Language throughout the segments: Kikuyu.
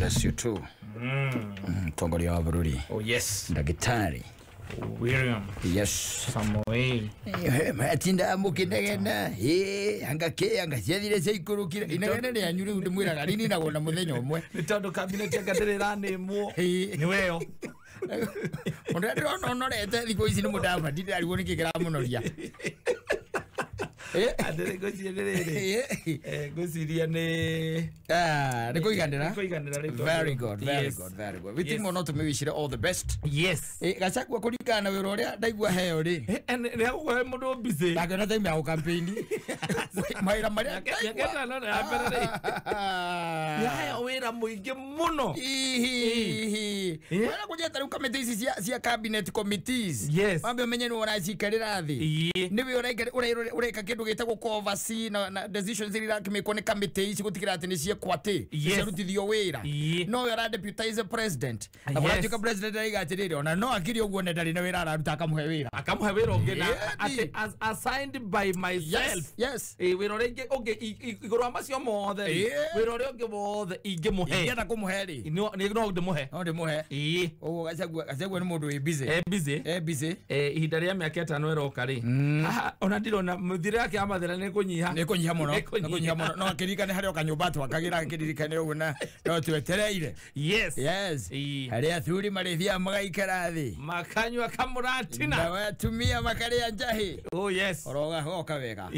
Bless you too. Mtongoria wa bũrũri. Oh yes. Ndagĩtarĩ. William. Yes. Samoei. Atinda mũkĩnegena anga kĩ anga ciathire ciaikũrũkire inegene rĩanyu rĩu ndĩmwĩraga rĩninagwo na mũthenya ũmwe. Nĩ tondũ cabinet anga ndĩrĩ ĩranĩmwo. Nĩ weyo. Ũrĩa ndĩrona ũnorete thikũ ici nĩ mũdavadi ndĩrarigwo nĩkĩ kĩramũnoria. Atĩrĩ ngwĩciria nĩ rĩrĩ. Ngwĩciria nĩ nĩ kũiganĩra. Kũiganĩra rĩu. Very good, very good, very good. We think mũno tũmĩwicire all the best. Yes. Gachagua kũringana na wĩra ũrĩa ndaigua heo rĩ. Nĩ agũkũhe mũndũ busy. Ndangĩona time ya gũkampĩini. Mawĩra marĩa Mĩaka ĩtano ya mbere rĩ. Nĩaheo wĩra mũingĩ mũno. Hihi. Wĩra kũnjeta rĩu kamĩtĩ ici cia cabinet committees. Yes. Mambe ũmenye nĩ ũracikarĩra thĩ. Nĩwe ũreka kĩndũ gĩtagwo oversee na decisions iria irakĩmĩkwo nĩ kamĩtĩ ici gũtigĩrĩra atĩ nĩ ciekwo atĩ ciarutithio wĩra. No we ũra deputize president. Na kũratuĩka president araiga atĩrĩrĩ ona no akiri ũguo na ndarĩ na wĩra araruta akamũhe wĩra. Akamũhe wĩra ũngĩ na atĩ as assigned by myself. Yes. Wĩra ũrĩa ũngĩ igũrũ wa macio mothe wĩra ũrĩa ũngĩ wothe ingĩmũhe. Ingĩenda kũmũhe rĩ. No ndĩmũhe. No ndĩmũhe. Ũguo Gachagua nĩ mũndũ wĩ busy. E busy. E busy. Ihinda rĩa mĩaka ĩtano ĩroka rĩ. Haha ona ndirona mũthire yake ya mathĩna nĩ kũnyiha. Nĩ kũnyiha mũno. Nĩ kũnyiha mũno. No akĩririkane harĩa o kanyũmba twakagĩra akĩririkane ũguo na no twetereire. Yes. Yes. Harĩa athuri marĩthiaga magaikara thĩ. Makanyua kamũratina. Na atumia makarĩa njahĩ. Oh yes. Oroga wega.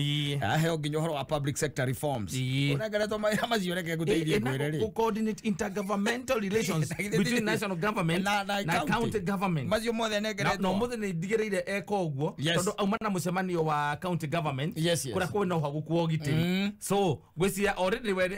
Aheo nginya ũhoro wa public sector reforms. Ũnengeretwo mawĩra macio reke ngũteithie ngwĩre rĩ. Coordinate intergovernmental relations between national government na county government. Macio mothe nengeretwo. No mothe nĩ ndigĩrĩire eka ũguo tondũ auma na mũcemanio wa county government kũrĩa kwĩna ũhagũku wa ũgitĩri. So ngwĩciria already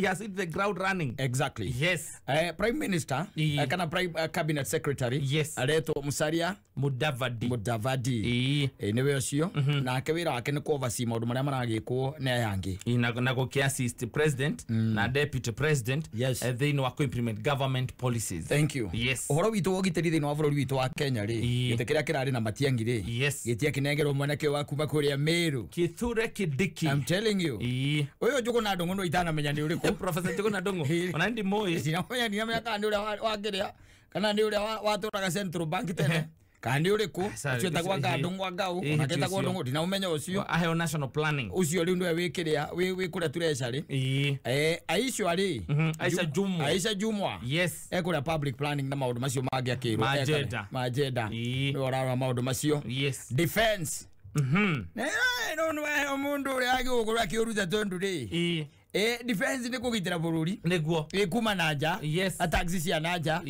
he has hit the ground running. Exactly. Yes. Prime Minister kana Prime Cabinet Secretary aretwo Musalia Mudavadi. Mudavadi. Nĩwe ũcio nake wĩra wake nĩ kũ-oversee maũndũ marĩa maragĩkwo nĩ aya angĩ. Na gũkĩ-assist president na deputy president thĩinĩ wa kũ-implement government policies. Thank you. Yes. Ũhoro witũ wa ũgitĩri thĩinĩ wa bũrũri witũ wa Kenya rĩ, gĩtĩ kĩrĩa kĩrarĩ na Matiang'i rĩ, gĩtiakĩnengerwo mwanake wa kuma kũrĩa Meru. Kithure Kindiki. I'm telling you. Ũyũ Njũgũna Ndung'u no itanamenya nĩ ũrĩkũ. Professor Njũgũna Ndung'u. Ona ndimũĩ. Ndinamenya ndinamenya kana nĩ ũrĩa wa kĩrĩa kana nĩ ũrĩa watũraga Central Bank tene. Kana nĩ ũrĩkũ ũcio etagwo anga Ndung'u angau ona ketagwo Ndung'u ndinamũmenya ũcio. Aheo national planning. Ũcio rĩu nĩwe wĩ kĩrĩa wĩ kũrĩa treasury. Aisha rĩ. Aisha Jumwa. Aisha Jumwa. Yes. Ekũrĩa public planning na maũndũ macio mangĩ akĩrwo. Majenda. Nĩwe ũrarora maũndũ macio. Yes. Defense. No no mũndũ ũrĩa agĩgũkorwo akĩũruta tondũ rĩ. Defense nĩ kũgitĩra bũrũri. Nĩguo. Kuma na nja. Yes. Attacks cia na nja.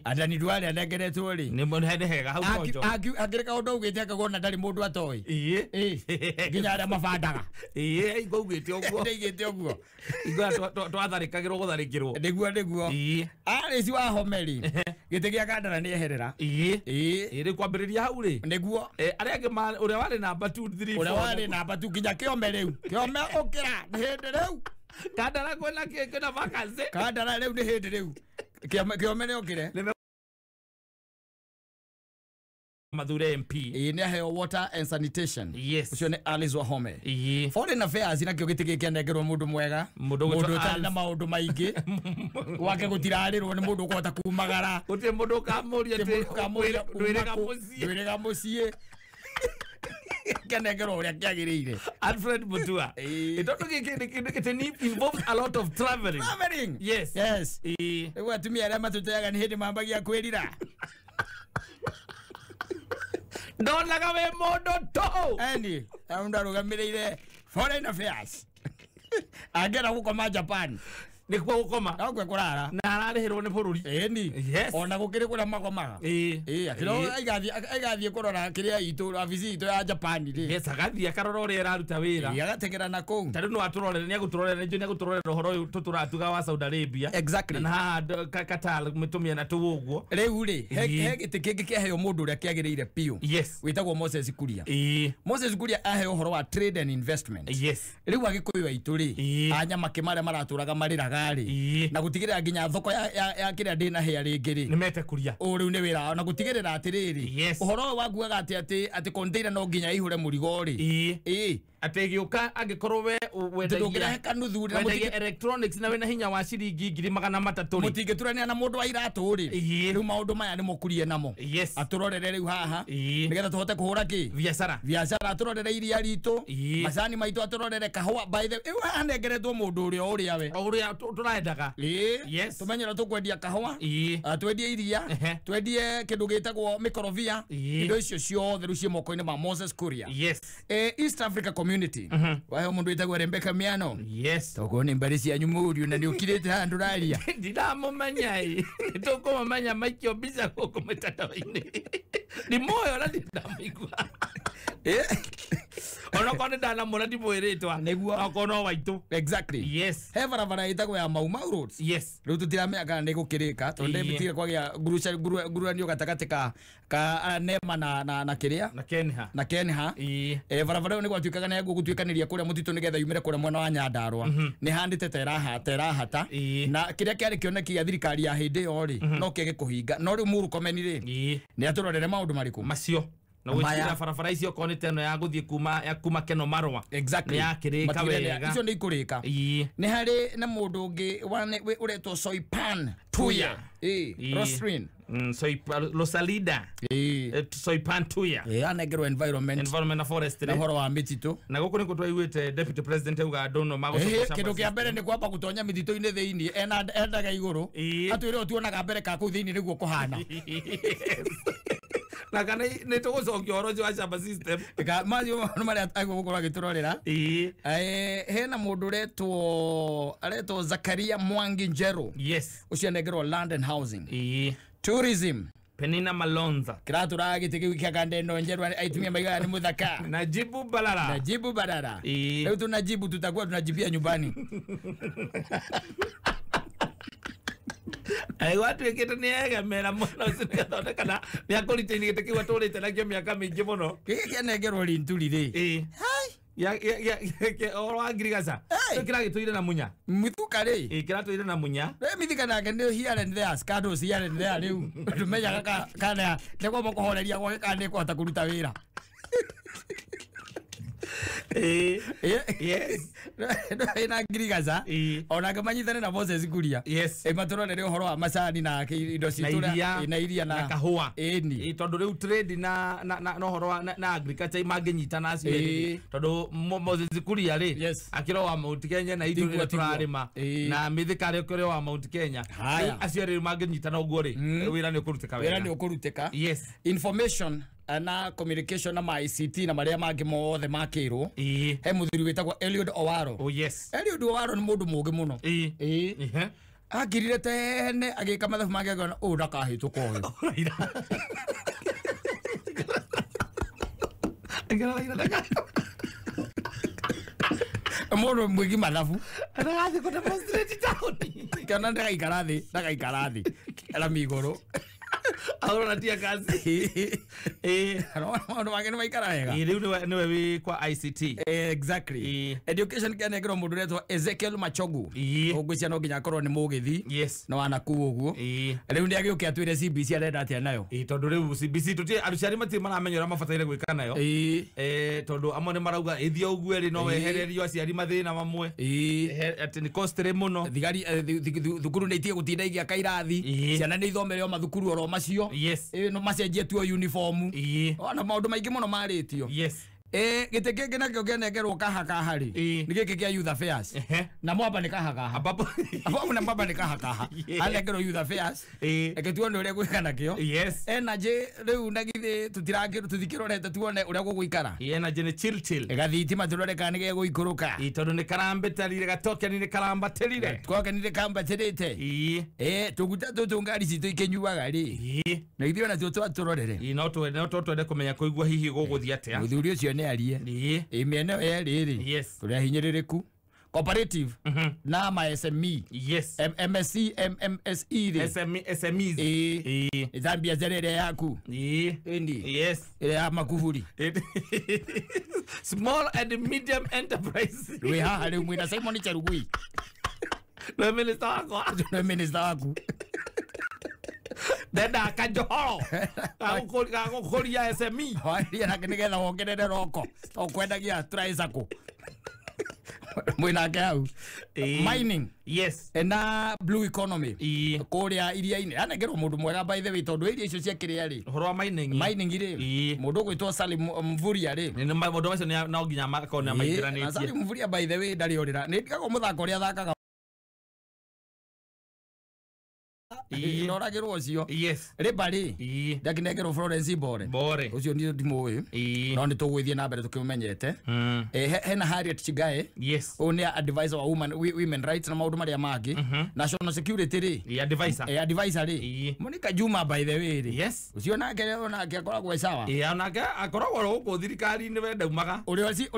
Adani Duale anengeretwo rĩ. Nĩ hega hau konjo. Akĩrĩ kaũndũ augĩte akagwo ndarĩ mũndũ atoĩ. Nginya arĩa mabandaga. Ingo augĩte ũguo. Ndaigĩte ũguo. Ingo twatharĩkagĩrwo gũtharĩkĩrwo. Nĩguo nĩguo. Alice Wahome rĩ. Gĩtĩ gĩa Kandara nĩ eherera. Rĩu kwambĩrĩria hau rĩ. Nĩguo. Arĩa angĩ ũrĩa warĩ namba 2 3 4. Ũrĩa warĩ namba 2 nginya Kĩome rĩu. Kĩome ũkĩra nĩ hĩndĩ rĩu. Kandara kwĩna kwĩna vacancy. Kandara rĩu nĩ hĩndĩ rĩu. Kĩome nĩ okire. Mathure MP. Nĩ aheo water and sanitation. Yes. Ũcio nĩ Alice Wahome. Foreign affairs nakĩo gĩtĩ gĩkĩ anengerwo mũndũ mwega. Mũndũ ũtarĩ na maũndũ maingĩ. Gwake gũtirarĩrwo nĩ mũndũ ũkũhota kumagara. Gũtirĩ mũndũ ũkamũria ndwĩrĩga mũciĩ. Ndwĩrĩga mũciĩ. Kenengerwo ũrĩa kĩagĩrĩire. Alfred Mutua. Tondũ gĩkĩ involves a lot of traveling. Traveling. Yes. Yes. Rĩu atumia arĩa matũteaga nĩ hĩndĩ mambagia kwĩrira. Ndonaga wĩ mũndũ tũ. Eni, mũndũ arũgamĩrĩire foreign affairs. Angĩenda gũkoma Japan. Nĩkuo gũkoma. No kuo kũrara. Na ararĩhĩrwo nĩ bũrũri. Ĩni. Yes. Ona gũkĩrĩ kũrĩa makomaga. Akĩro aigathiĩ kũrora kĩrĩa itũ wabici itũ ya Japan rĩ. Yes, agathiĩ akarora ũrĩa ĩraruta wĩra. Agategera na kũu. Ta rĩu no atũrorere nĩ agũtũrorera nĩ agũtũrorera ũhoro ũyũ tũtũratuga wa Saudi Arabia. Exactly. Na haha Qatar mĩtũmia na tũu ũguo. Rĩu rĩ, he gĩtĩ kĩngĩ kĩaheo mũndũ ũrĩa kĩagĩrĩire biũ. Yes. Wĩtagwo Moses Kuria. Moses Kuria aheo ũhoro wa trade and investment. Yes. Rĩu Agĩkũyũ aitũ rĩ, anyamakĩ marĩa maratũraga marĩraga. Kirinyaga rĩ na gũtigĩrĩra nginya thoko ya kĩrĩa ndĩna hĩa rĩngĩ rĩ nĩ mete kuria o rĩu nĩ wĩra wao na gũtigĩrĩra atĩrĩrĩ ũhoro ũyũ wakuaga atĩ container no nginya ĩihũre mũrigo rĩ ĩĩ atĩ gĩũka angĩkorwo we wendagia kanuthu na wendagia electronics na wĩna hinya wa ciringi 300,000 rĩ mũtingĩturania na mũndũ wa iratũ rĩ rĩu maũndũ maya nĩ mũkurie namo atũrorere rĩu haha nĩgetha tũhote kũhũra kĩ biacara biacara atũrorere iria ritũ macani maitũ atũrorere kahũa by the way anengeretwo mũndũ ũrĩa ũrĩa we ũrĩa tũraendaga yes tũmenye ũrĩa tũkwendia kahũa twendie iria twendie kĩndũ gĩtagwo mĩkorobia indo icio ciothe rĩu ciĩ moko-inĩ ma Moses Kuria. Yes. East Africa Community wahe mundu witagwo Rebecca Miano. Yes. Togo ni mbari cianyu mũriũ na nĩũkirĩte handũ raria ndiramũmenya ĩ nĩtũkũmũmenya maikio mbica gũkũ mĩtandao-inĩ nĩ moyo na ndinamũigua onokorwo nĩ ndanamwona ndimwĩrĩtwa nĩguo okorwo no waitũ. Exactly. Yes. He barabara ĩtagwo ya Mau Mau Roads. Yes. Rĩu tũtiramenya kana nĩ gũkĩrĩka tondũ ndĩbitire kwagĩa ngururanio gatagatĩ ka Nema na kĩrĩa na Kenha na Kenha. Barabara ĩyo nĩ gwatuĩkaga nĩ gũtuĩkanĩria kũrĩa mũtitũ nĩgetha yumĩre kũrĩa mwena wa Nyandarua nĩ handĩte terahata na kĩrĩa kĩarĩ kĩoneki gĩa thirikari ya hĩndĩ ĩyo rĩ no kĩage kũhinga no rĩu Murkomen rĩ nĩ atũrorere maũndũ marĩkũ macio na gwĩtigĩra barabara icio okorwo nĩ ta ĩno ya gũthiĩ kuma Keno Marwa. Exactly. Nĩ yakĩrĩka wega icio nĩ ikũrĩka. Nĩ harĩ na mũndũ ũngĩ ũretwo Soipan Tuya. Rosrin Rosalida Soipan Tuya anengerwo environment na forestry na ũhoro wa mĩtitũ na gũkũ nĩkuo twaiguĩte deputy president auga andũ no magũcoka kĩndũ kĩa mbere nĩ kwamba gũtonya mĩtitũ-inĩ thĩinĩ endaga igũrũ atwĩre ũtuonaga mbere ka kũu thĩinĩ nĩguo kũhana na kana nĩ tũgũcokia ũhoro ũcio wa shamba system macio maũndũ marĩa agũgũkorwo agĩtũrorera. Hena mũndũ aretwo Zakaria Mwangi Njeru. Yes. Ũcio anengerwo land and housing. Tourism Penina Malonza kĩratũraga gĩtĩ kĩu kĩa kanda ĩno njeru aitumia maigaga nĩ mũthaka Najibu Balala Najibu Balala rĩu tunajibu tutakuwa tunajibia nyumbani gwatuĩkĩte nĩ egemera mwana ũcio nĩgathondeka na nĩ akũritaini gĩtĩ kĩu atũrĩte nakĩo mĩaka mĩingĩ mũno gĩkĩ kĩanengerwo rinturi rĩ ũhoro wa ngirigaca kĩragĩtũire na munya Muthuka rĩ kĩratũire na munya rĩ Mithika nake nĩ here and there scandals here and there rĩu ndũmenyaga kana nĩ kwamba kũhoreria gwake kana nĩ kũhota kũruta wĩra. Yes. Ina ngirigaca onake manyitane na Moses Kuria. Yes. Matũrorere ũhoro wa macani na indo citũ na iria na kahũa ĩni tondũ rĩu trade na ũhoro wa na agriculture mangĩnyitana acio erĩ tondũ Moses Kuria rĩ akĩrĩ wa Mount Kenya na ithuĩ rĩrĩa tũrarĩma na Mithika rĩ akĩrĩ wa Mount Kenya acio erĩ mangĩnyitana ũguo rĩ wĩra nĩ ũkũrutĩka wega wĩra nĩ ũkũrutĩka. Yes. Information na communication na ma ICT na maria mangĩ mothe makĩrwo he mũthuri wĩtagwo Eliud Owaro. Oh yes. Eliud Owaro nĩ mũndũ mũũgĩ mũno. Akirire tene agĩka mathabu make akĩona ũyũ ndakahĩtũka ũyũ. Mũndũ mwĩki mathabu Ndagathiĩ kũ demonstrate taũni kĩona ndagaikara thĩ ndagaikara thĩ arami igũrũ Aurora tia kazi. Maũndũ make nĩ maikara wega. Rĩu nĩwe wĩ kwa ICT. Exactly. Education kĩanengerwo mũndũ ũretwo Ezekiel Machogu. Ũngwĩciria no nginya akorwo nĩ mũgĩthi. Yes. No wanakuu ũguo. Rĩu nĩ agĩũke atwĩre CBC arenda atĩa nayo. Tondũ rĩu CBC tũtirĩ aciari matirĩ maramenya ũrĩa mabataire gwĩka nayo. Tondũ amwe nĩ marauga ĩthiĩ ũguo ĩrĩ no wehererio aciari mathĩna mamwe. Atĩ nĩ costly mũno. Thigari thukuru nĩ itige gũtinda igĩaka irathi. Ciana nĩ ithomere o mathukuru oro macio. Yes. No macenjie tuo uniform. Ona maũndũ maingĩ mũno marĩtio. Yes. Gĩtĩ kĩngĩ nakĩo kĩanengerwo kahakaha rĩ nĩ gĩkĩ kĩa youth affairs. Na mwamba nĩ kahakaha. Ababu na mwamba nĩ kahakaha. Anengerwo youth affairs. Reke tuone ũrĩa gwĩka nakĩo. Yes. Energy rĩu na githĩ tũtikĩrorete tuone ũrĩa gũgũikara. Energy nĩ chill chill. Gathitima tũrore kana nĩ gegũikũrũka. Tondũ nĩ karambetarire gatokeni nĩ karambatĩrire. Tokeni nĩ kambatĩrĩte. Tũguta tũtũ ngari citũ ikĩnyuaga rĩ. Na ithuĩ ona tuo twatũrorere. No twende kũmenya kũigua hihi gũgũthiĩ atĩa. Mũthuri ũcio nĩ arie. Mĩena ĩyo yerĩ rĩ. Yes. Tũrĩ ahinyĩrĩrĩku. Cooperative na ma SME. Yes. MSC MMSE rĩ. SMEs. Ĩta biacara ĩrĩa yaku. Ĩndi. Yes. Ĩrĩa ya makuburi. Small and medium enterprise. Wĩ haha rĩu mwĩna Simon Cherugui. Nĩwe minister wakwa. Nĩwe minister waku. Ndenda kanjohoro gagũkũria SME. Waria nake nĩgetha wongerere roko tokwendagia tricycle. Mwinake hau. Mining. Yes. Na blue economy. Kũrĩa iria-inĩ. Anengerwo mũndũ mwega by the way tondũ iria icio cia kĩrĩa rĩ. Ũhoro wa mining. Mining rĩ. Mũndũ ũgwĩtwo Salim Mvurya rĩ. Maũndũ macio no nginya makorwo nĩ maingĩranĩtie. Na Salim Mvurya by the way ndarĩ orĩra. Nĩ ndigagwo mũthako ũrĩa athakaga. Noragĩrwo ũcio. Yes. Rĩmba rĩ. Ndakinengerwo Florence Bore. Bore. Ũcio nĩ ndimũĩ. No nĩ tũgũgĩthiĩ na mbere tũkĩmũmenyete. Hena Harriet Chigae. Yes. Ũyũ nĩ advisor wa women rights na maũndũ marĩa mangĩ. National security rĩ. Advisor. Advisor rĩ. Monica Juma by the way rĩ. Yes. Ũcio nake akoragwo e sawa. Onake akoragwo gũkũ thirikari-inĩ we ndaumaga. Ũrĩa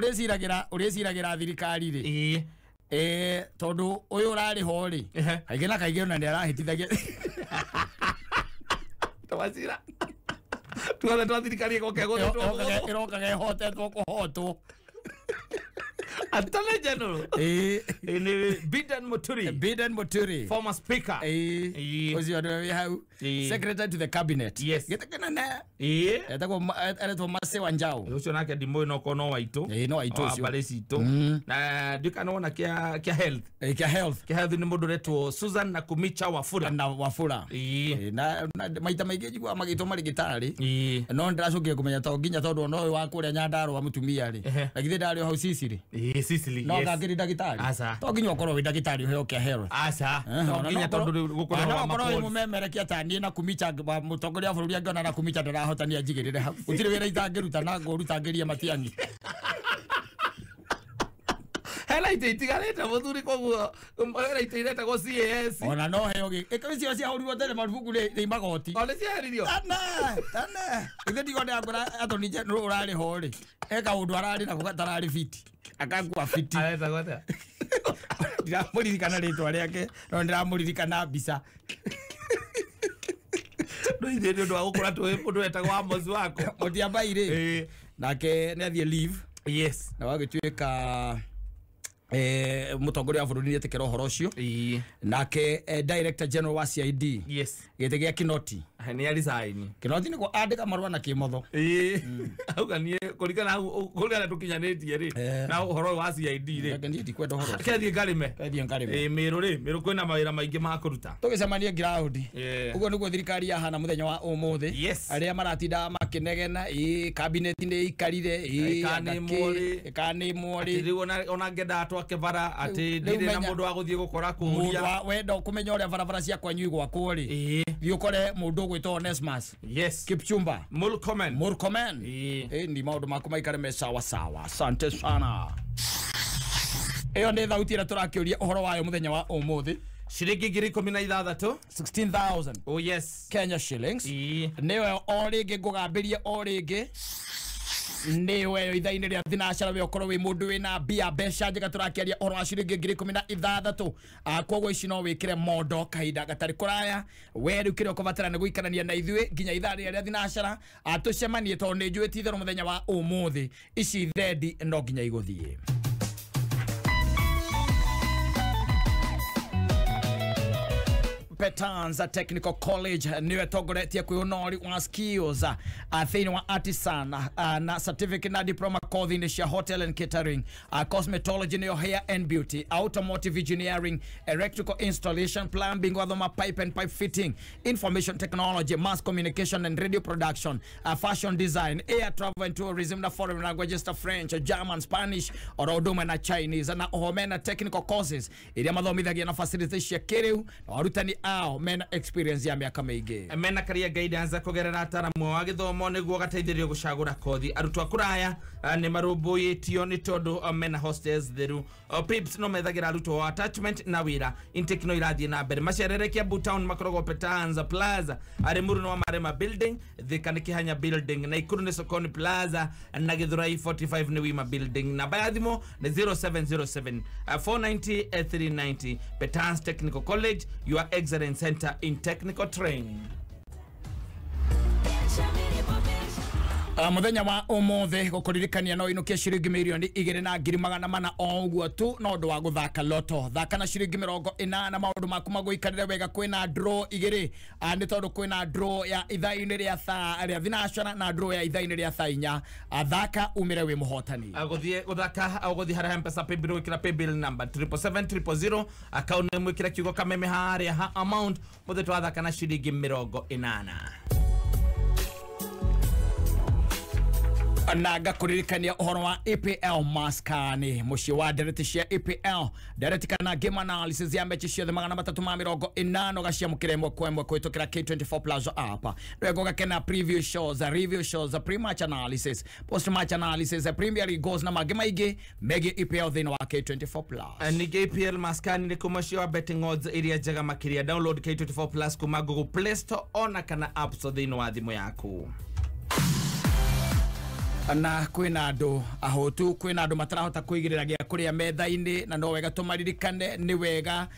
ũreciragĩra thirikari rĩ. Tondu uyu urari ho ri kaingĩ na kaingĩ ona nĩ arahĩtithagia twacira tuothe twa thirikari ĩrokaga ĩhotetwo kũhotwo. Attorney General Biden Muturi. Biden Muturi, former speaker. Ũcio nĩwe wĩ hau. Secretary to the cabinet. Yes. Gĩtĩ kĩnene. Etagwo aretwo Mercy Wanjau. Ũcio nake ndimũĩ no korwo no waitũ. No waitũ ũcio. Wa mbarĩ citũ. Na ndiũĩ kana wona kĩa health. Kĩa health. Kĩa health nĩ mũndũ ũretwo Susan Nakumicha Wafula. Na Wafula. Na maita maingĩ njiguaga magĩtwo marĩgĩtarĩ. No nĩndĩracokire kũmenya to nginya tondũ ona ũyũ wa kũrĩa Nyandarũa mũtumia rĩ. Na githĩ ndarĩ o hau Sicily. Sicily. No ngakĩrĩ ndagĩtarĩ. To nginya ũkorwo wĩ ndagĩtarĩ ũheo kĩa health. Aca. To nginya tondũ gũkorwo no ũkorwo wĩ mũmemerekia ta niĩ na Kumicha mũtongoria wa bũrũri angĩona na Kumicha ndarahotania njigĩrĩre hau. Gũtirĩ wĩra itangĩruta na ngũruta ngĩrie Matiang'i. Hena itĩ itigarĩte mũthuri koguo hena itĩ iretagwo CAS. Ona no heo gĩ. Icio ciahũrirwo tene marubuku nĩ magoti. O nĩ cieheririo. Tene. Ithe ndigona yakora Attorney General ũrarĩ ho rĩ. He kaũndũ ararĩ nako gatararĩ fiti. Akakua fiti. Aretagwo atĩa? Ndiramũririkana rĩtwa rĩake no ndĩramũririkana mbica. No ithuĩ nĩ ũndũ wa gũkũra tũĩ mũndũ wetagwo Amos wako. Mũtiambai rĩ. Nake nĩ athiĩ leave. Yes. Na wagĩtuĩka mũtongoria wa bũrũri nĩetĩkĩra ũhoro ũcio. Nake Director General wa CID. Yes. Gĩtĩ gĩa Kinoti. Nĩ arisaini. Kinoti nĩguo andĩka marũa na kĩmotho. Auga niĩ kũringana kũringana tũkinyanĩtie rĩ na ũhoro wa CID rĩ. Niĩ ndikwenda ũhoro ũcio. Kethiĩ ngarĩme. Kethiĩ ngarĩme. Mĩrũ rĩ, Mĩrũ kwĩna mawĩra maingĩ ma kũruta. Tũgĩcemanie ground. Ũguo nĩguo thirikari yahana mũthenya wa ũmũthĩ. Arĩa maratinda makĩnegena cabinet nĩ ikarire ĩkanĩmwo rĩ. Atĩ rĩu ona ngĩendaga twake bara atĩ ndirĩ na mũndũ wa gũthiĩ gũkora kũria. Wenda kũmenya ũrĩa barabara cia kwanyu igwakwo rĩ. Thiĩ ũkore mũndũ ũgwĩtwo Onesmus. Yes. Kipchumba. Murkomen. Murkomen. Ni maũndũ maku maikare me sawa sawa. Asante sana. Ĩyo nĩ thauti ĩrĩa tũrakĩũria ũhoro wayo mũthenya wa ũmũthĩ. Ciringi 16,000. 16,000. Oh yes. Kenya shillings. Nĩyo o rĩngĩ ngũgambĩrie o rĩngĩ. Nĩwe ithaa-inĩ rĩa thinacara we ũkorwo wĩ mũndũ wĩna mbia mbeca njega tũrakĩaria ũhoro wa ciringi 16,000. Koguo ici no wĩkĩre mondo kahinda gatarĩ kũraya. We rĩu kĩrĩa ũkũbatara nĩ gũikarania na ithuĩ nginya ithaa rĩrĩa rĩa thinacara tũcemanie tondũ nĩ njũĩ ti itherũ mũthenya wa ũmũthĩ ici thendi no nginya igũthiĩ. Petanza Technical College niwe tongoretie kwĩ ũnori wa skills thĩinĩ wa artisan na certificate na diploma kothi-inĩ cia hotel and catering, cosmetology nĩyo hair and beauty, automotive engineering, electrical installation, plumbing, wathoma pipe and pipe fitting, information technology, mass communication and radio production, fashion design, air travel and tourism na foreign languages ta French, German, Spanish oro ũndũ ũmwe na Chinese na oho mena technical courses iria mathomithagia na facilities cia kĩrĩu na arutani ao mena experience ya mĩaka mĩingĩ. Mena career guidance kũgerera ataramu wa gĩthomo nĩguo gateithĩrĩrio gũcagũra kothi. Arutwo a kũraya nĩ marũmbũyĩtio nĩ tondũ mena hostels theru. Pips no methagira arutwo wa attachment na wĩra. Intake no irathiĩ na mbere. Macerere Kiambu town makoragwo Petanza Plaza, Limuru nĩ wa Marema building, Thika nĩ Kihanya building, Nakuru nĩ Sokoni Plaza na Githurai 45 nĩ Wima building. Namba ya thimũ nĩ 0707 490 390. Petanza Technical College, your excellent center in technical training. Muthenya wa umuthi gukuririkania no inukie ciringi mirioni 2,400 o uguo tu no undu wa guthaka loto. Thaka na ciringi 80 maundu maku maguikarire wega. Kwina draw igiri, ni tondu kwina draw ya ithaa-ini ria thaa ria thinacana na draw ya ithaa-ini ria thaa inya. Thaka umire wi muhotani. Guthie guthaka au guthie haria Mpesa paybill wikira paybill number 777 000 account name wikira kiugo kameme haria ha amount muthe twathaka na ciringi 80. Na ngakuririkania uhoro wa EPL maskani muciĩ wa ndereti cia EPL, ndereti kana game analysis ya mechi ciothe 380 gaciamũkĩra ĩmwe kwa ĩmwe kũhĩtũkĩra K24 Plus app. Rwego gakena preview shows, review shows, pre-match analysis, post-match analysis, Premier League goals na mangĩ maingĩ megiĩ EPL thĩinĩ wa K24 Plus. Ningĩ EPL maskani nĩ kuma cio wa betting odds iria njega makĩria. Download K24 Plus kuma Google Play Store ona kana App Store thĩinĩ wa thimũ yaku. Na kwina andu ahotu, kwina andu matarahota kuigirira gia kuria metha-ini, na no wega tumaririkane, ni wega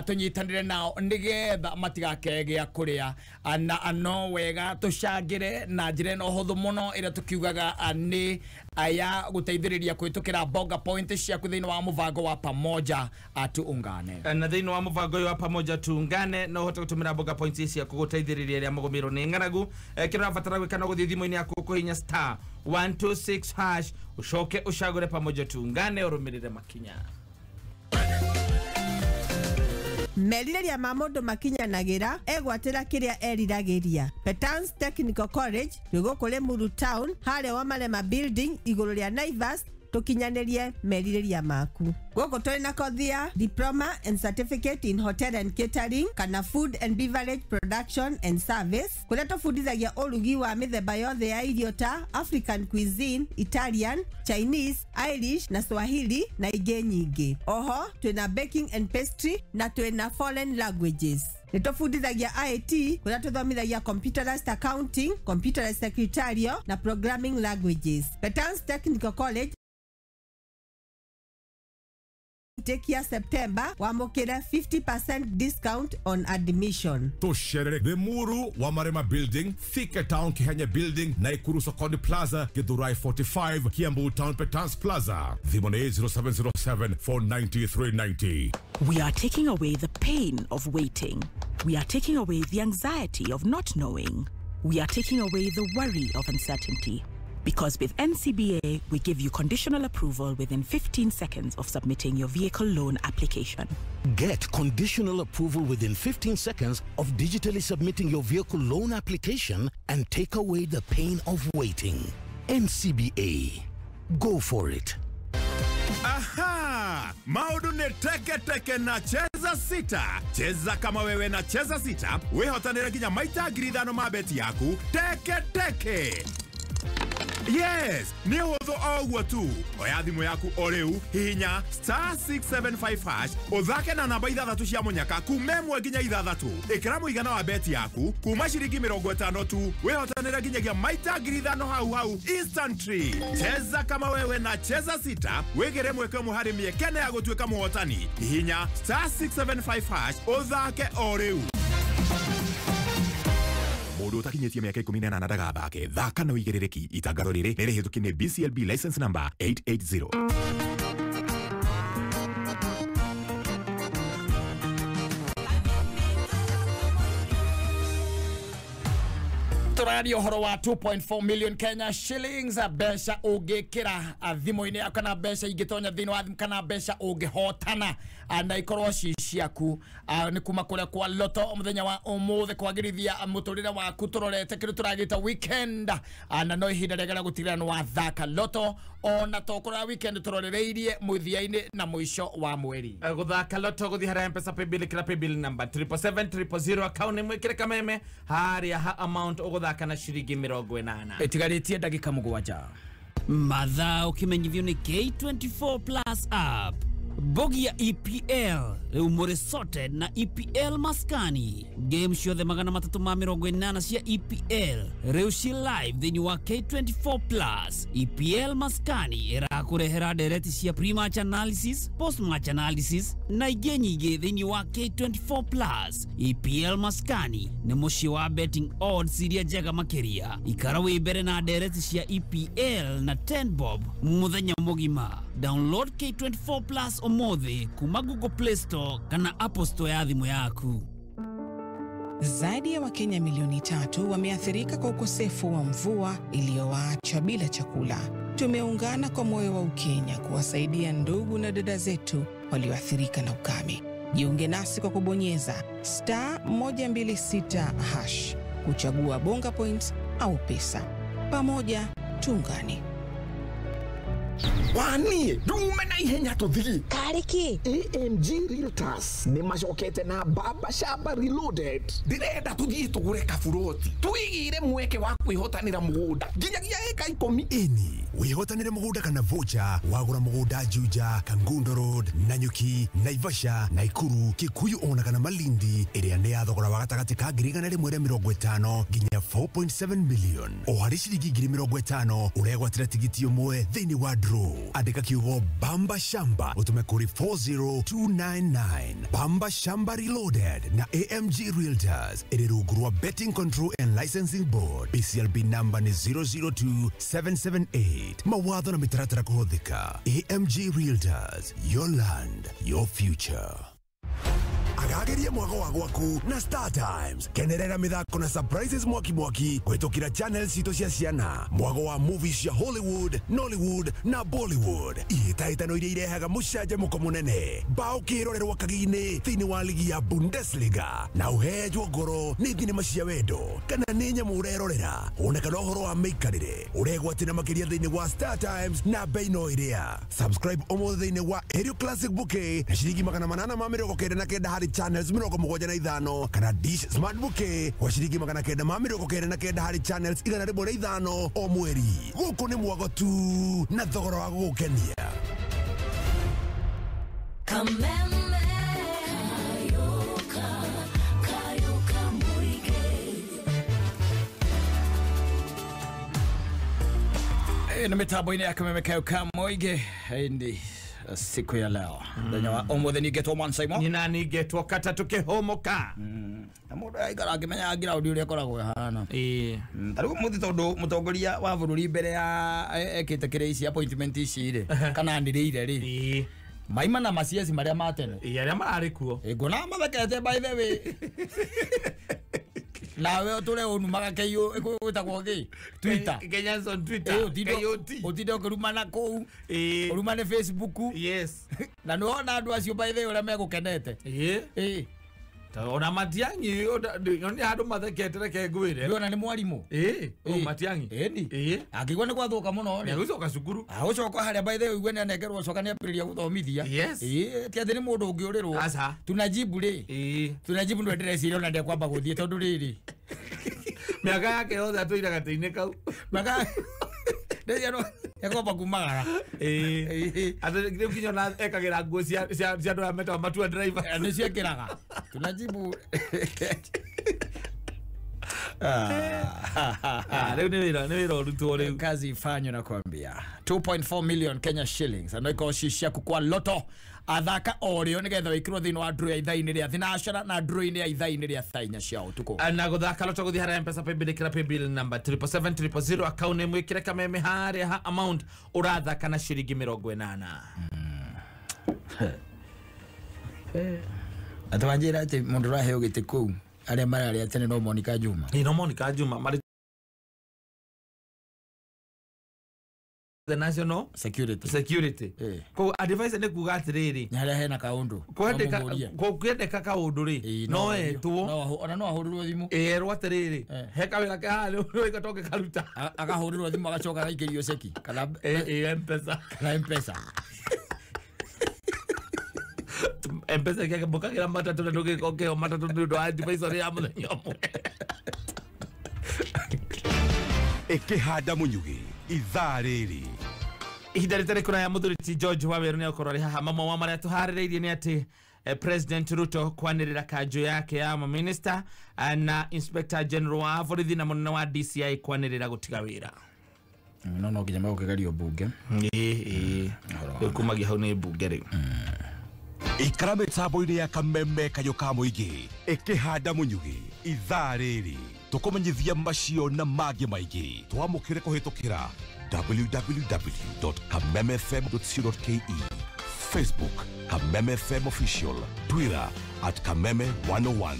tunyitanire nao nigetha matigake gia kuria, na no wega tucangire na njira ĩno hũthũ mũno ĩrĩa tukiugaga nĩ aya guteithĩrĩria kwitukira bonga point ciaku thĩinĩ wa mũbango wa pamoja tuungane. Na thĩinĩ wa mũbango wa pamoja tuungane no ũhote gũtũmĩra bonga point ciaku gũteithĩrĩria arĩa magũmĩirwo nĩ ng'aragu. Kĩrĩa ũrabatara gwĩka no gũthiĩ thimũ-inĩ yaku kũhihinya star 126 hash ucoke ucagure pamoja tuungane urumirire makinya. Merirĩria ma mũndũ makinyanagĩra egwatĩra kĩrĩa eriragĩria. Petans Technical College rĩ gũkũ Limuru Town harĩa wa Marema Building igũrũ rĩa Naivas, tũkinyanĩrie merirĩria maku. Gũkũ tũrĩ na kothi ya Diploma and Certificate in Hotel and Catering kana Food and Beverage Production and Service, kũrĩa tũbundithagia ũrugi wa mĩthemba yothe ya irio ta African cuisine, Italian, Chinese, Irish na Swahili na ingĩ nyingĩ. Oho twĩna baking and pastry na twĩna foreign languages. Nĩ tũbundithagia IT, kũrĩa tũthomithagia computerized accounting, computerized secretarial na programming languages. Petans Technical College intake ya September wamũkĩre 50% discount on admission. Tũcerere Limuru wa Marema Building, Thika Town Kihenya Building, Naikuru Sokoni Plaza, Githurai 45, Kiambu Town Petans Plaza. Thimũ nĩ 0707 490 390. We are taking away the pain of waiting. We are taking away the anxiety of not knowing. We are taking away the worry of uncertainty. Because with NCBA, we give you conditional approval within 15 seconds of submitting your vehicle loan application. Get conditional approval within 15 seconds of digitally submitting your vehicle loan application and take away the pain of waiting. NCBA. Go for it. Aha! Maundu ni teke teke na Cheza Sita. Cheza kama wewe na Cheza Sita, wĩhotanĩre nginya maita 5,000 ma beti yaku teke teke. Yes, nĩ ũhũthũ o ũguo tu. Oya thimũ yaku o rĩu, hihinya star 675 hash, ũthake na namba 6 cia mũnyaka kuma 1 nginya 6. Ĩkĩra mũigana wa beti yaku kuma ciringi 50 tu, wĩhotanĩre nginyagia maita 5,000 hau hau instantly. Cheza kama wewe na Cheza Sita, wĩgĩre mweke ũmwe harĩ mĩeke ya gũtuĩka mũhotani. Hihinya star 675 hash, ũthake o rĩu. Mũndũ ũtakinyĩtie mĩaka 18 ndagathake. Thaka na ũigĩrĩrĩki. Itangatho rĩrĩ nĩ rĩhĩtũkie nĩ BCLB license number 880. Tũraria ũhoro wa 2.4 million Kenya shillings, mbeca ũngĩkĩra thimũ-inĩ yaku kana mbeca ingĩtonya thĩinĩ wa thimũ kana mbeca ũngĩhotana na ikorwo ci ciaku. Nĩ kuma kũrĩa kwa Loto mũthenya wa ũmũthĩ kwagĩrithia mũtũrĩre waku. Tũrorete kĩndũ tũragĩta weekend, na no ihinda rĩega rĩa gũtigĩrĩra nĩ wathaka Loto ona tokũrora weekend tũrorereirie mũthia-inĩ na mũico wa mweri. Gũthaka Loto gũthiĩ harĩa Mpesa paybill ĩkĩra paybill number 777 000 account name ĩkĩre kameme harĩa ha amount ũgũthaka na ciringi 80. Ĩtigarĩtie ndagĩka 7. Mathaa ũkĩmenyithio nĩ K24 Plus app. Bogi ya EPL rĩu mũrĩ sorted na EPL maskani. Game ciothe 380 cia EPL rĩu ci live thĩinĩ wa K24 Plus. EPL maskani ĩrakũrehera ndereti cia pre-match analysis, post-match analysis na ingĩ nyingĩ thĩinĩ wa K24 Plus. EPL maskani nĩ mũciĩ wa betting odds iria njega makĩria. Ikara wĩ mbere na ndereti cia EPL na 10 bob mũthenya mũgima. Download K24 Plus ũmũthĩ kuma Google Play Store kana Apple Store ya thimũ yaku. Zaidi ya Wakenya milioni 3 wameathirika kwa ukosefu wa mvua iliyowaacha bila chakula. Tumeungana kwa moyo wa Ukenya kuwasaidia ndugu na dada zetu walioathirika na ukame. Jiunge nasi kwa kubonyeza *126# kuchagua Bonga Points au pesa. Pamoja tuungane. Wani, ndume na ihenya tuthii. Kariki. AMG Realtors ni macokete na Baba Shamba Reloaded. Ndirenda tuthii tugure kaburoti. Tuigire mweke wa kwihotanira mugunda nginyagia eka 10. Ĩni, wĩhotanĩre mũgũnda kana voucher wagũra mũgũnda Juja, Kangundo Road, Nanyuki, Naivasha, Naikuru, Kikuyu ona kana Malindi ĩrĩa nĩ ya thogora wa gatagatĩ ka 150,000 nginya 4.7 million. O harĩ ciringi 50,000 ũregwatĩra tigiti ũmwe thĩinĩ wa draw. Andĩka kiugo Bamba Shamba ũtũme kũrĩ 40299. Bamba Shamba Reloaded na AMG Realtors ĩrĩ rungu rwa Betting Control and Licensing Board. BCLB number nĩ 002778. Mawatho na mĩtaratara kũhũthĩka. AMG Realtors, your land, your future. Agageria mwago wa gwaku na Star Times. Kenerera mithako na surprises mwaki mwaki kwitukira channel citũ cia ciana. Mwago wa movies cia Hollywood, Nollywood na Bollywood. Ihĩtahĩtano iria irehaga mũcanjamũko mũnene. Bao kĩrorerwa kagi-inĩ thĩinĩ wa ligi ya Bundesliga. Na ũhenjwo ngoro nĩ thinema cia wendo kana nĩ nyamũ ũrerorera. Ona kana ũhoro wa mĩikarĩre ũregwatĩra makĩria thĩinĩ wa Star Times na bei no ĩrĩa. Subscribe ũmũthĩ thĩinĩ wa Aerial Classic Bouquet na ciringi 899 harĩ channels 75 kana Dish Smart Bouquet kwa ciringi 999 harĩ channels 105 o mweri. Gũkũ nĩ mwago tu na thogora wa gũgũkenia. Kameme kayoka kayoka muige. Na mitambo-inĩ ya Kameme kayoka muige indi siku ya leo. Mũthenya wa ũmũthĩ ningĩtwo Mwansaimo. Nina ningĩtwo Katatũ Kĩhũmũka. Na mũndũ aikara akĩmenyaga ground ũrĩa ĩkoragwo ĩhana. Ta rĩu ũmũthĩ tondũ mũtongoria wa bũrũri mbere ya ekĩte kĩrĩa ici appointment ici rĩ kana anĩrĩire rĩ maima na maciaci marĩa ma tene. Arĩa mararĩ kuo. Nguona mathekete by the way. Nawe ũtũre ũnumaga KO gwĩtagwo kĩ Twitter. Kenyans on Twitter. KOT. Ũtinde ũkĩrumana kũu. Ũrumane Facebook. Yes. Na nĩwona andũ acio by the way ũrĩa megũkenete. Ona Matiang'i nĩ handũ mathekete reke ngwĩre. Ndĩrona nĩ mwarimũ. Matiang'i. Ĩni. Akĩigua nĩ gwathũka mũno rĩ. Nĩagũcoka cukuru. Agũcoka harĩa by the way ũigue nĩanengerwo acoka nĩambĩrĩria gũthomithia. Yes. Ti atĩ nĩ mũndũ ũngĩũrĩrwo. Aca. Tunajibu rĩ. Tunajibu nĩwe ndĩreciria ona ndekwamba gũthiĩ tondũ rĩrĩ. Mĩaka yake yothe atũire gatĩ-inĩ kau. Mĩaka nĩekwamba kumagara. Atĩ rĩu nginya ona ekagĩra nguo cia andũ arĩa metagwo matua driver. Nĩcio ekĩraga. Tunajibu. Rĩu nĩ wĩra ũrutwo rĩu. Kazi ifanywe nakwambia. 2.4 million Kenya shillings. Na ikorwo ci ciaku kwa Lotto. Athaka o rĩo nĩgetha wĩkĩrwo thĩinĩ wa draw ya ithaa-inĩ rĩa thinacara na draw-inĩ ya ithaa-inĩ rĩa thaa inya cia ũtukũ. Na gũthaka Lotto gũthiĩ harĩa M-Pesa paybill ĩkĩra paybill number 777 account name wĩkĩre Kameme harĩa ha amount ũrathaka na ciringi 80. Atĩ wanjĩra atĩ mũndũ ũraheo gĩtĩ kũu arĩa mararĩa tene no Monica Juma. No Monica Juma marĩ the national security. Koguo advisor nĩ kuga atĩrĩrĩ nĩ harĩa hena kaũndũ kwendeka kaũndũ rĩ no etwo ona no ahũrĩrwo thimũ erwo atĩrĩrĩ he kawĩra ke haha rĩu tũngĩkaruta akahũrĩrwo thimũ agacoka agaikĩrio ceki kana M-Pesa kana M-Pesa. M-Pesa kĩamũkagĩra matatũ na ndũgĩkokeo matatũ nĩ ũndũ wa advisor ya mũthenya ũmwe. Ĩkĩhanda mũnyugĩ ithaa rĩrĩ. Ihinda rĩtarĩ kũraya mũthuri ti George Waweru nĩ akorwo arĩ haha. Mamwe wa marĩa tũharĩrĩirie nĩ atĩ President Ruto kwanĩrĩra kanjũ yake ya maminista, na Inspector General wa borithi na mũnene wa DCI kwanĩrĩra gũtiga wĩra. No nginya megũkĩgerio mbunge. Ĩĩ, rĩu kumagia hau nĩ mbunge rĩu. Ikara mĩtambo-inĩ ya Kameme Kayũ ka Mũingĩ ĩkĩhanda mũnyugĩ ithaa rĩrĩ tũkũmenyithia macio na mangĩ maingĩ. Twamũkĩre kũhĩtũkĩra www.kamemefm.co.ke, Facebook Kameme FM Official, Twitter at Kameme 101.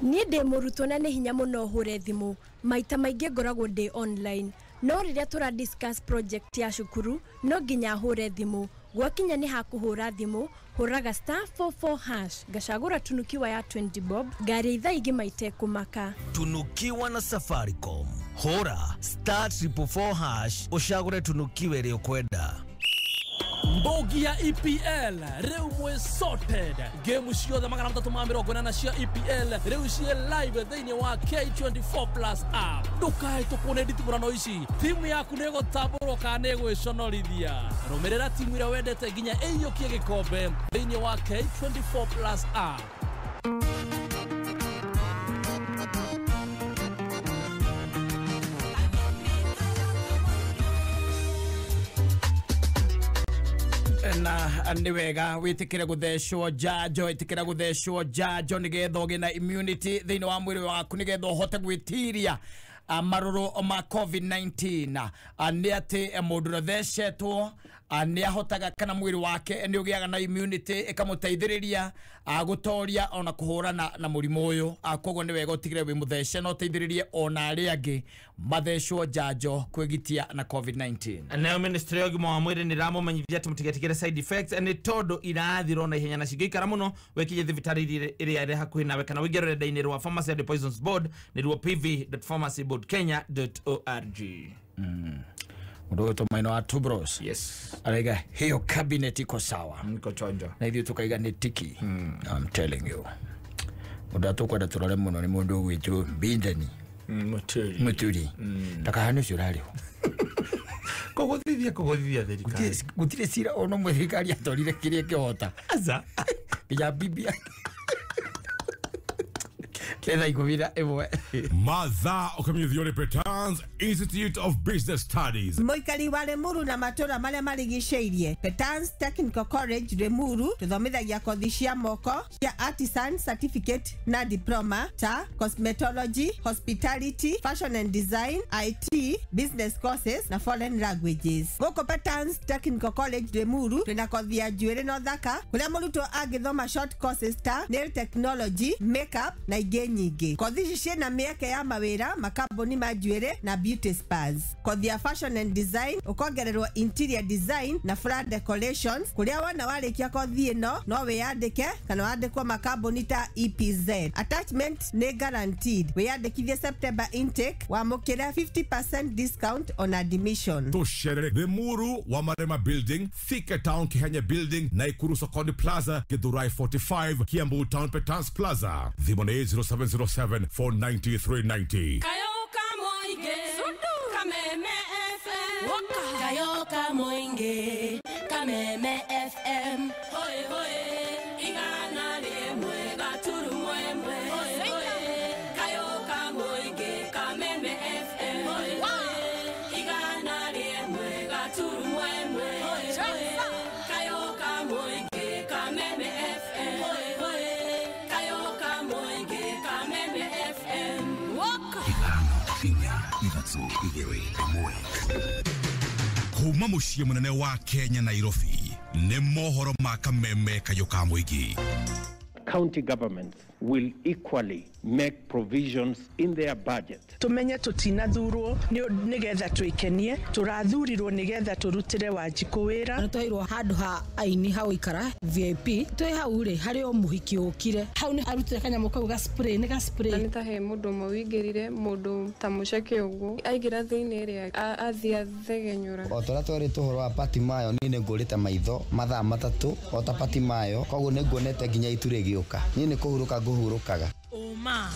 Niĩ ndĩ mũrutwo na nĩ hinya mũno hũre thimũ. Maita maingĩ ngoragwo ndĩ online, no rĩrĩa tũra discuss project ya cukuru no nginya hũre thimũ. Gwakinya nĩ hakũhũra thimũ, hũraga *44# ngacagũra tunukiwa ya 20 bob, ngari ithaa ingĩ maitekũmaka. Tunukiwa na Safaricom. Hũra *444# ũcagũre tunukiwa ĩrĩa ũkwenda. Mbogi ya EPL rĩu mwĩ sorted. Game ciothe 380 cia EPL rĩu ciĩ live thĩinĩ wa K24 Plus app. Ndũkahĩtũkwo nĩ nditimũrano ici. Timu yaku nĩ ĩgũtambũrwo kana nĩ ĩgwĩconorithia. Rũmĩrĩra timu ĩrĩa wendete nginya ĩiyũkie gĩkombe thĩinĩ wa K24 Plus app. Na nĩ wega wĩtĩkĩre gũthecwo njanjo, ĩtĩkĩra gũthecwo njanjo nĩgetha ũgĩe na immunity thĩinĩ wa mwĩrĩ waku nĩgetha ũhote gwĩtiria marũrũ ma COVID-19. Nĩ atĩ mũndũ ũrĩa ũthecetwo nĩ ahotaga kana mwĩrĩ wake nĩ ũgĩaga na immunity ĩkamũteithĩrĩria gũtoria ona kũhũrana na mũrimũ ũyũ. Koguo nĩ wega ũtigĩre wĩ mũthece na ũteithĩrĩrie ona arĩa angĩ mathecwo njanjo kwĩgitia na COVID-19. Nayo ministry ya ũgima wa mwĩrĩ nĩ ĩramũmenyithia atĩ mũtigetigĩre side effects nĩ tondũ irathirwo na ihenya na cingĩikara mũno wĩkinye thibitarĩ ĩrĩa ĩrĩ hakuhĩ nawe kana ũingĩre rũrenda-inĩ rwa Pharmacy and Poisons Board nĩruo pv.pharmacyboardkenya.org. Mundu ũyũ tũmaino wa Tubros. Yes. Araiga hiyo cabinet iko sawa. Niko chonjo. Na ithuĩ tukaiga nĩ tiki. I'm telling you. Mundu atũkwenda tũrore mũno nĩ mũndũ ũgwĩtwo Mbindani. Muturi. Muturi. Ndakahane ũcio ũrarĩho. Kũgũthithia thirikari. Gũtirĩ cira ona ũmwe thirikari atwarire kĩrĩa kĩhota. Aca. Nginya BBI. Thaa 11. Mathaa ũkamenyithio nĩ Petans Institute of Business Studies. Mũikari wa Limuru na matũra marĩa marigicĩirie, Petans Technical College Limuru tũthomithagia kothi cia moko cia artisan certificate na diploma ta cosmetology, hospitality, fashion and design, IT, business courses na foreign languages. Gũkũ Petans Technical College Limuru twĩna kothi ya njuĩrĩ na ũthaka kũrĩa mũrutwo angĩthoma short courses ta nail technology, makeup na ingĩ nyingĩ. Kothi ici ciĩna mĩeke ya mawĩra makambuni ma njuĩrĩ na beauty spas. Kothi ya fashion and design ũkongererwo interior design na flower decorations kũrĩa wona warĩkia kothi ĩno no wĩyandĩke kana wandĩkwo makambuni ta EPZ. Attachment nĩ guaranteed. Wĩyandĩkithie September intake wamũkĩre 50% discount on admission. Tũcerere Limuru wa Marema Building, Thika Town Kihenya Building, Naikuru Sokoni Plaza, Githurai 45, Kiambu Town Petans Plaza. Thimũ nĩ 0707 490 390. Kayoka Moinge, Kameme FM. Kayoka Moinge, Kameme FM. Hoi hoi, igana rimwe gaturu mwemwe. Hoi hoi, Kayoka Moinge, Kameme FM. Hoi hoi, igana rimwe gaturu mwemwe. Hoi hoi, Kayoka Moinge, Kameme FM. Hoi hoi, Kayoka Moinge, Kameme FM. Inya ithatũ igĩrĩ ĩmwe. Kuma mũciĩ mũnene wa Kenya Nairobi nĩ mohoro ma Kameme Kayũ ka Mũingĩ. County governments will equally make provisions in their budget. Tumenye tutinathurwo nigetha twikenie, turathurirwo nigetha turutire Wanjikũ wira. Nĩ twaheirwo handũ ha aini ha gũikara VIP twĩ hau rĩ harĩ o mũhiki ũkire hau nĩ arutire kanyamũ kau ga spray nĩ ga spray. Nĩ ta he mũndũ ũmwe wĩingĩrire mũndũ ta mũceke ũguo aingĩra thĩinĩ rĩ athiĩ athegenyũra. O ta ũrĩa twerĩtwo ũhoro wa Patimayo niĩ nĩ ngũrĩte maitho mathaa matatũ o ta Patimayo, koguo nĩ nguonete nginya itu rĩgĩũka. Niĩ nĩ kũhurũka ngũhurũkaga. Ũma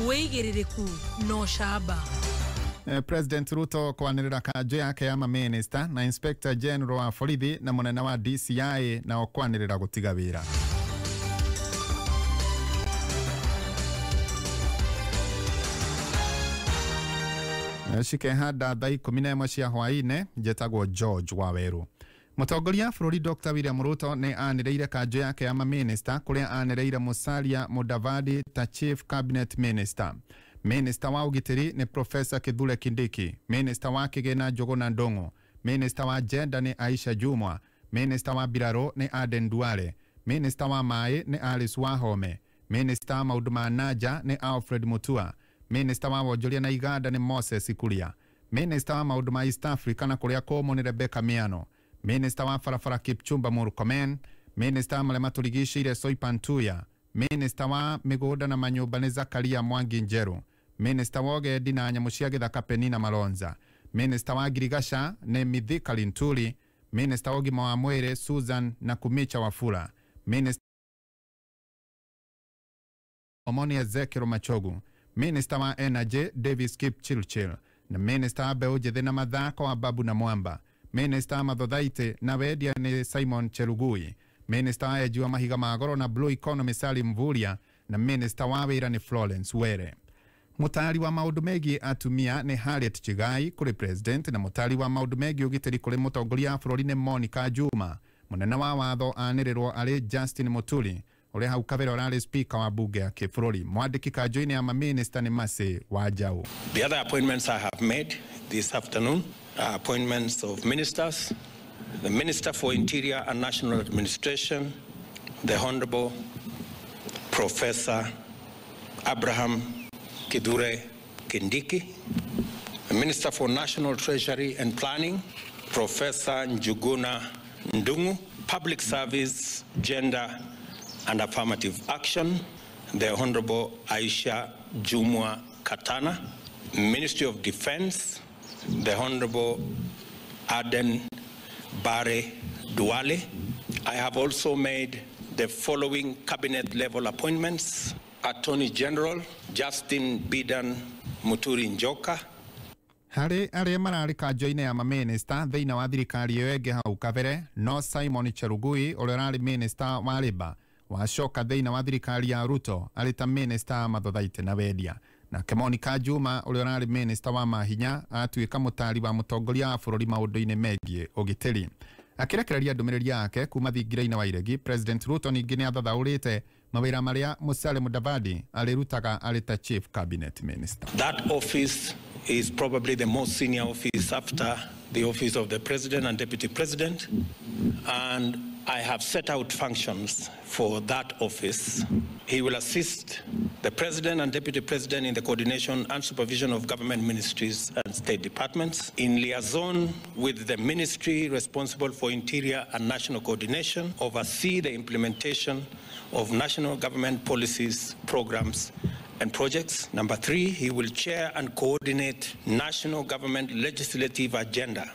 wĩigĩrĩrĩku no camba. President Ruto kwanĩrĩra kanjũ yake ya mamĩnĩsta na Inspector General wa borithi na mũnene wa DCI nao kwanĩrĩra gũtiga wĩra. Cikehanda thaa 11 cia hwaĩ-inĩ. Njĩtagwo George Waweru. Mũtongoria bũrũri Dr. William Ruto nĩ anĩrĩire kanjũ yake ya mamĩnĩsta kũrĩa anĩrĩire Musalia Mudavadi ta Chief Cabinet Minister. Minister wa ũgitĩri nĩ Professor Kithure Kindiki, Minister wa kĩgĩna Njũgũna Ndung'u, Minister wa gender nĩ Aisha Jumwa, Minister wa mbirarũ nĩ Aden Duale, Minister wa maĩ nĩ Alice Wahome, Minister wa maũndũ ma nanja nĩ Alfred Mutua, Minister wa wonjoria na iganda nĩ Moses Kuria, Minister wa maũndũ ma East Africa na kũrĩa kũmũ nĩ Rebecca Miano, Minister wa barabara Kipchumba Murkomen, Minister wa marĩa matũrigicĩirie Soipan Tuya, Minister wa mĩgũnda na manyũmba nĩ Zakaria Mwangi Njeru, Minister wa ũgendi na nyamũ cia gĩthaka Penina Malonza, Minister wa ngirigaca nĩ Mithika Linturi, Minister wa ũgima wa mwĩrĩ Susan Nakumicha Wafula, Minister Omoni Ezekiel Machogu, Minister wa Energy Davis Kipchirchir na Minister wa mbeũ njĩthĩ na mathako wa Babu na Mwamba, Minister wa mathothaitĩ na wendia nĩ Simon Chelugui, Minister wa enji wa mahiga ma goro na Blue Economy Salim Mvurya na Minister wa wĩra nĩ Florence Were. Mũtaari wa maũndũ megiĩ atumia nĩ Harriet Chigai kũrĩ president na mũtaari wa maũndũ megiĩ ũgitĩri kũrĩ mũtongoria wa bũrũri nĩ Monica Juma. Mũnene wa watho anĩrĩrwo arĩ Justin Muturi ũrĩa hau kabere ũrarĩ speaker wa bunge ya kĩbũrũri. Mwandĩki kanjũ-inĩ ya mamĩnĩsta nĩ Mercy Wanjaũ. The other appointments I have made this afternoon are appointments of ministers. The Minister for Interior and National Administration, the Honorable Professor Abraham Kithure Kindiki. The Minister for National Treasury and Planning, Professor Njuguna Ndung'u. Public Service, Gender and Affirmative Action, the Honorable Aisha Jumwa Katana. Ministry of Defense, the Honorable Aden Bare Duale. I have also made the following cabinet level appointments: Attorney General Justin Bidan Muturi Njoka. Harĩ arĩa mararĩ kanjũ-inĩ ya mamĩnĩsta thĩinĩ wa thirikari ĩyo ĩngĩ hau kabere no Simon Chelugui ũrĩa ũrarĩ mĩnĩsta wa Labour wacoka thĩinĩ wa thirikari ya Ruto arĩ ta mĩnĩsta wa mathothaitĩ na wendia. Nake Monica Juma ũrĩa ũrarĩ mĩnĩsta wa mahinya atuĩka mũtaari wa mũtongoria wa bũrũri maũndũ-inĩ megiĩ ũgitĩri. Akĩrekereria ndũmĩrĩri yake kuma thingira-inĩ wa iregi, President Ruto ningĩ nĩ athathaũrĩte mawĩra marĩa Musalia Mudavadi arĩrutaga arĩ ta Chief Cabinet Minister. That office is probably the most senior office after the office of the President and Deputy President, and I have set out functions for that office. He will assist the President and Deputy President in the coordination and supervision of government ministries and state departments, in liaison with the ministry responsible for interior and national coordination, oversee the implementation of national government policies, programs, and projects. Number 3, he will chair and coordinate national government legislative agenda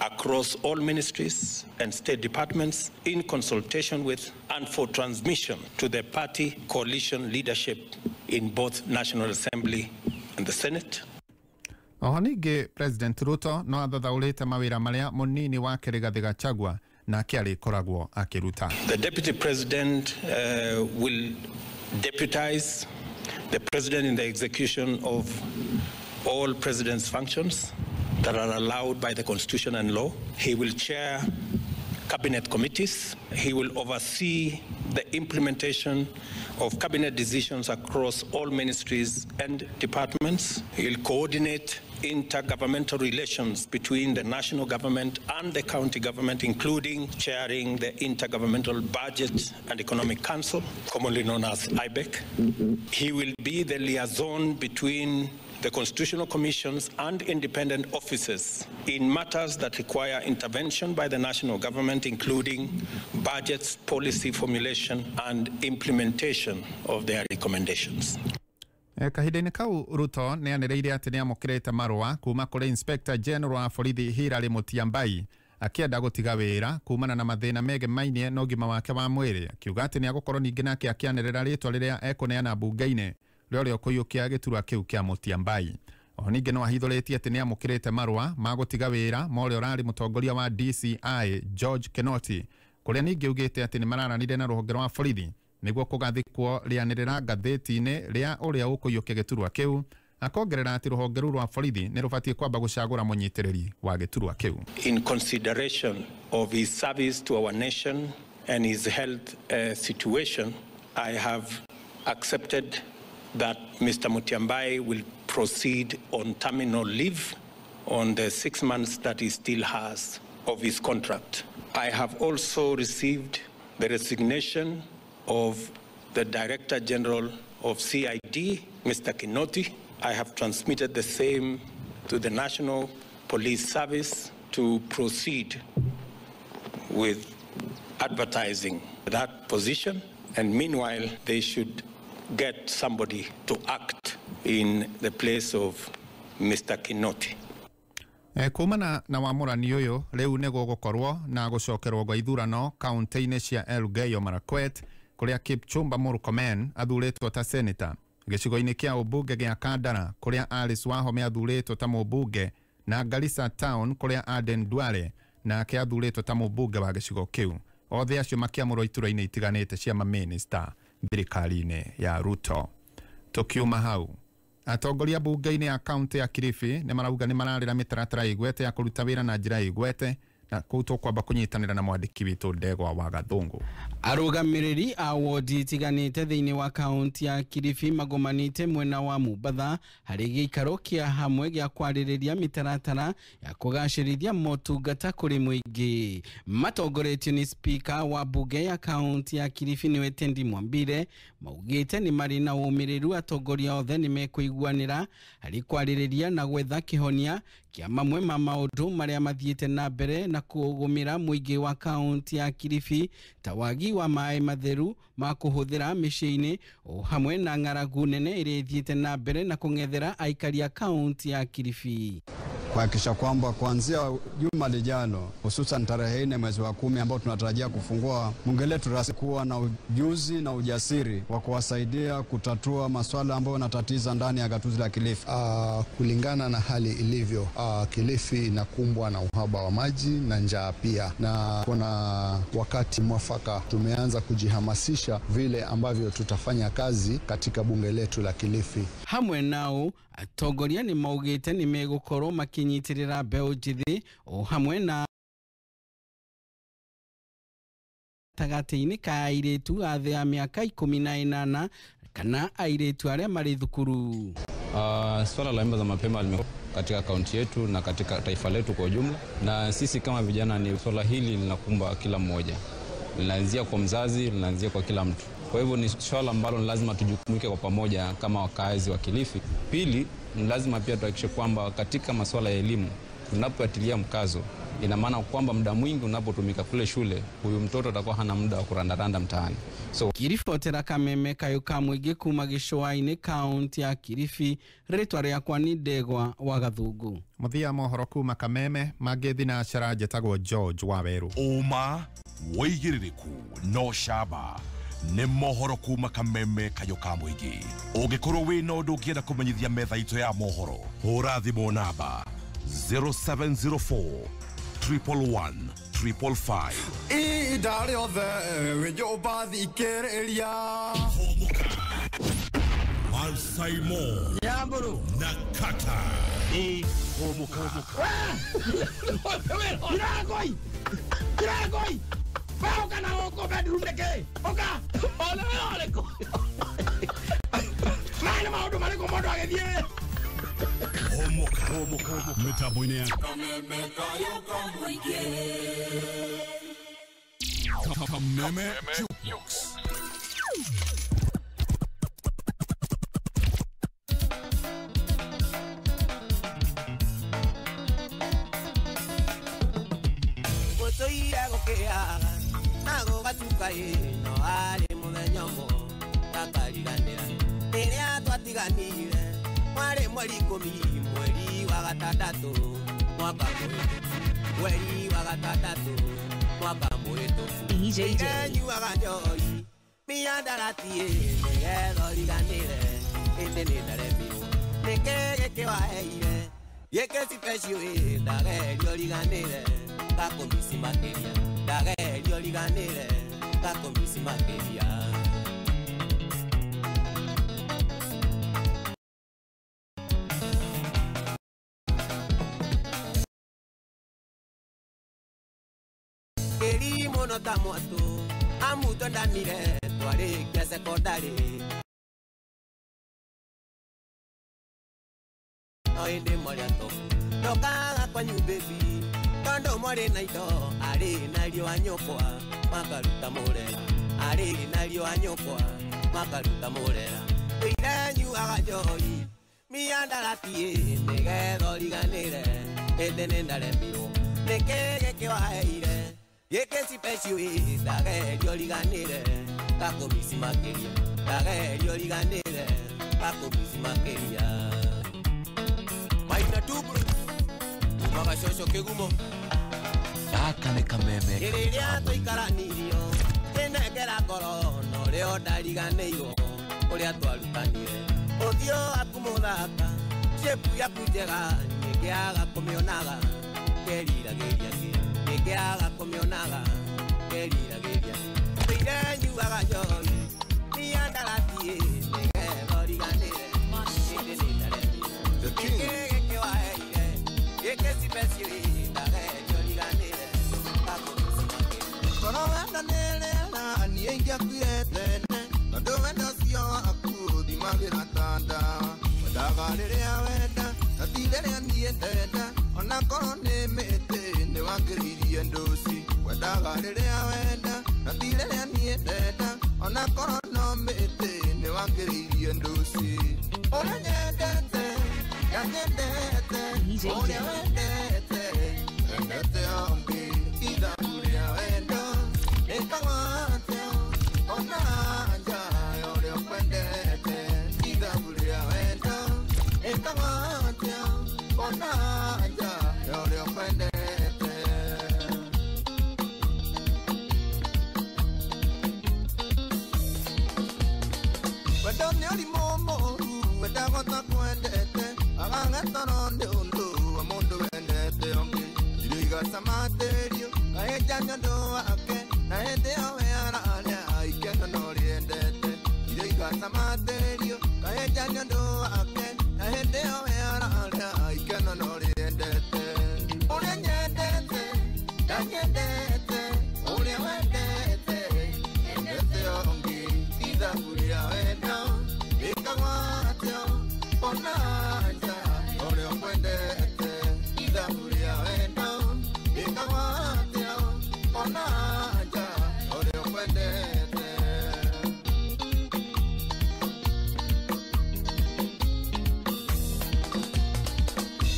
across all ministries and state departments in consultation with and for transmission to the party coalition leadership in both National Assembly and the Senate. Oho ningĩ President Ruto no athathaũrĩte mawĩra marĩa mũnini wake Rigathĩ Gachagua nake arĩkoragwo akĩruta. The Deputy President will deputize the President in the execution of all President's functions that are allowed by the Constitution and law. He will chair cabinet committees. He will oversee the implementation of cabinet decisions across all ministries and departments. He will coordinate intergovernmental relations between the national government and the county government, including chairing the Intergovernmental Budget and Economic Council, commonly known as IBEC. He will be the liaison between the constitutional commissions and independent offices in matters that require intervention by the national government, including budgets, policy formulation, and implementation of their recommendations. Kahinda-inĩ kau Ruto nĩ anĩrĩire atĩ nĩ amũkĩrĩte marũa kuma kũrĩ Inspector General wa borithi Hilary Mutyambai akĩenda gũtiga wĩra kumana na mathĩna megemainie na ũgima wake wa mwĩrĩ, akiuga atĩ nĩ agũkorwo ningĩ nake akĩanĩrĩra rĩtwa rĩrĩa ekũneana mbunge-inĩ rĩa ũrĩa ũkũiyũkia gĩturwa kĩu kĩa Mutyambai. Oho ningĩ no ahithũrĩtie atĩ nĩ amũkĩrĩte marũa ma gũtiga wĩra ma ũrĩa ũrarĩ mũtongoria wa DCI George Kinoti, kũrĩa ningĩ augĩte atĩ nĩ mararanire na rũhonge rwa borithi nĩguo kũgathĩkwo rĩanĩrĩra ngathĩti-inĩ rĩa ũrĩa ũkũiyũkia gĩturwa kĩu. Akongerera atĩ rũhonge rũu rwa borithi nĩ rũbatiĩ kwamba gũcagũra mũnyitĩrĩri wa gĩturwa kĩu. In consideration of his service to our nation and his health situation, I have accepted that Mr. Mutyambai will proceed on terminal leave on the 6 months that he still has of his contract. I have also received the resignation of the Director General of CID, Mr. Kinoti. I have transmitted the same to the National Police Service to proceed with advertising that position. And meanwhile, they should get somebody to act in the place of Mr. Kinoti. Kumana na wamũrani ũyũ rĩu nĩ gũgũkorwo na gũcokerwo gwa ithurano kaunti-inĩ cia Elgeyo Marakwet kũrĩa Kipchumba Murkomen athurĩtwo ta senator, gĩcigo-inĩ kĩa ũmbunge gĩa Kandara kũrĩa Alice Wahome athurĩtwo ta mũmbunge, na Garissa Town kũrĩa Aden Duale nake athurĩtwo ta mũmbunge wa gĩcigo kĩu. Othe acio makĩamũrwo iturwa-inĩ itiganĩte cia mamĩnĩsta thirikari-inĩ ya Ruto. Tukiuma hau, atongoria bunge-inĩ ya kaunti ya Kilifi nĩ marauga nĩ mararĩra mĩtaratara ĩgwete ya kũruta wĩra na njĩra ĩgwete, na kũu tũkwamba kũnyitanĩra na mwandĩki witũ Ndegwa wa Gathũngũ. Arũgamĩrĩri a wodi itiganĩte thĩinĩ wa kaunti ya Kilifi magomanĩte mwena wa Mombatha harĩ gĩikaro kĩa hamwe gĩa kwarĩrĩria mĩtaratara ya kũgacĩrithia motungata kũrĩ mũingĩ. Matongoretio nĩ spika wa bunge ya kaunti ya Kilifi nĩwe Tendi Mwambire, maugĩte nĩ marĩ na ũmĩrĩru atongoria othe nĩ mekũiguanĩra harĩ kwarĩrĩria na gwetha kĩhonia kĩa mamwe ma maũndũ marĩa mathiĩte na mbere na kũgũmĩra mũingĩ wa kaunti ya Kilifi ta wagi wa maĩ matheru ma kũhũthĩra mĩciĩ-inĩ o hamwe na ng'aragu nene ĩrĩa ĩthiĩte na mbere na kũng'ethera aikari a kaunti ya Kilifi. Kuhakikisha kwamba kuanzia juma lijalo hususan tarehe 4 mwezi wa 10 ambao tunatarajia kufungua bunge letu rasmi, kuwa na ujuzi na ujasiri wa kuwasaidia kutatua masuala ambayo yanatatiza ndani ya gatuzi la Kilifi. Kulingana na hali ilivyo, Kilifi inakumbwa na uhaba wa maji na njaa pia, na kuna wakati mwafaka tumeanza kujihamasisha vile ambavyo tutafanya kazi katika bunge letu la Kilifi. Hamwe nao atongoria nĩ maugĩte nĩ megũkorwo makĩnyitĩrĩra mbeũ njĩthĩ o hamwe na gatagatĩ-inĩ ka airĩtu a thĩ ya mĩaka 18 kana airĩtu arĩa marĩ thukuru. Swala la mimba za mapema limekuwa katika kaunti yetu na katika taifa letu kwa ujumla, na sisi kama vijana ni swala hili linakumba kila mmoja, linaanzia kwa mzazi, linaanzia kwa kila mtu. Kwa hivyo ni swala ambalo ni lazima tujukumike kwa pamoja kama wakazi wa Kilifi. Pili, ni lazima pia tuhakikishe kwamba katika masuala ya elimu tunapoatilia mkazo, ina maana kwamba muda mwingi unapotumika kule shule, huyu mtoto atakuwa hana muda wa kurandaranda mtaani. So kiribotera Kameme kayo ka mũingĩ kuma gĩcũa-inĩ kaunti ya Kilifi, rĩtwa rĩakwa nĩ Ndegwa wa Gathũngũ. Mũthia mohoro kuma Kameme mangĩ na cara njetagwo George Waweru. Ũma wĩigĩrĩrĩku no camba nĩ mohoro kuma Kameme kayo ka mũingĩ. Ũngĩkorwo wĩna ũndũ ũngĩenda kũmenyithia metha itũ ya mohoro, hũra thimũ namba 0704 111 555. Ihinda rĩothe wĩ nyũmba thikĩrĩria. Masaimo Nyamburu na Kata. Homoka. Kiragoi. Kiragoi. Oka na gũkũ bedroom nĩkĩ? Oka. Ole ole. Maya nĩ maũndũ marĩkũ mũndũ agĩthiĩ? Homoka. Mitambo-inĩ ya Kameme Jukebox. Mweri 10 mweri wa gatandatũ mwaka mweri wa gatandatũ mwaka mũhĩtũku. DJJ. Nyuaga njohi mĩandarati nĩgetha ũriganĩre ĩndĩ nĩ ndaremirwo nĩkĩ gĩkĩ waheire. Gĩkĩ special ĩ ndagerio riganĩre gakũmisi makĩria ndagerio riganĩre gakũmisi makĩria. Kĩri mũno ta mwatũ amu twendanire twarĩkia cekondarĩ no ĩndĩ mwarĩ atobu ndokaga kwanyu baby tondũ mwarĩ na indo arĩ na riũa nyũkwa makaruta mũrera arĩ na riũa nyũkwa makaruta mũrera ĩire nyuaga njohi miandarati nĩgetha ũriganĩre ĩndĩ nĩ ndaremirwo nĩkĩ gĩkĩ waheire gĩkĩ special ĩ ndagerio riganĩre gakũmisi makĩria ndagerio riganĩre gakũmisi makĩria. Maina tuburu umaga coco kĩgumo gaka nĩ kameme rĩrĩa tũikaranirio kĩnengera ngoro na ũrĩa ndariganĩirwo ũrĩa twarutanire ũthiũ waku mũthaka shape yaku njega nĩngĩaga kũmĩonaga keriragĩria kĩ nĩngĩaga kũmĩonaga keriragĩria kĩ ĩire nyuaga njohi miandarati nĩgetha ũriganĩre ĩndĩ nĩ ndaremirwo nĩkĩ gĩkĩ waheire gĩkĩ special ndagerio riganĩre gakũmisi makĩria. Korwo wendo nĩ rĩera niĩ ingĩakuire tene tondũ wendo ũcio waku ũthimagĩra ta ndawa wendaga rĩrĩa wenda na ti rĩrĩa niĩ ndenda ona korwo nĩ mĩtĩ nĩ wangĩrĩirie ndũci wendaga rĩrĩa wenda na ti rĩrĩa niĩ ndenda ona korwo no mĩtĩ nĩ wangĩrĩirie ndũci ũrĩa nyendete ndanyendete ũrĩa wendete wendete ũngĩ ithabu rĩa wendo nĩkagwatio ona nja ya ũrĩa ũkwendete ithabu rĩa wendo nĩkagwatio ona nja ya ũrĩa ũkwendete. Wendo nĩ ũrimũ mũũru wendagwo ta kwendete agangetoro nĩ ũndũ wa mũndũ wendete ũngĩ irio igacamatĩrio kaĩnja nĩ ũndũ wake na hĩndĩ ĩyo we ararĩa ikeno no rĩendete irio igacamatĩrio kaĩnja nĩ ũndũ wake na hĩndĩ ĩyo we ararĩa ikeno no rĩendete ũrĩa nyendete ndanyendete ũrĩa wendete endete ũngĩ ithabu rĩa wendo rĩkagwatio ona nja ũrĩa ũkwendete ithabu rĩa wendo rĩkagwatio ona nja ũrĩa ũkwendete.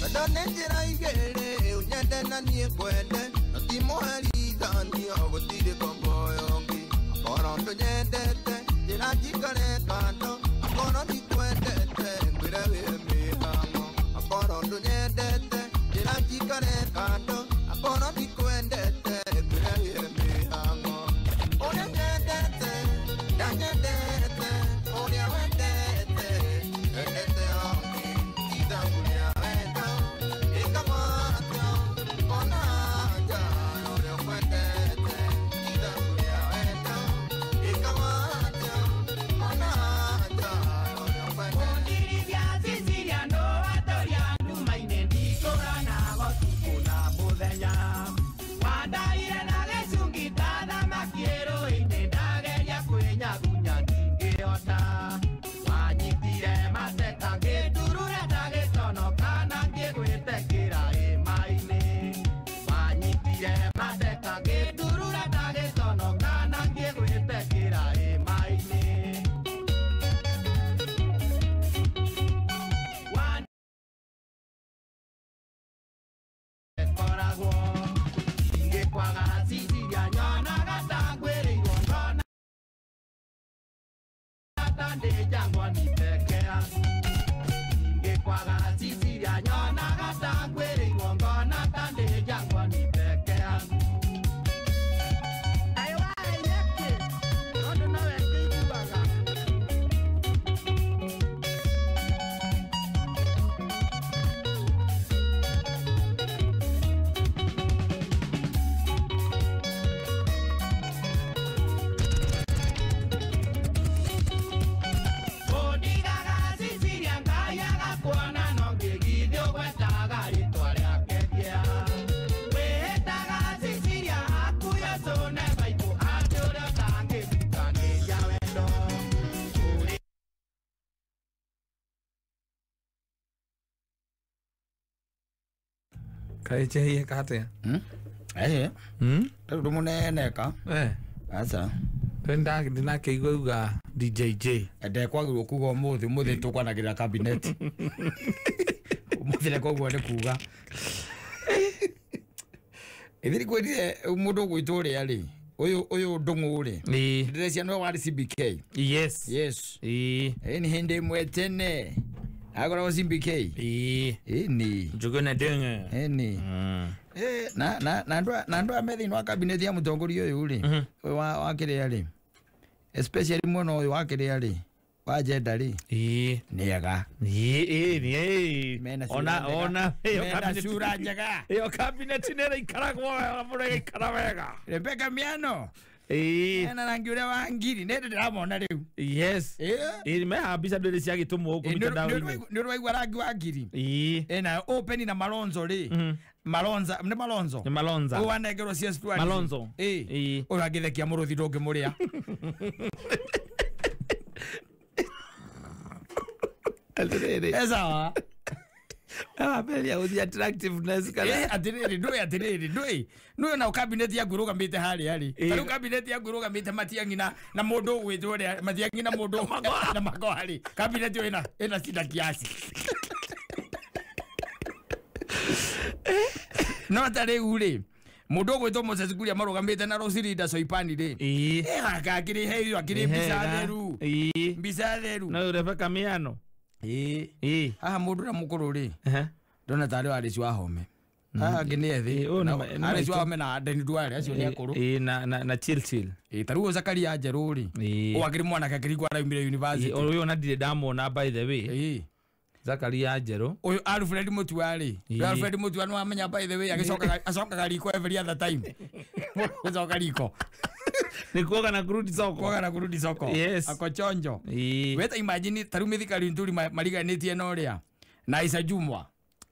Wendo nĩ njĩra igĩrĩ ũnyende na niĩ ngwende na ti mũherithanio gũtirĩ ngombo ũngĩ akorwo ndũnyendete njĩra njikare kando akorwo ndikwendete ngwĩre wĩ mĩhang'o akorwo ndũnyendete njĩra njikare kando akorwo ndikwendete ngwĩre wĩ mĩhang'o ũrĩa nyendete ndanyendete ũrĩa wendete wendete ũngĩ ithabu rĩa wendo rĩkagwatio ona nja ya ũrĩa ũkwendete ithabu rĩa wendo rĩkagwatio ona Kaĩ katia. Eh. Rĩu mũnene ka. Eh. Aca. Twenda ndinakĩigua uga DJJ. Ndekwagĩrĩirwo kuga ũmũthĩ ũmũthĩ tũkwanagĩrĩra cabinet. Ũmũthĩ nĩkoguo nĩ kuga. Ithiri kwĩrire mũndũ ũgwĩtwo ũrĩa rĩ. Ũyũ Ndung'u rĩ. Ndĩreciria nĩwe warĩ CBK. Yes. Yes. Ĩĩ. Nĩ hĩndĩ ĩmwe tene. Akoragwo CBK. Ĩĩ. Ĩni. Njugune Ndung'u. Ĩni. Na andũ aya me thĩinĩ wa cabinet ya mũtongoria ũyũ rĩ. Ũyũ wa kĩrĩa rĩ. Especially mwena ũyũ wa kĩrĩa rĩ. Wa jenda rĩ. Ĩĩ. Nĩ ega. Ĩĩ nĩ. Ona mena cura njega. Ĩyo cabinet nĩ ĩraikaragwo wega mũno ĩgaikara wega. Rebecca Miano. Ĩĩ. Ena rangi ũrĩa wa ngiri nĩ ndĩramona rĩu. Yes. Ĩĩ meha mbica ndĩrĩ ciagĩtũmwo gũkũ mitandao-inĩ. Nĩ ũraigua rangi wa ngiri. Ĩĩ. Ĩna open na Malonzo rĩ. Malonza nĩ Malonzo. Nĩ Malonza. Ũyũ wanengerwo CS Tourism. Malonzo. Ĩĩ. Ũyũ angĩthekia mũrũthi ndũngĩmũrĩa. Atĩrĩrĩ. Esawa. Aramberia gũthiĩ attractiveness kana. Atĩrĩrĩ ndũĩ atĩrĩrĩ ndũĩ. Nũĩ ona cabinet yaku ĩrũgamĩte harĩa rĩ. Ta rĩu cabinet yaku ĩrũgamĩte Matiang'i na mũndũ ũgwĩtwo ũrĩa Matiang'i na mũndũ na Magoha rĩ. Cabinet ĩyo ĩna shida kiasi. No ta rĩu rĩ. Mũndũ ũgwĩtwo Moses Kuria marũgamĩte na Roselinda Soipani rĩ. Ĩĩ. Akĩrĩ heyo akĩrĩ mbica theru. Ĩĩ. Mbica theru. No Rebecca Miano. Ĩĩ. Haha mũndũ ũrĩa mũkũrũ rĩ. Ndona tarĩ Alice Wahome. Haha angĩ nĩ ethĩ. Alice Wahome na Deni Duale acio nĩ akũrũ. Ĩĩ na chill chill. Ĩĩ ta rĩu Zakaria Njerũ rĩ. Ũyũ akĩrĩ mwanake akĩringwo araumire university. Ũyũ ona ndirĩ ndamwona by the way. Ĩĩ. Zakaria Njerũ. Ũyũ Alfred Mutua rĩ. Alfred Mutua nĩ wamenya by the way agĩcokaga acokaga riko every other time. Gũcoka riko. Ni kuoga na kurudi soko. Kuoga na kurudi soko. Yes. Ako chonjo. Weta imagine ta rĩu Mithika Linturi mariganĩtie na ũrĩa. Na Isa Jumwa.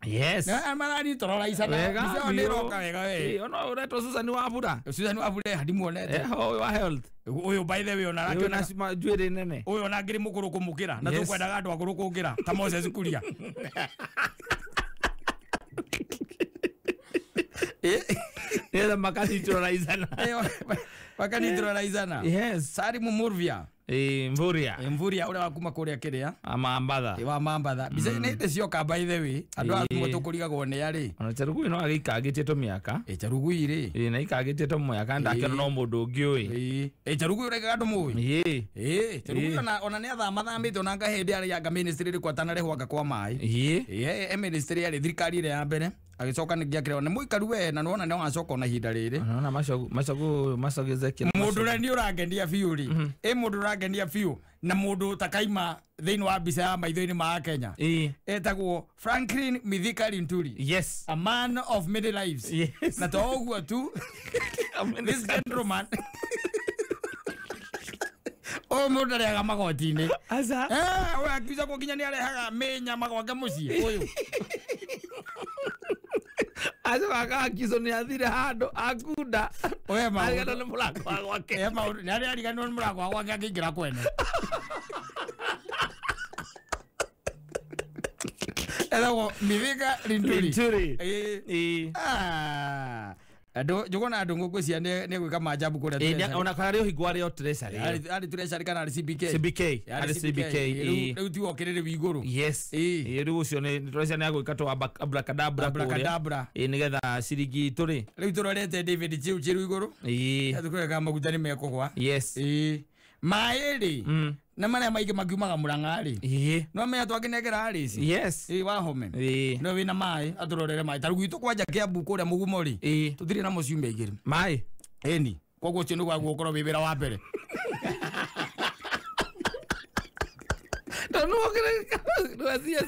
Yes. Na marani torora Isa na mbica ĩyo nĩ ĩroka wega we. Ona ũretwo Susan Wabura. Susan Wabura ndimuonete. Ũyũ wa health. Ũyũ by the way ona ũyũ na njuĩrĩ nene. Ũyũ ona ngĩrĩ mũkũrũ kũmũkĩra na tũkwendaga andũ akũrũ kũngĩra ta Moses Kuria. Nĩgetha makanitrolaizana. Makanitrolaizana. Yes. Salimu Murvia. Mvuria. Mvuria ũrĩa wa kuma kũrĩa kĩrĩa. Mambatha. Wa Mambatha. Mbica nĩ ndĩ cioka by the way. Andũ a tũkũrigagwo nĩ arĩ. Ona Charugui no agĩikangĩtie tũmĩaka. Charugui rĩ. Ĩĩ na ikangĩtie tũmĩaka ndakĩona no mũndũ ũngĩ ũĩ. Ĩĩ. Charugui ũraigaga andũ mũĩ. Ĩĩ. Charugui ona nĩ athamathamĩte ona anga hĩndĩ arĩ anga ministry rĩ kwatanarehwo anga kwa maĩ. Ĩĩ. Ĩĩ ministry yarĩ thirikari ĩrĩa ya mbere. Agĩcoka nĩ gĩakĩrwo nĩ mũikaru we na nĩwona nĩ wacoka ona ihinda rĩrĩ. Ona macogu Ezekiel. Mũndũ ũrĩa nĩ ũrangenia biũ rĩ. Ĩ mũndũ ũrangenia biũ na mũndũ ũtakaima thĩinĩ wa mbica ya maitho-inĩ ma Kenya. Etagwo Franklin Mithika Linturi. Yes. A man of many lives. Yes. Na to ũguo tu. This gentleman. Ũyũ mũndũ arĩaga magoti-inĩ. Aca. Ũyũ akiuca nginya nĩ arehaga mĩnyama gwake mũciĩ ũyũ. Aco akakizo nĩ athire handũ akunda. Ariganwo nĩ mũrango wa gwake. Nĩ arĩ ariganwo nĩ mũrango wa gwake akĩingĩra kwene. Etagwo Mithika Linturi. Ĩĩ. Andũ njugona andũ ngũkũ nĩ gwĩka maajabu kũrĩa. Ona kana rĩ ũhingo arĩ o treasury. Arĩ treasury kana arĩ CBK. CBK. Arĩ CBK. Rĩu tiwe ũkĩrĩ rĩu igũrũ. Yes. Ĩĩ rĩu ũcio nĩ treasury nĩ agwĩka tũ abracadabra kũrĩa. Abracadabra. Ĩĩ nĩgetha ciringi itũ rĩ. Rĩu tũrorete David Chiu Chiru igũrũ. Ĩĩ. Tũkũreka maguta nĩ mekũgwa. Yes. Ĩĩ. Maĩ rĩ. Na marĩa maingĩ makiumaga Murang'a rĩ. Ĩĩ. No menya twakĩnengera Alice. Yes. Ĩĩ Wahome. Ĩĩ. No wĩna maĩ atũrorere maĩ. Ta rĩu gwitũ kwanja Kiambu kũrĩa Mũgumo rĩ. Ĩĩ. Tũtirĩ na mũciumia igĩrĩ. Maĩ. Ĩni. Koguo ũcio nĩguo gũkorwo wĩ wĩra wa mbere. Tondũ nĩ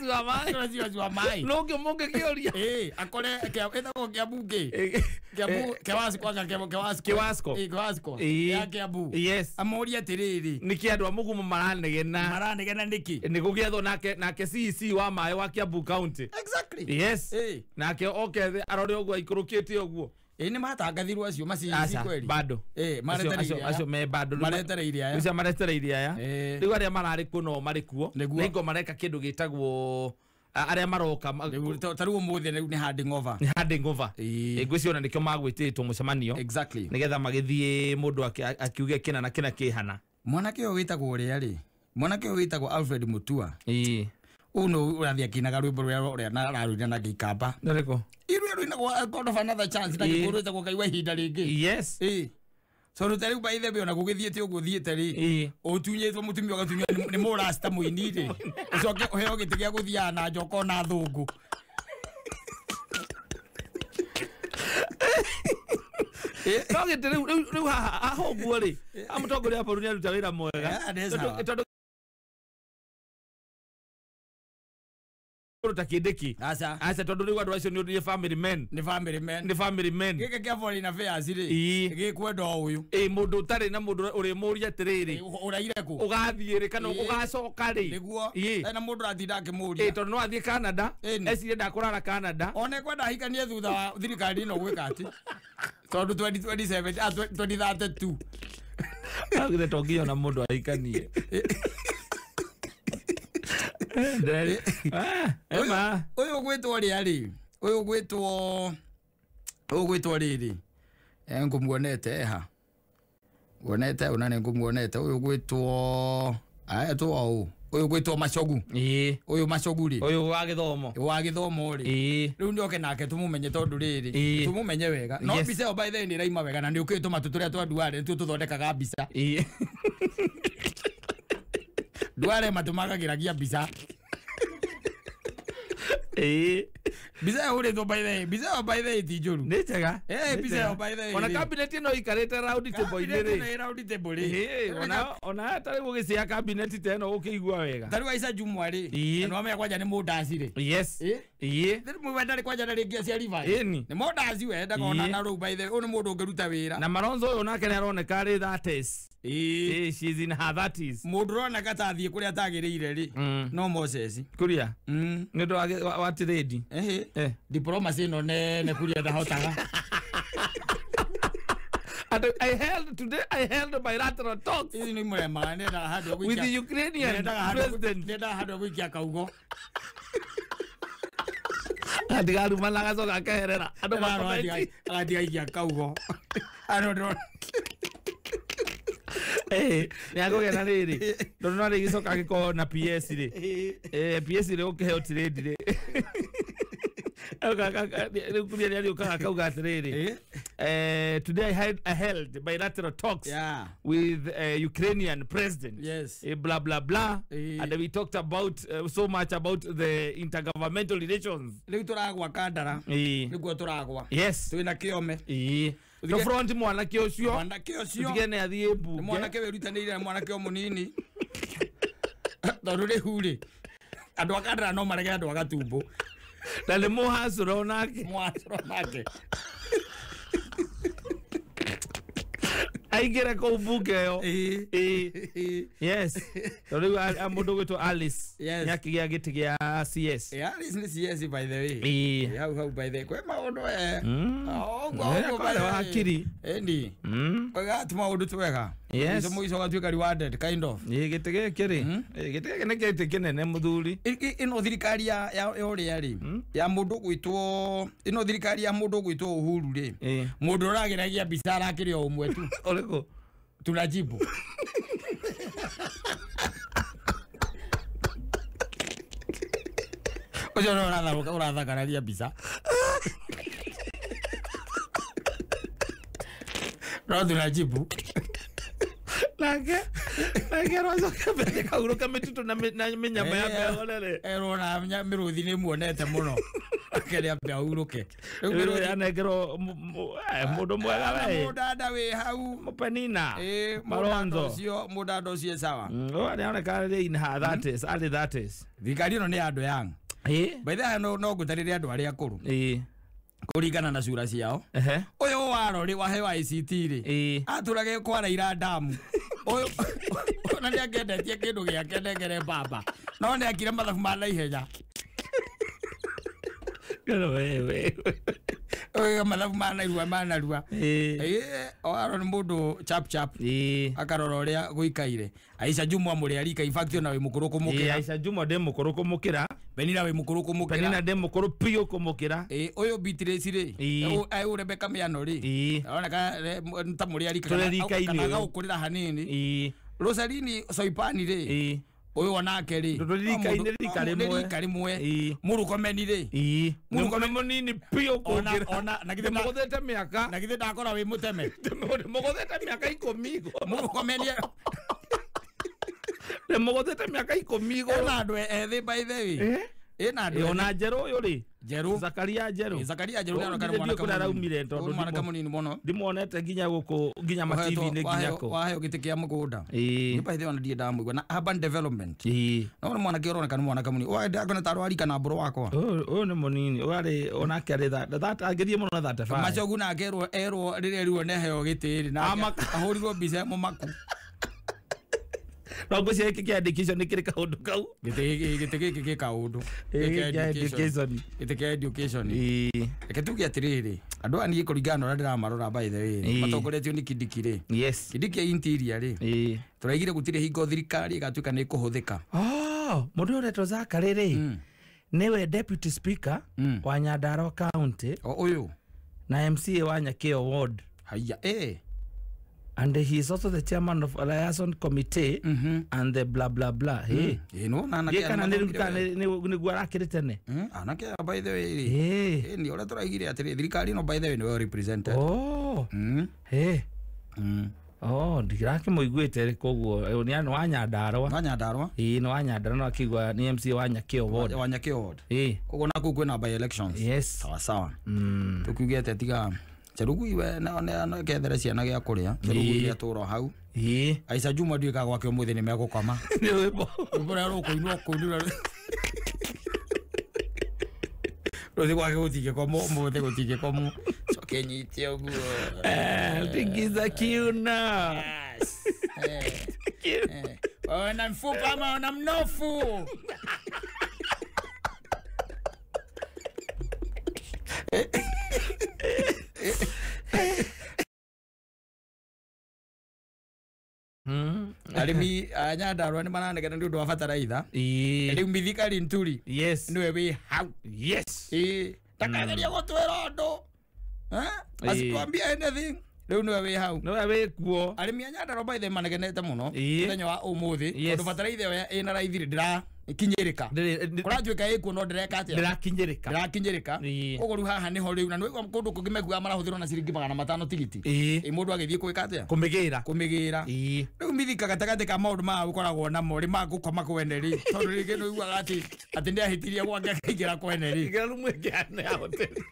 wa maĩ. Nĩ wa maĩ. No mũngĩkĩũria. Ĩĩ akore ĩtagwo Kiambu kĩ. Kiambu Kewasco anga Kewasco. Kewasco. Ĩĩ Kewasco. Ĩĩ. Ya Kiambu. Yes. Amũrie atĩrĩrĩ. Nĩkĩ andũ a Mũgumo maranegena. Maranegena nĩkĩ? Nĩ gũgĩethwo nake CEC wa maĩ wa Kiambu County. Exactly. Yes. Ĩĩ. Nake oke arore ũguo aikũrũkĩte ũguo. Ĩĩ nĩ matangathirwo acio ma CEC kweli. Bado. Ĩĩ maretereire. Acio me bado. Maretereire aya. Acio maretereire aya. Ĩĩ. Rĩu arĩa mararĩ kuo no marĩ kuo. Nĩguo. Nĩngo mareka kĩndũ gĩtagwo Arĩa maroka ta rĩu ũmũthĩ rĩu nĩ handing over. Nĩ handing over. Ngwĩciria ona nĩkĩo magwĩtĩtwo mũcemanio. Exactly. Nĩgetha magĩthiĩ mũndũ akiuge kĩna na kĩna kĩhana. Mwanake ũyũ wĩtagwo ũrĩa rĩ? Mwanake ũyũ wĩtagwo Alfred Mutua. Ũyũ nĩ ũrathiĩ akĩinaga rwĩmbo rũrĩa rũrĩa ararũina na Gĩikamba. Nĩrĩkũ? Irũa rũinagwo God of another chance na Gĩkũyũ rwĩtagwo Ngai wa ihinda rĩngĩ. Yes. So rĩu ta rĩu by the way ona gũgĩthiĩte ũguo thiĩte rĩ, ũtunyĩtwo mũtumia ũgatunywo nĩ mũrasta mũini rĩ, ũcoke ũheo gĩtĩ gĩa gũthiaga na njoka ona thũngũ. No gĩtĩ rĩu haha ũguo rĩ, mũtongoria wa bũrũri nĩaruta wĩra mwega. Tondũ ta Kindiki. Aca tondũ rĩu andũ acio nĩ family men. Nĩ family men. Nĩ family men. Gĩkĩ kĩa foreign affairs rĩ, gĩkwenda o ũyũ. Mũndũ ũtarĩ na mũndũ ũrĩmũria atĩrĩrĩ, ũraire kũ? Ũgathiĩ rĩ kana ũgacoka rĩ? Nĩguo. Hena mũndũ ũratinda akĩmũria. Tondũ no athiĩ Canada, ecirie ndakũrara Canada. Ona ekwenda ahikanie thutha wa thirikari ĩno gwĩka atĩ. Tondũ 2027, 2032. Augire to nginya ona mũndũ ahikanie. Ũyũ ũgwĩtwo rĩa rĩ? Ũyũ ũgwĩtwo rĩrĩ? Ngũmuonete eha. Nguonete ona nĩ ngũmuonete. Ũyũ ũgwĩtwo etwo ũũ. Ũyũ ũgwĩtwo Machogu. Ũyũ Machogu rĩ. Ũyũ wa gĩthomo. Wa gĩthomo rĩ. Rĩu nĩoke nake tũmũmenye tondũ rĩrĩ. Tũmũmenye wega. No mbica ĩyo by the way nĩ ĩraima wega na nĩ ũkĩũĩ tũmatũ tũrĩa twa Duale nĩtuo tũthondekaga mbica. Duale matũmagagĩragia mbica. Mbica ĩyo ũrĩtwo by the way, mbica ĩyo by the way ti njũru. Nĩ njega. Mbica ĩyo by the way. Ona cabinet ĩno ĩikarĩte round table-inĩ rĩ. Cabinet ĩno ĩ round table rĩ. Ona ta rĩu ũgĩcĩa cabinet ta ĩno ũkĩigua wega. Ta rĩu Aisha Jumwa rĩ. Na nĩwamenya kwanja nĩ mũndaci rĩ. Yes. Rĩmwe ndarĩ kwanja ndarĩ ngia cia Levi. Nĩ mũndaci we ndakona na rĩu by the way ũyũ nĩ mũndũ ũngĩruta wĩra. Na Malonzo ũyũ nake nĩaroneka arĩ 30s. She's in her 30s. Mũndũ ũroneka ta athiĩ kũrĩa atagĩrĩire rĩ. No Moses. Kuria. Nĩ ũndũ wa trade. Diplomacy ĩno nene kuria ndahotaga. I held today I held bilateral talks with the Ukrainian president. Nenda handũ gũikia kaugo. Atigarumana agacoka akeherera. Andũ makomenti. Agatiga kaugo. Ano nĩ akũgĩa na rĩrĩ tondũ no rĩgĩcoka agĩkorwo na PS rĩ. PS rĩ ũkĩheo trade rĩ. Rĩu kuria nĩariũkaga akauga atĩrĩrĩ, today I held bilateral talks with Ukrainian president. Yes. Blah blah blah. And we talked about so much about the intergovernmental relations. Rĩu tũragwa Kandara. Nĩguo tũragwa. Yes. Twĩna kĩome. No front mwanake ũcio. Mwanake ũcio. Tũtige nĩ athiĩ mbunge. Nĩ mwanake wĩrutanĩirie na mwanake o mũnini. Tondũ rĩu rĩ, andũ a Kandara no marege andũ a Gatumbo. Na nĩ mũhacũra onake. Mũhacũra onake. Aingĩre kũu mbunge ĩyo. Yes. Tondũ rĩu mũndũ ũgwĩtwo Alice nĩakĩgĩa gĩtĩ gĩa CS. Alice nĩ CS by the way. Hau hau by the way. Kwĩ maũndũ ũguo by the way. Hakiri. Ĩni. Kwega ti maũndũ twega. Yes. Mũico mũico ũgatuĩka rewarded kind of. Gĩtĩ gĩkĩ rĩ. Gĩtĩ gĩkĩ nĩ gĩtĩ kĩnene mũthuri. Ĩno thirikari ya ũrĩa rĩ. Ya mũndũ ũgwĩtwo ĩno thirikari ya mũndũ ũgwĩtwo Uhuru rĩ. Mũndũ ũrageragia mbica arakĩrĩ o ũmwe tu. Ũrĩkũ? Tunajibu. Ũcio no ũrathakaragia mbica. No tunajibu. Nake arocoka mbere kaurũka mĩtitũ na mĩnyama ya mbeũ rĩrĩ. Erwo na mĩrũthi nĩ muonete mũno. Akĩrĩa ambe ahurũke. Rĩu anengerwo mũndũ mwega we. Mũndanda wĩ hau. Mũpenina. Malonzo. Mũndanda ũcio sawa. Ũyũ nĩaroneka arĩ in her 30s, early 30s. Thirikari ĩno nĩ ya andũ young. By the way no ngũtarĩrie andũ arĩa akũrũ. Kũringana na cura ciao. Ũyũ warorĩ waheo ICT rĩ. Atũrage kwaraira damu. Ũyũ ona nĩangĩendetie kĩndũ gĩake nengere mbamba. No nĩakire mathabu ma naihenya. Wewe. Oyo mathabu manairua manarua. Aro nĩ mũndũ chap chap. Akarora ũrĩa gũikaire. Aisha Jumwa mũrĩ arika in fact ona wĩ mũkũrũ kũmũkĩra. Aisha Jumwa ndĩ mũkũrũ kũmũkĩra. Penina wĩ mũkũrũ kũmũkĩra. Penina ndĩ mũkũrũ biũ kũmũkĩra. Ũyũ Beatrice rĩ. Ũyũ Rebecca Miano rĩ. Aroneka ta mũrĩ arika kana agagũkũrĩra hanini. Rosalini Soipani rĩ. Ũyũ onake rĩ. Rika rika rimwe. Mũrũkomeni rĩ. Mũrũkomeni mũnini biũ kũngĩra. Ona na githĩ mũgũthĩte mĩaka. Na githĩ ndakora wĩ mũteme. Mũgũthĩte mĩaka 10. Mũrũkomeni mũgũthĩte mĩaka 10. Ena andũ ethĩ by the way. Ena andũ. Ona Njerũ ũyũ rĩ. Njerũ. Zakaria Njerũ. Zakaria Njerũ nĩaroneka nĩ mwanake araumire tondũ mwanake mũnini mũno. Ndimuonete nginya gũkũ nginya ma TV-inĩ nginya kũ. Waheo gĩtĩ kĩa mũgũnda. Nĩ by the way ona ndirĩ ndamũigua na urban development. No nĩ mwanake ũroneka nĩ mwanake mũnini. Wa ndakona ta arwarika na mbũrũ wakwa. Ũyũ nĩ mũnini. Ũyũ arĩ onake arĩ that angĩthiĩ mũno na 35. Macogu nake erwo rĩrĩa erirwo nĩaheo gĩtĩ rĩ na ahũrirwo mbica mũmaku. No ngwĩciria gĩkĩ kĩa education nĩ kĩrĩ kaũndũ kau. Gĩtĩ gĩkĩ gĩ kaũndũ. Gĩtĩ kĩa education. Reke tuge atĩrĩrĩ, andũ aya niĩ kũringana na ũrĩa ndĩramarora by the way, matongoretio nĩ Kindiki rĩ. Yes. Kindiki interior rĩ. Tũraigire gũtirĩ hingo thirikari ĩgatuĩka nĩ ĩkũhũthĩka. Mũndũ ũyũ ũretwo Zakary rĩ, nĩwe deputy speaker wa Nyandarua County. Ũyũ. Na MCA wa Nyakeo Ward. Haiya. And he is also the chairman of liaison committee and the blah blah blah. Hey. No na na kana nĩguo arakĩrĩ tene. Anake by the way. Ni ũrĩa tũraigire atĩrĩ thirikari no by the way nĩwe represented. Hey. Ndirakĩmũiguĩte koguo nĩ wa Nyandarua. Wa Nyandarua? Ĩĩ nĩ wa Nyandarua no akĩigua nĩ MC wa Nyakeo Ward. Wa Nyakeo Ward. Ĩĩ. Koguo na kũu kwĩna by elections. Yes. Sawa sawa. Tũkiuge atĩa tiga Cherugui we na kethere ciana gĩa kũrĩa. Cherugui nĩ atũra hau. Aisha Jumwa ndiũĩ gwake ũmũthĩ nĩ megũkoma. Nĩ rwĩmbo. Rwĩmbo rũrĩa rũkũinwo kũinwo. Rũthiĩ gwake gũtingĩkomwo ũmũthĩ gũtingĩkomwo. Coke nyite ũguo. Tingiza kiuno. Ona mfupa ama ona mnofu. Arĩmi a Nyandarua nĩ maranegena nĩ ũndũ wa bataraitha. Rĩu Mithika Linturi nĩwe wĩ hau. Yes. Ndakageria gũtwĩra ũndũ. Asituambie anything. Rĩu nĩwe wĩ hau. Nĩwe wĩ kuo. Arĩmi a Nyandarua by the way manegenete mũno mũthenya wa ũmũthĩ tondũ bataraitha ĩyo ĩna raithi rĩ ndĩrakinyĩrĩka. Kũratuĩka ĩkuo no ndĩreka atĩa? Ndĩrakinyĩrĩka. Ndĩrakinyĩrĩka. Koguo rĩu haha nĩho rĩu na nĩwaigua kũndũ kũngĩ mekuaga marahũthĩrwo na ciringi 500 tigiti. Mũndũ agĩthiĩ gwĩka atĩa? Kũmĩgĩra. Kũmĩgĩra. Rĩu Mithika gatagatĩ ka maũndũ maya ũkoragwo namo rĩ ma gũkoma kwene rĩ tondũ rĩngĩ nĩ ũiguaga atĩ nĩahĩtirie gwake akaingĩra kwene rĩ. Ingĩra rumu ĩngĩ ya hoteli.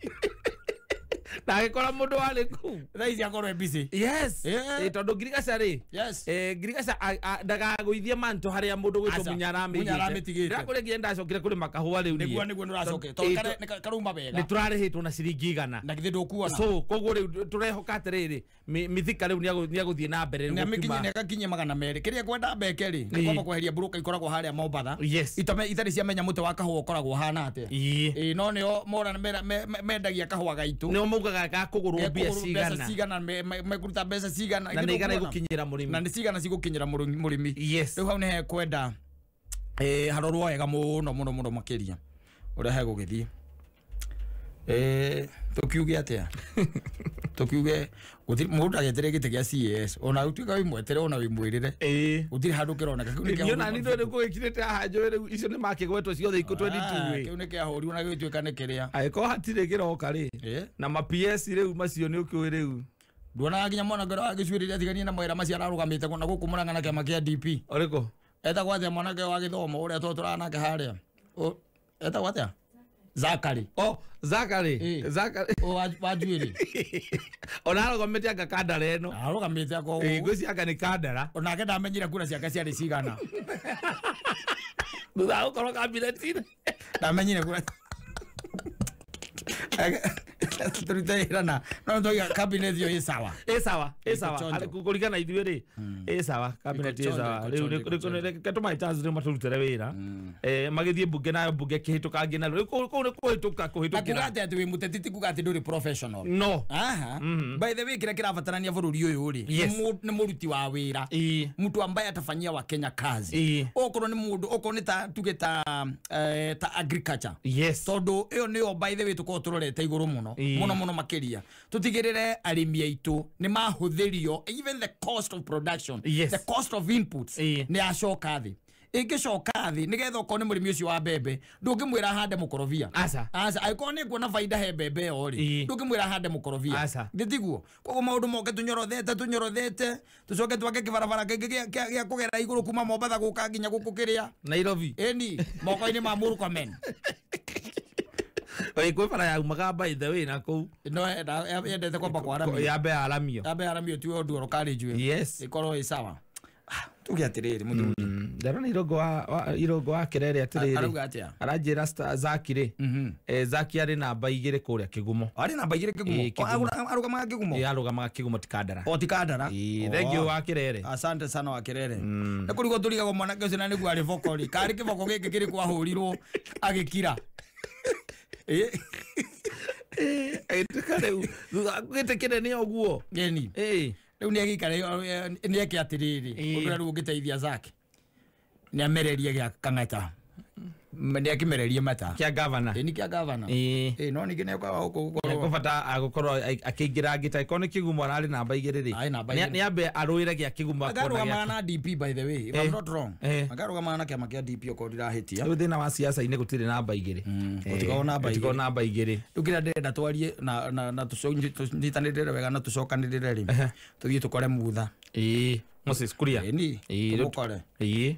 Na agĩkora mũndũ warĩ kũu. Thaa ici akorwo e busy. Yes. Tondũ Ngirigaca rĩ. Yes. Ngirigaca ndagagũithie manto harĩa mũndũ gwĩtwo Munyara amĩigĩte. Ndĩrakũrĩa nginya ndacokire kũrĩma kahũa rĩu niĩ. Nĩguo nĩũracokire. Tondũ karauma wega. Nĩ tũrarĩhĩtwo na ciringi 100. Na githĩ ndũkuona. So koguo rĩu tũrehoka atĩrĩrĩ Mithika rĩu nĩagũthiĩ na mbere rĩu. Nĩagakinyie 200. Kĩrĩa ngwenda mbeke rĩ nĩ kwamba kweheria mburũka ikoragwo harĩa Mombatha. Yes. Itarĩ ciamenya mũtĩ wa kahũa ũkoragwo ũhana atĩa. No nĩo mora mendagia kahũa gaitũ. Nĩo maugaga gakũgũrwo mbia cigana. Cigana mekũruta mbeca cigana. Na nĩ igana igũkinyĩra mũrĩmi. Na nĩ cigana cigũkinyĩra mũrĩmi. Yes. Rĩu hau nĩ hekwenda harorwo wega mũno mũno mũno makĩria ũrĩa hegũgĩthiĩ. Tũkiuge atĩa? Tũkiuge gũtirĩ mũndũ agetere gĩtĩ gĩa CAS ona ũtuĩka wĩmwetere ona wĩmwĩrĩre. Gũtirĩ handũ kĩroneka. Kĩu nĩ kĩahũrirwo. Niĩ ona niĩ ndũĩ gũgĩkirĩte haha njũĩ rĩu icio nĩ makĩgwetwo ciothe ikũ 22. Kĩu nĩ kĩahũrirwo na gĩgĩtuĩka nĩ kĩrĩa. Angĩkorwo hatirĩ kĩroka rĩ. Na ma PS rĩu macio nĩ ũkĩũĩ rĩu. Nduonaga nginya mwanake ũrĩa wa gĩcuĩrĩ atiganie na mawĩra macio ararũgamĩte na gũkũ Murang'a na kĩama kĩa DP. Ũrĩkũ? Etagwo atĩa mwanake wa gĩthomo ũrĩa twatũraga nake harĩa? Etagwo atĩa? Zakary. Zakary. Zakary. Wa njuĩrĩ. Ona arũgamĩte anga kandara ĩno. Arũgamĩte anga ũguo. Ngwĩciria anga nĩ kandara. Onake ndamenyire kura ciake ciarĩ cigana. Thutha wa gũkorwo kabineti-inĩ. Ndamenyire kura. Tũrute wĩra na no tũiga cabinet ĩyo ĩ sawa. Ĩ sawa, ĩ sawa. Kũringana ithuĩ rĩ, ĩ sawa, cabinet ĩ sawa. Rĩu reke tũmahe chance rĩu matũrutĩre wĩra. Magĩthiĩ mbunge nayo mbunge kĩhĩtũkangie na rĩu kũu nĩ kũhĩtũka kũhĩtũkĩra. Na kuga atĩ wĩ mũteti ti kuga atĩ ndũrĩ professional. No. Aha. By the way, kĩrĩa kĩrabatarania bũrũri ũyũ rĩ, nĩ mũruti wa wĩra. Mtu ambaye atafanyia Wakenya kazi. Okorwo nĩ mũndũ, okorwo nĩ ta tuge ta ta agriculture. Yes. Tondũ ĩyo nĩyo by the way tũkorwo tũrorete igũrũ mũno. Mũno mũno makĩria. Tũtigĩrĩre arĩmi aitũ nĩ mahũthĩrio even the cost of production, the cost of inputs nĩ yacoka thĩ. Ĩngĩcoka thĩ nĩgetha okorwo nĩ mũrĩmi ũcio wa mbembe ndũngĩmwĩra ahande mũkorobia. Aca. Aca, angĩkorwo nĩ nguona baida he mbembe ĩyo rĩ, ndũngĩmwĩra ahande mũkorobia. Aca. Gĩtiguo. Koguo maũndũ moke tũnyorothete tũnyorothete tũcoke twake kĩbarabara kĩngĩ gĩa kũgera igũrũ kuma Mombatha gũka nginya gũkũ kĩrĩa Nairobi. Ĩni moko-inĩ ma Murkomen. Oi kwĩ bara yaumaga by the way na kũu. No yendete kwamba kwaramio. Yambe yaramio. Yambe yaramio tiwe ũndũ oro carriage. Yes. Ĩkorwo ĩ sawa. Tuge atiriri muthuri. Ndarona irongo wa Kerere atiriri. Arauga atia? Aranjĩra Zaki rĩ. Zaki arĩ namba 2 kũrĩa Kĩgumo. Arĩ namba 2 Kĩgumo. Arũgamaga Kĩgumo? Ĩ arũgamaga Kĩgumo ti Kandara. O ti Kandara. Thank you wa Kerere. Asante sana wa Kerere. Nĩ kũrigwo tũrigagwo mwanake ũcio na nĩguo arĩ boko rĩ. Karĩ kĩboko gĩkĩ kĩrĩkũ ahũrirwo agĩkira. Ĩtuĩka rĩu thutha gĩtĩ kĩnene ũguo. Ĩni. Rĩu nĩ agĩikara nĩ eke atĩrĩrĩ ũndũ ũrĩa rĩu ũngĩteithia Zaki nĩ amererie gĩa Kang'ata, nĩ akĩmererie mata kĩa gavana. Ĩ nĩ kĩa gavana. Ĩ no ningĩ nĩ ũkaga gũkũ gũkorwo nĩkũbata agũkorwo akĩingĩra ngĩta ĩkorwo nĩ Kĩgumo ararĩ namba 2 rĩ, nĩ ambe arũĩre gĩa Kĩgumo. Akarũgamaga na DP by the way, if I'm not wrong. Akarũgamaga na kĩama kĩa DP okorwo ndirahĩtia. Rĩu thĩna wa siasa-inĩ gũtirĩ namba 2. Gũtikoragwo namba 2. Gũtikoragwo namba 2. Rĩu kĩrĩa ndĩrenda twarie na tũnyitanĩrĩre wega na tũcokanĩrĩre rĩ, tũthiĩ tũkore Mutha. Ĩĩ Moses Kuria. Ĩni tũmũkore. Ĩĩ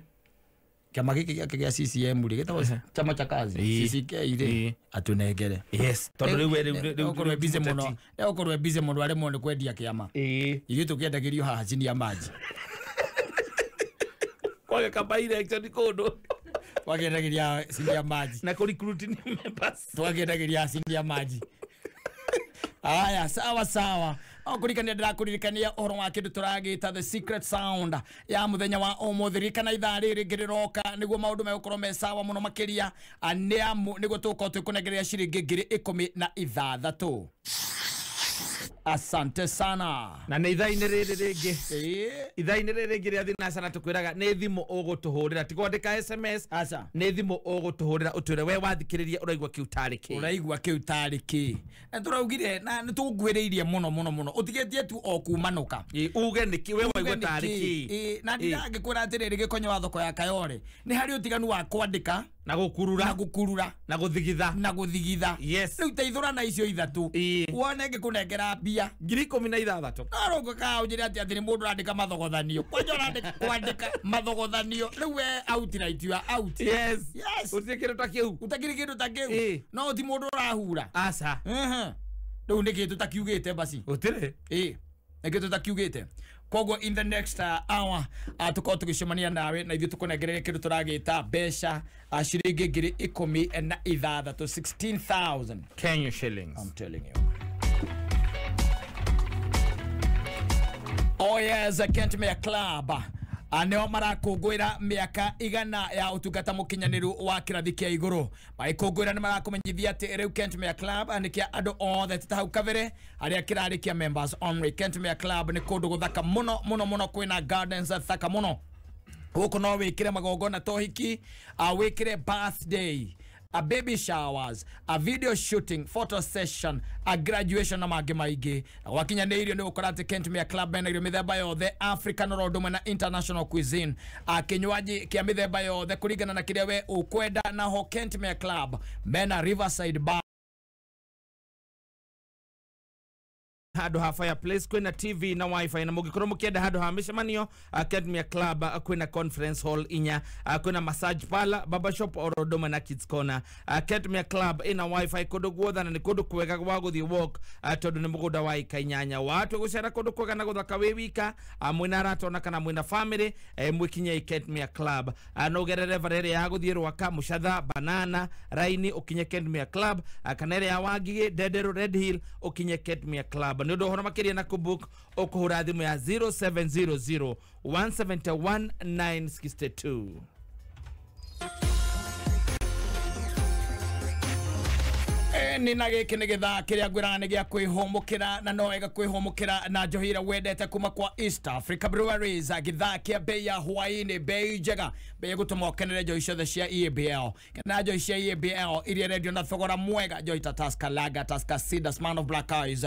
kĩama gĩkĩ gĩake gĩa CCM rĩ gĩtagwo chama cha kazi CCK rĩ atunengere. Yes, tondũ rĩu rĩu ũkorwo busy mũno, ũkorwo busy mũno aremwo nĩ kwendia kĩama. Ithuĩ tũkĩendagĩrio haha chini ya maji. Kwage ka by election kũndũ. Twakĩendagĩria chini ya maji. Na kũ recruit new members. Twakĩendagĩria chini ya maji. Aya, sawa sawa. Okuririkania ndĩrakũririkania ũhoro wa kĩndũ tũragĩta the secret sound ya mũthenya wa ũmũthĩ. Ririkana ithaa rĩrĩ rĩngĩ rĩroka nĩguo maũndũ megũkorwo me sawa mũno makĩria, nĩ amu nĩguo tũgũkorwo twĩkũnengereria ciringi 16,000. Asante sana. Na nĩ ithaa-inĩ rĩrĩ rĩngĩ. Ithaa-inĩ rĩrĩ rĩngĩ rĩa thinacara tũkwĩraga nĩ thimũ ũgũtũhũrĩra, ti kwandĩka SMS. Aca. Nĩ thimũ ũgũtũhũrĩra ũtwĩre we wathikĩrĩria ũraigua kĩu tarĩ kĩ. Ũraigua kĩu tarĩ kĩ. Na tũraugire na nĩ tũgũkuhĩrĩirie mũno mũno mũno. Ũtigĩtie tu o kumanũka. Uge nĩ kĩ we waigua tarĩ kĩ. Na ndingĩkwĩra atĩrĩrĩ gĩkonyo wa thoko ya Kayore. Nĩ harĩ ũtiganu wa kwandĩka na gũkurura, na gũkurura, na gũthigitha, na gũthigitha. Yes. Rĩu teithũrana icio ithatũ wone ngĩkũnengera mbia 16,000. No rũngũ ka ũnjĩre atĩ atĩ nĩ mũndũ ũrandĩka mathogothanio. Kwanja ũrandĩka kwandĩka mathogothanio. Rĩu we out right, you are out. Yes. Yes. Ũtirĩ kĩndũ ta kĩu. Ũtakĩrĩ kĩndũ ta kĩu. No ti mũndũ ũrahura. Aca. Rĩu nĩ kĩĩ tũtakiugĩte basi? Gũtirĩ. Nĩ kĩĩ tũtakiugĩte? Koguo in the next hour tukorwo tũgĩcemania nawe na ithuĩ tũkũnengereria kĩndũ tũragĩta mbeca ciringi 16,000, 16,000 Kenya shillings. I'm telling you. Oh yes, Kentmere Club nĩo marakũngũĩra mĩaka 100 ya ũtungata mũkinyanĩru wa kĩrathi kĩa igũrũ. Magĩkũngũĩra nĩ marakũmenyithia atĩ rĩu Kentmere Club nĩ kĩa andũ othe ti ta hau kabere harĩa kĩrarĩ kĩa members only. Kentmere Club nĩ kũndũ gũthaka mũno mũno mũno, kwĩna gardens thaka mũno. Gũkũ no wĩkĩre magongona ta ũhiki, wĩkĩre birthday, a baby showers, a video shooting, photo session, a graduation na mangĩ maingĩ. Na gwakinya nĩ irio nĩ gũkora atĩ Kentmere Club mena irio mĩthemba yothe, African oro ũndũ ũmwe na international cuisine, kinywaji kĩa mĩthemba yothe kũringana na kĩrĩa we ũkwenda. Naho Kentmere Club mena Riverside Bar handũ ha fireplace, kwĩna TV na wifi, na mũngĩkorwo mũkĩenda handũ ha mĩcemanio, Kentmere Club kwĩna conference hall inya, kwĩna massage parlor, barber shop oro ũndũ ũmwe na kids corner. Kentmere Club ĩna wifi kũndũ guothe na nĩ kũndũ kwega gwa gũthiĩ walk, tondũ nĩ mũgũnda wa ĩka 8. Watue gũcera kũndũ kwega na gũthaka wĩ wika, mwĩna arata ona kana mwĩna family, mwĩkinye Kentmere Club. No ũgerere bara ĩrĩa ya gũthiĩ Rwaka, Mũcatha, Banana, Raini ũkinye Kentmere Club, kana ĩrĩa ya Wangigĩ, Ndenderũ, Red Hill ũkinye Kentmere Club. Nĩ ũndũ ũhoro makĩria na kũbook ũkũhũra thimũ ya 0700 171 962. Nĩ na gĩkĩ nĩ gĩthaa kĩrĩa ngwĩraga nĩ gĩa kwĩhũmũkĩra, na no wega kwĩhũmũkĩra na njohi ĩrĩa wendete kuma kwa East Africa Breweries. Gĩthaa kĩa bei ya hwaĩ-inĩ, bei njega, bei ĩgũtũma ũkenere njohi ciothe cia EABL kana njohi cia EABL iria irendio na thogora mwega, njohi ta Tusker Lager, Tusker Cider, Man of Black Eyes,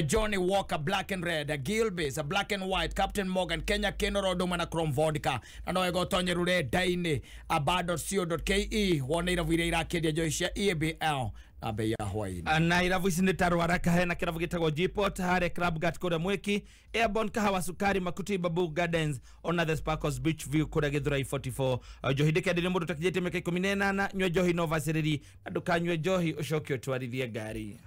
Johnny Walker Black and Red, Gilbey's Black and White, Captain Morgan, Kenya Keno Rodoma na Chrome Vodka. Na no wega ũtonye rũrenda-inĩ aba.co.ke wone irabu iria irakĩendia njohi cia EABL na bei ya hwaĩ-inĩ. Na irabu ici nĩ ta Rwaraka, hena kĩrabu gĩtagwo G-Port, harĩa Club Gat kũrĩa Mwĩki, Airborne Kahawa Sukari, Makuti Babu Gardens, ona The Sparkles Beach View kũrĩa Gĩthurai 44. Njohi ndĩkendire mũndũ ũtakinyĩtie mĩaka 18, nyua njohi na ũbacĩrĩri, na ndũkanyue njohi ũcoke ũtwarithie ngari.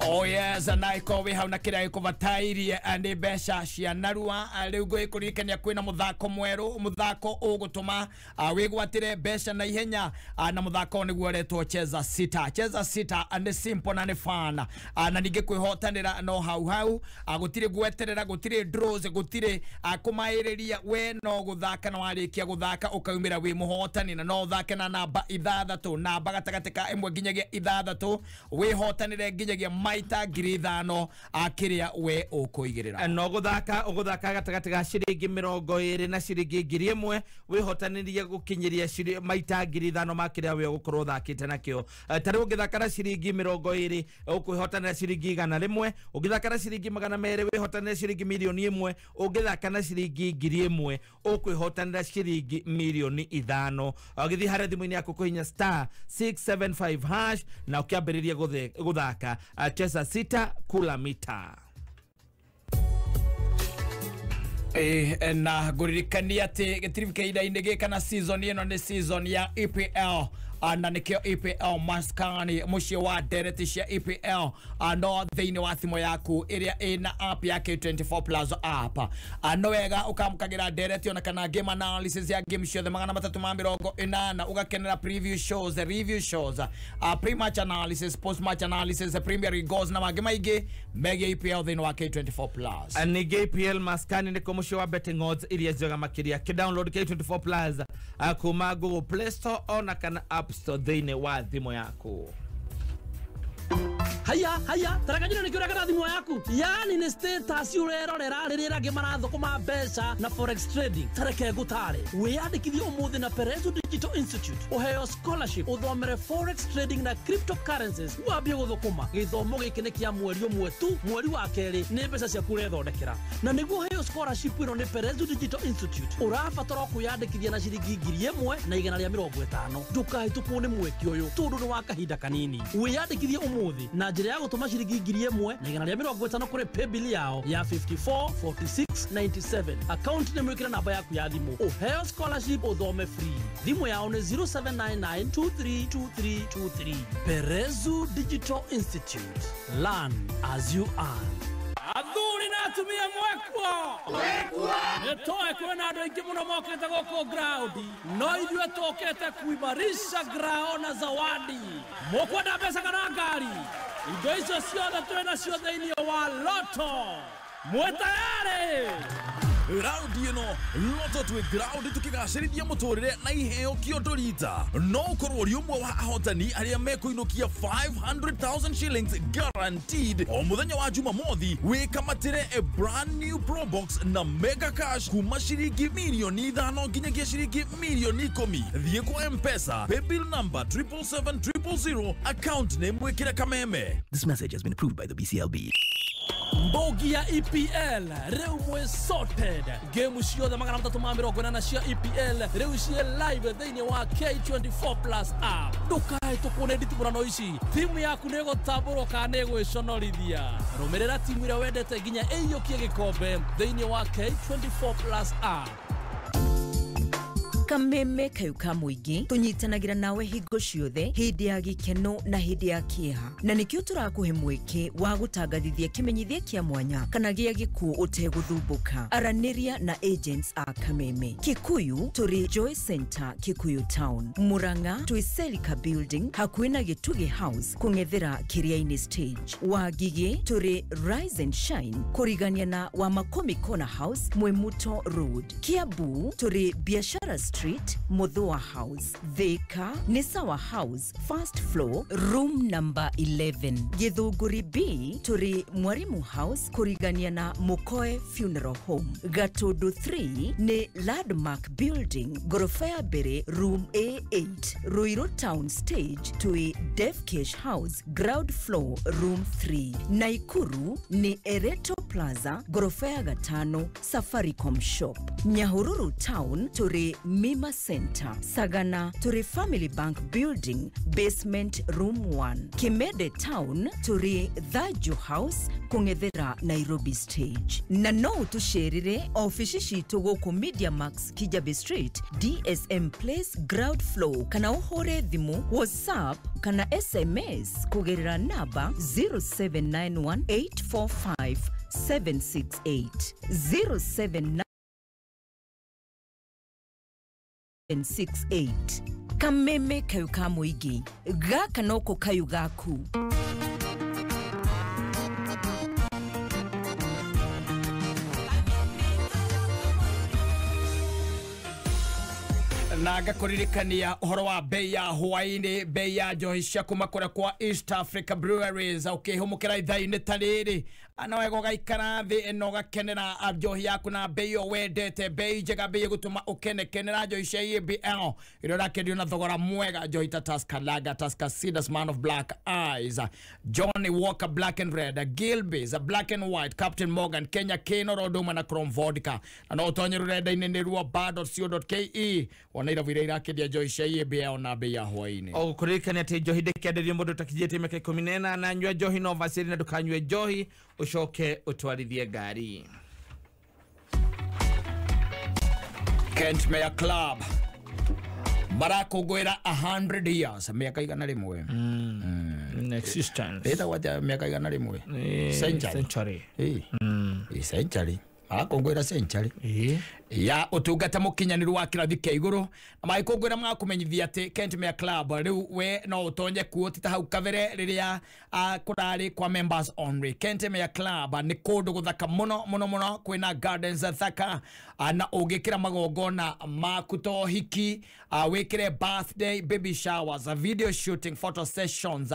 Oh yes, na iko wĩ hau na kĩrĩa gĩkũbatairie nĩ mbeca cia narua. Rĩu ngũgĩkũririkania kwĩna mũthako mwerũ, mũthako ũgũtũma wĩgwatĩre mbeca na ihenya, na mũthako nĩguo ũretwo Cheza Sita. Cheza Sita nĩ simple na nĩ fun, na ningĩ kwĩhotanĩra no hau hau, gũtirĩ gweterera, gũtirĩ draws, gũtirĩ kũmaĩrĩria, we no gũthaka na warĩkia gũthaka ũkaumĩra wĩ mũhotani, na no ũthake na namba 6, namba gatagatĩ ka 1 nginyagia 6, wĩhotanĩre nginyagia maita 5,000 akiria we ũkũigĩrĩra. No gũthaka ũgũthaka gatagatĩ ga ciringi 20 na ciringi 1,000, wĩhotanĩrie gũkinyĩria maita 5,000 ma kĩrĩa we ũgũkorwo ũthakĩte nakĩo. Ta rĩu ũngĩthaka na ciringi 20 ũkwĩhotanĩra ciringi 100, ũngĩthaka na ciringi 200 wĩhotanĩre ciringi 1,000,000, ũngĩthaka na ciringi 1,000 ũkwĩhotanĩra ciringi 5,000,000. Ũgĩthiĩ harĩa thimũ-inĩ yaku kũhinya *675# na ũkĩambĩrĩria gũthaka Cheza Sita kula mita. Na ngũririkania atĩ gĩtiribũ kĩhinda-inĩ gĩkĩ kana season ĩno nĩ season ya EPL, na nĩkĩo EPL maskani mũciĩ wa ndereti cia EPL, no thĩinĩ wa thimũ yaku ĩrĩa ĩna app ya K24 Plus app. No wega ũkamũkagĩra ndereti ona kana game analysis ya game ciothe 380, ũgakenera preview shows, review shows, pre-match analysis, post-match analysis, Premier League goals na mangĩ maingĩ megiĩ EPL thĩinĩ wa K24 Plus. Ningĩ EPL maskani nĩkuo mũciĩ wa betting odds iria njega makĩria. Kĩ-download K24 Plus kuma Google Play Store ona kana App Store thĩinĩ wa thimũ yaku. Haya haya, tarakajira nĩ kĩũragĩra thimũ yaku, yani nĩ status ũrerorera rĩrĩa angĩ marathũkũma mbeca na forex trading. Tareke ngũtare, wĩyandĩkithie ũmũthĩ na Perezo Digital Institute, ũheo scholarship ũthomere forex trading na cryptocurrencies, wambie gũthũkũma. Gĩthomo gĩkĩ nĩ kĩa mweri ũmwe tu, mweri wa kerĩ nĩ mbeca ciaku ũrethondekera. Na nĩguo ũheo scholarship ĩno nĩ Perezo Digital Institute, ũrabatara kwĩyandĩkithia na ciringi 1,150. Ndũkahĩtũkwo nĩ mweke ũyũ tondũ nĩ wa kahinda kanini. Wĩyandĩkithie ũmũthĩ na njĩra ya gũtũma ciringi 1,150 kũrĩ paybill yao ya 544697. Account nĩ mwĩkĩre namba yaku ya thimũ, ũheo scholarship ũthome free. Thimũ yao nĩ 0799232323. Perezu Digital Institute, learn as you earn. Athuri na atumia mwekwo nĩtoĩ kwĩna andũ aingĩ mũno mokĩte gũkũ ground, no ithuĩ tũkĩte kuimarisha grao na zawadi. Mũkwenda mbeca kana ngari? Indo icio ciothe twĩ nacio thĩinĩ wa Lotto. Mwĩ tayarĩ? Raundi ĩno Lotto twĩ ground tukĩgacĩrithia mũtũrĩre na iheo kĩondo rita. No ũkorwo ũrĩ ũmwe wa ahotani arĩa mekũinũkia 500,000 shillings guaranteed o mũthenya wa Jumamothi. Wĩkamatĩre a brand new Probox na mega cash kuma ciringi 5,000,000 nginyagia ciringi 10,000,000. Thiĩ kwa M-Pesa paybill number 777 000, account name wĩkĩre Kameme. This message has been approved by the BCLB. Mbogi ya EPL rĩu mwĩ sorted. Game ciothe 380 cia EPL rĩu ciĩ live thĩinĩ wa K24 Plus app. Ndũkahĩtũkwo nĩ nditimũrano ici. Timu yaku nĩ ĩgũtambũrwo kana nĩ ĩgwĩconorithia. Rũmĩrĩra timu ĩrĩa wendete nginya ĩiyũkie gĩkombe thĩinĩ wa K24 Plus app. Kameme kayu ka mũingĩ tũnyitanagĩra nawe hingo ciothe hĩndĩ ya gĩkeno na hĩndĩ ya kĩeha, na nĩkĩo tũrakũhe mweke wa gũtangathithia kĩmenyithia kĩa mwanya kana gĩa gĩkuũ ũtegũthumbũka. Aranĩria na agents a Kameme. Kikuyu tũrĩ Joy Center, Kikuyu Town. Murang'a twĩ Selika Building hakuhĩ na Gĩtugĩ House kũng'ethera Kĩrĩa-inĩ stage. Wangigĩ tũrĩ Rise and Shine kũrigania na Wamakomi Corner House, Mwimuto Road. Kiambu tũrĩ Biashara Street, Muthua House. Thika ni Sawa House, first floor, room number 11. Githunguri B tũrĩ Mwarimu House kũrigania na Mukoe Funeral Home. Gatundu 3 ni Landmark Building, gorofa ya mbere, room A8. Ruiru Town Stage tũrĩ Devcash House, ground floor, room 3. Naikuru ni Ereto Plaza, gorofa ya gatano, Safaricom Shop. Nyahururu Town tũrĩ Mima Center. Sagana tũrĩ Family Bank Building, basement room 1. Kimede Town tũrĩ Thaju House kũng'ethera Nairobi Stage. Na no ũtũcerere ofici citũ gũkũ Media Max, Kijabe Street, DSM Place, ground floor, kana ũhũre thimũ, WhatsApp kana SMS kũgerera namba 0791 845 768 079 68. Kameme kayu ka mũingĩ gaka noko kayu gaku. Na ngakuririkania uhoro wa bei ya hwaini, bei ya njohi cia kuma kũrĩa kwa East Africa Breweries. Ũkĩhũmũkĩra ithaa-inĩ ta rĩrĩ na wega ũgaikara thĩ na ũgakenera njohi yaku na bei ĩyo wendete, bei njega, bei ĩgũtũma ũkene. Kenera njohi cia EABL ĩrĩa ũrakendio na thogora mwega, njohi ta Tusker Lager, Tusker Cedars, Man of Black Eyes, Johnny Walker Black and Red, Gilbey's Black and White, Captain Morgan, Kenya Cane, oro ũndũ ũmwe na Chrome Vodka. Na no ũtonye rũrenda-inĩ nĩ ruo bar.co.ke wona irabu iria irakendia njohi cia EABL na bei ya hwaini. O kũririkania atĩ njohi ndĩkĩenderio mũndũ ũtakinyĩtie mĩaka 18, na nyua njohi no vacĩrĩ, na ndũkanyue njohi ũcoke ũtwarithie ngari. Kent Mayor Club marakũngũĩra 100 years, mĩaka 100. Existence. Ĩtagwo atĩa mĩaka 100? Century. Century. Marakũngũĩra century ya ũtungata mũkinyanĩru wa kĩrathi kĩa igũrũ, na magĩkũngũĩra magakũmenyithia atĩ Kent Mayor Club rĩu we no ũtonye kuo ti ta hau kabere rĩrĩa kũrarĩ kwa members only. Kent Mayor Club nĩ kũndũ gũthaka mũno mũno mũno, kwĩna gardens thaka, na ũngĩkĩra magongona maku ta ũhiki, wĩkĩre birthday, baby showers, video shooting, photo sessions,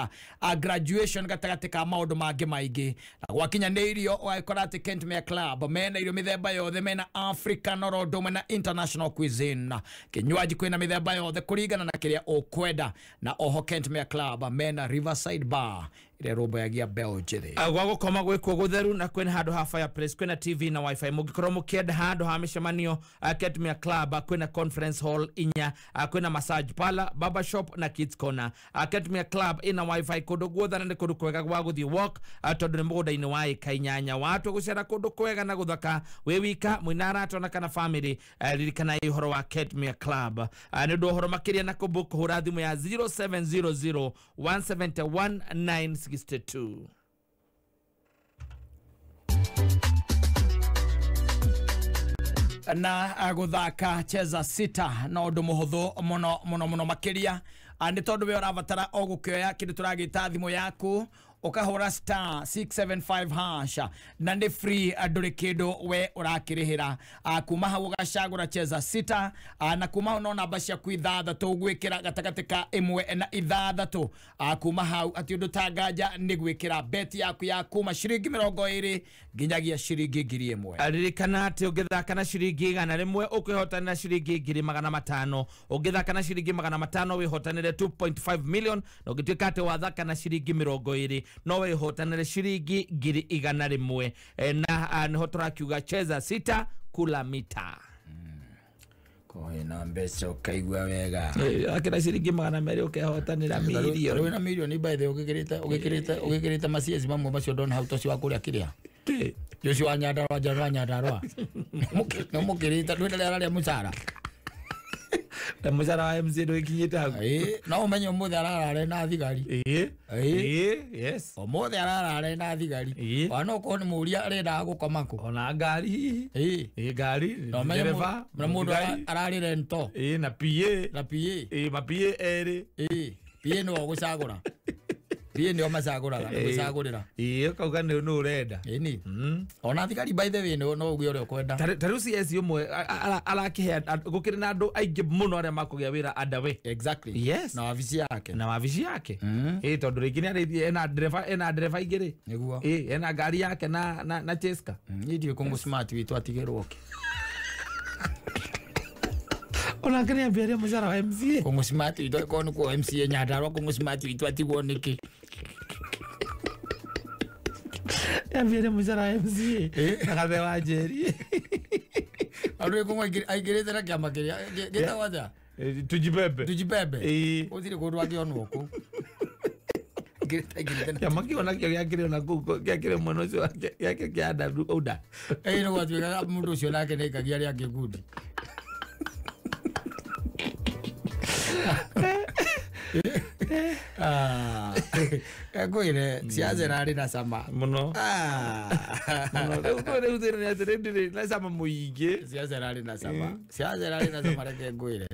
graduation, gatagatĩ ka maũndũ mangĩ maingĩ. Na gwakinya nĩ irio ũgagĩkora atĩ Kent Mayor Club mena irio mĩthemba yothe, mena African oro ũndũ ũmwe na international cuisine, kinywaji kwĩna mĩthemba yothe kũringana na kĩrĩa ũkwenda. Na oho Kent Mayor Club mena Riverside Bar ĩrĩa ĩrũmbũyagia mbeũ njĩthĩ. Gwa gũkoma gwĩkuo gũtheru, na kwĩna handũ ha fireplace, kwĩna TV na wifi. Mũngĩkorwo mũkĩenda handũ ha mĩcemanio, Kent Mayor Club kwĩna conference hall inya, kwĩna massage parlor, barber shop na kids corner. Kent Mayor Club ĩna wifi kũndũ guothe, na nĩ kũndũ kwega gwa gũthiĩ walk, tondũ nĩ mũgũnda-inĩ wa ĩka 8. Watua gũcera kũndũ kwega na gũthaka wĩ wika, mwĩna arata ona kana family, ririkanai ũhoro wa Kent Mayor Club. Nĩ ũndũ wa ũhoro makĩria na kũbook, hũra thimũ ya 0700 171 962. Na gũthaka cheza sita na ũndũ mũhũthũ mũno mũno mũno makĩria, nĩ tondũ we ũrabatara o gũkĩoya kĩndũ tũragĩta thimũ yaku ukahura star 675 hash na nĩ free, ndũrĩ kĩndũ we ũrakĩrĩhĩra. Kuma hau ũgacagũra cheza sita, na kuma hau no namba ciaku ithathatũ ũgwĩkĩra gatagatĩ ka 1 na 6. Kuma hau ati ũndũ ta nganja nĩ gwĩkĩra beti yaku ya kuma ciringi 20 nginyagia ciringi 1000. Ririkana atĩ ũngĩthaka na ciringi 100 ũkwĩhotanĩra ciringi 500, ũngĩthaka na ciringi 500 wĩhotanĩre 2.5 million, na ũngĩtuĩka atĩ wathaka na ciringi 20 no wĩhotanĩre ciringi 100,000 na nĩho tũrakiuga cheza sita kula mita. Kohe na mbeca ũkaigua wega. Akĩra ciringi 200 ũkehotanĩra mirioni. Wĩna mirioni by the way ũgĩkĩrĩte maciezi mamwe macio ndona hau tocio wa kũrĩa kĩrĩa. Ũcio wa Nyandarua njara wa Nyandarua. Nĩ mũkĩrĩte ndwĩna rĩara rĩa mũcara. Na mũcara wa MC ndũgĩkinyĩte hau. No ũmenye ũmũthĩ ararare na thigari. Yes. Ũmũthĩ ararare na thigari. Ona no ũkorwo nĩ mũũria arendaga gũkoma kũ. Ona ngari hihi. Ngari. No ũmenye na mũndũ ararĩ rento. Na PA. Na PA. Ma PA erĩ. PA nĩwe ũgũcagũra. PA nĩo macagũraga, nĩ gwĩcagũrĩra. Ũkauga nĩ ũrenda. Ĩni. Ona thigari by the way no uge ũrĩa ũkwenda. Ta rĩu CS ũmwe arakĩhe gũkĩrĩ na andũ aingĩ mũno arĩa makũgĩa wĩra underway. Exactly. Yes. Na wabici yake. Na wabici yake. Tondũ rĩngĩ nĩ arĩthiĩ ena ndereba igĩrĩ. Nĩguo. Ena ngari yake na Cheska. Niĩ ndiũĩ kũngũ smart witũ atigĩrwo kĩ. Onake nĩ ambia mũcara wa MCA. Kũngũ smart witũ akorwo nĩ kuo MCA Nyandarua kũngũ smart witũ atigwo nĩkĩ. Ambia mũcara wa MCA. Na Gathe wa Njeri. Andũ kũngũ aingĩrĩte na kĩama kĩrĩa gĩtagwo atĩa? Tujibebe. Tujibebe. Gũtirĩ kũndũ angĩonwo kũu. Kĩama kĩu onakĩo gĩakĩrĩ ona kũu gĩakĩrĩ mwena ũcio gĩake kĩa Uda. Nĩ gwatuĩkaga mũndũ ũcio nake nĩ aikagia arĩa angĩ ngundi. Ngwĩre ciaca ĩrarĩ na cama mũno. Rĩu thĩna nĩ atĩ rĩu ndĩrĩ na cama mũingĩ. Ciaca ĩrarĩ na cama. Ciaca ĩrarĩ na cama reke ngwĩre.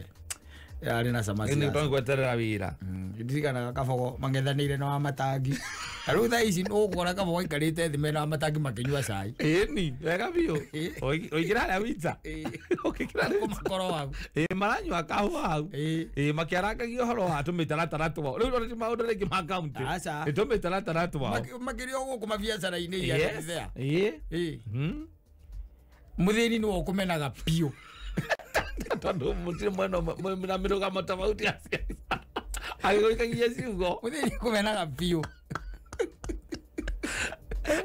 Ĩrarĩ na cama ciaca. Nĩ gweterera wĩra. Ndirikanaga Kabogo mang'ethanĩire na Wamatangi. Na rĩu thaa ici ũgũkora Kabogo aikarĩte thĩ mena Wamatangi makĩnyua cai. Ĩni wega biũ. Ũingĩra harĩa wita. Ũkĩkĩra makoro hau. Maranyua kahũa hau. Makĩarangagia ũhoro wa tũmĩtaratara twao. Rĩu ona ti maũndũ rĩngĩ ma kaũntĩ. Aca. Nĩ tũmĩtaratara twao. Makĩria o gũkũ mabiacara-inĩ iria there. Mũthĩni nĩwe ũkũmenaga biũ. Tondũ mũtirĩ mwena ũmwe na mĩrũgamo tofauti ya siasa. Agĩgũikagia ciugo. Mũthĩni kũmenaga biũ.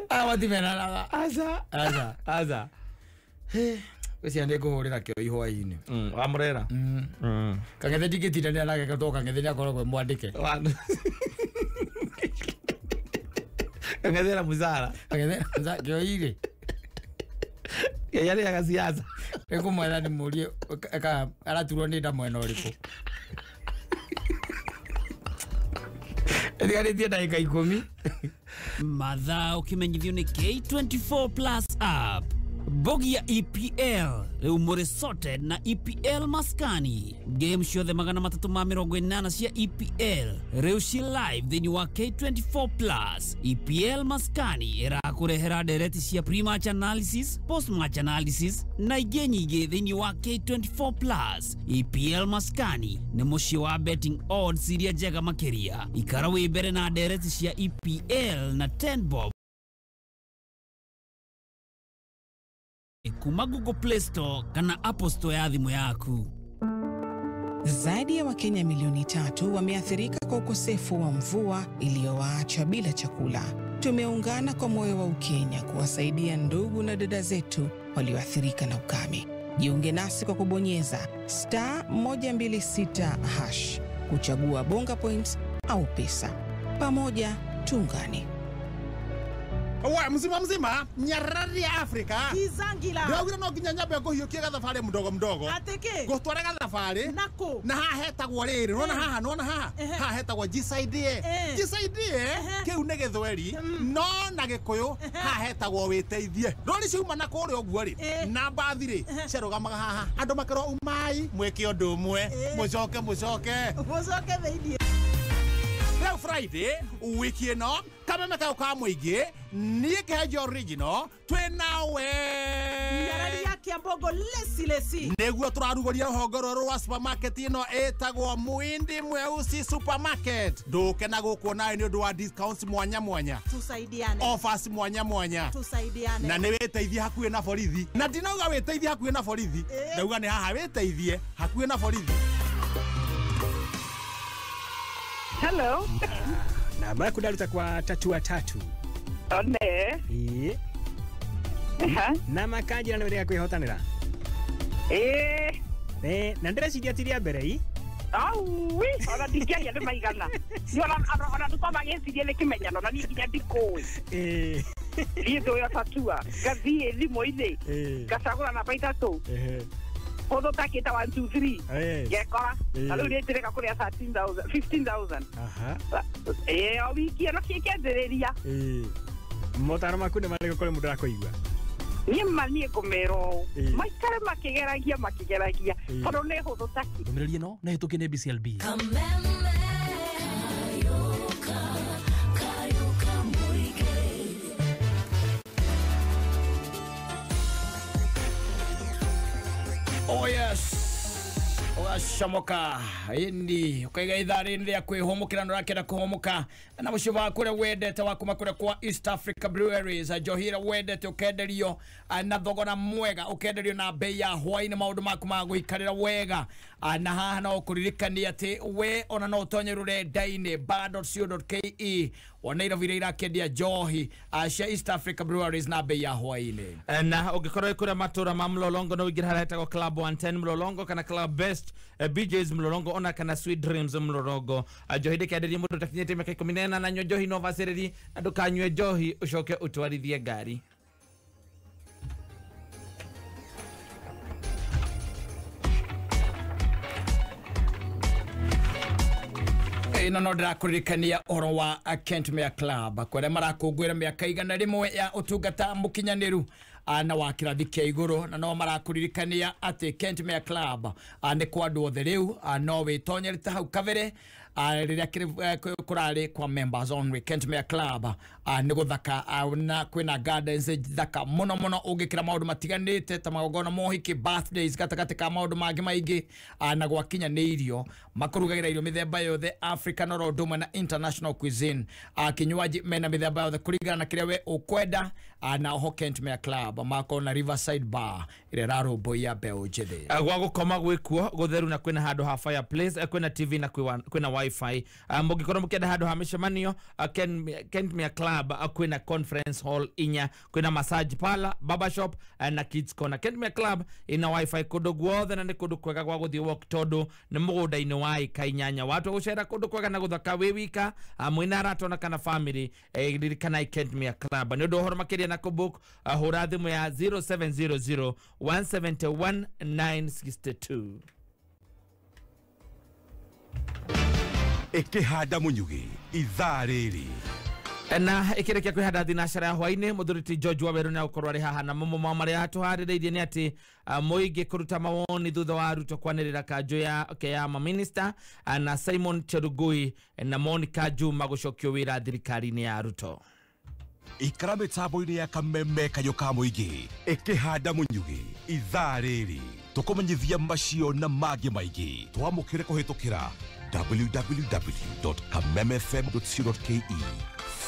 Aya matimenanaga. Aca. Aca. Aca. Gwĩciria nĩ ngũhũrĩra kĩo ihwainĩ. Wamũrera. Kang'ethe ndingĩtindanĩra nake tondũ Kang'ethe nĩakoragwo e mwandĩke. Kang'ethe na mũcara. Kang'ethe kĩo-irĩ. Kĩo arĩaga siasa. Nĩngũmwetha ndĩmũrie kana araturwo nĩ nda mwena ũrĩkũ. Ĩtigarĩtie ndagĩka 10. Mathaa ũkĩmenyithio nĩ K24 Plus app. Bogi ya EPL rĩu mũrĩ sorted na EPL maskani. Game ciothe 380 cia EPL rĩu ci live thĩinĩ wa K24 Plus. EPL maskani ĩrakũrehera ndereti cia pre-match analysis, post-match analysis na ingĩ nyingĩ thĩinĩ wa K24 Plus. EPL maskani nĩ mũciĩ wa betting odds iria njega makĩria. Ikara wĩ mbere na ndereti cia EPL na 10 bob kuma Google Play Store kana Apple Store ya thimũ yaku. Zaidi ya Wakenya milioni 3 wameathirika kwa ukosefu wa mvua iliyowaacha bila chakula. Tumeungana kwa moyo wa Ukenya kuwasaidia ndugu na dada zetu walioathirika na ukame. Jiunge nasi kwa kubonyeza *126# kuchagua Bonga Points au pesa. Pamoja tuungane. Wa mzima mzima nyarari ya Afrika. Kizangila. Ndiraugire no nginya nyambe nguhiukie gathabarĩ mdogo mdogo. Atĩkĩ? Ngũtware gathabarĩ. Nakũ? Na haha hetagwo rĩrĩ, nona haha, nona haha. Haha hetagwo Jisaidie. Jisaidie kĩu nĩ Gĩthweri, no na Gĩkũyũ haha hetagwo wĩteithie. Rori ciuma na kũrĩa ũguo rĩ, na mbathi rĩ, ciarũgamaga haha. Andũ makerwo umai, mwĩke ũndũ ũmwe, mũcoke mũcoke. Mũcoke thĩiniĩ. Leo Friday, wiki ĩno, kameme kau ka mũingĩ, niĩ Kĩhenjo original, twĩ nawe. Nyarari ya Kiambogo lesi lesi. Nĩguo tũrarugũria rũhonge rwerũ rwa supermarket ĩno ĩtagwo Muindi Mweusi Supermarket. Ndũke na gũkũ nawe nĩ ũndũ wa discounts mwanya mwanya. Tusaidiane. Offers mwanya mwanya. Tusaidiane. Na nĩ wĩteithie hakuhĩ na borithi. Na ndinauga wĩteithie hakuhĩ na borithi. Ndauga nĩ haha wĩteithie hakuhĩ na borithi. Hello. Namba yaku ndaruta kwa tatua tatu. One. Ĩĩ. Na makanjĩra nĩ wĩrĩga kwĩhotanĩra. Ĩĩ. Na ndĩreciria ti rĩa mbere i. Aui, ona ndingĩaria nĩ maigana. Niĩ ona ndũkwamba gĩcirie nĩ kĩmenyano na niĩ nginya ndikũĩ. Ĩĩ. Niĩ ndũĩ tatua. Ngathiĩ thimũ-inĩ. Ngacagũra namba ithatũ. Ũndũ takĩta 1 2 3. Ngekora. Na rĩu nĩ njĩrĩga kũrĩa 13,000 15,000. Aha. Ĩĩ, o wiki ĩno kĩkĩanjĩrĩria. Ĩĩ. Motaro maku nĩ marĩkũ kũrĩ mũndũ arakũigua? Niĩ ma niĩ ngũmera ũũ. Maikare makĩgeragia tondũ nĩ hũthũ taki. Ndũmĩrĩri ĩno nĩ hĩtũkie nĩ BCLB. Oh yes. Ũgacomoka ĩni ũkaiga ithaa rĩrĩ rĩa kwĩhũmũkĩra na ũrakĩenda kũhũmũka na mũciĩ waku ũrĩa wendete wa kuma kũrĩa kwa East Africa Breweries, njohi ĩrĩa wendete ũkenderio na thogora mwega, ũkenderio na bei ya hwaĩ-inĩ, maũndũ maku ma gũikarĩra wega. Na haha no ũkũririkania atĩ we ona no ũtonye rũrenda-inĩ bar.co.ke wone irabu iria irakĩendia njohi cia East Africa Breweries na bei ya hwaĩ-inĩ. Na ũngĩkorwo wĩ kũrĩa matũra ma Mlolongo no ũingĩre harĩa hetagwo Club 110 Mlolongo kana Club Best BJ's Mlolongo ona kana Sweet Dreams Mlolongo. Njohi ndĩkĩenderie mũndũ ũtakinyĩtie mĩaka 18 na nyua njohi no bacĩrĩri na ndũkanyue njohi ũcoke ũtwarithie ngari. Ĩno no ndĩrakũririkania ũhoro wa Kentmere Club kũrĩa marakũngũĩra mĩaka 100 ya ũtungata mũkinyanĩru na wa kĩrathi kĩa igũrũ, na no marakũririkania atĩ Kentmere Club nĩ kwa andũ othe rĩu, no wĩtonyere ta hau kabere rĩrĩa kũrarĩ kwa members only. Kentmere Club nĩ gũthaka na kwĩna gardens thaka mũno mũno, ũngĩkĩra maũndũ matiganĩte ta magongona ma ũhiki, birthdays, gatagatĩ ka maũndũ mangĩ maingĩ, na gwakinya nĩ irio makũrugagĩra irio mĩthemba yothe African oro ũndũ ũmwe na international cuisine. Kinywaji mena mĩthemba yothe kũringana na kĩrĩa we ũkwenda, na oho Kentmere Club makorwo na Riverside Bar ĩrĩa ĩrarũmbũiya mbeũ njĩthĩ. Gwa gũkoma gwĩkuo gũtheru na kwĩna handũ ha fireplace, kwĩna TV na kwĩna wifi. Mũngĩkorwo mũkĩenda handũ ha mĩcemanio, Kentmere Club kwĩna conference hall inya, kwĩna massage parlor, barber shop na kids corner. Kentmere Club ina wifi kũndũ guothe na nĩ kũndũ kwega gwa gũthiĩ walk tondũ nĩ mũgũnda-inĩ wa ĩka 8. Watu gũcera kũndũ kwega na gũthaka wĩ wika, mwĩna arata ona kana family, ririkana Kentmere Club. Nĩ ũndũ ũhoro makĩria na kũbook, hũra thimũ ya 0700 171 962. Ĩkĩhanda mũnyugĩ ithaa rĩrĩ na ĩkĩrĩkia kwĩhanda thinacara ya hwaĩ-inĩ, mũthuri ti George Waweru nĩ agũkorwo arĩ haha na mamwe ma marĩa atũharĩrĩirie nĩ atĩ mũingĩ kũruta mawoni thutha wa Ruto kwanĩrĩra kanjũ yake ya maminista, na Simon Cherugui na Monica Juma gũcokio wĩra thirikari-inĩ ya Ruto. Ikara mĩtambo-inĩ ya Kameme kayũ ka mũingĩ ĩkĩhanda mũnyugĩ ithaa rĩrĩ tũkũmenyithia macio na mangĩ maingĩ. Twamũkĩre kũhĩtũkĩra www.kamemefm.co.ke,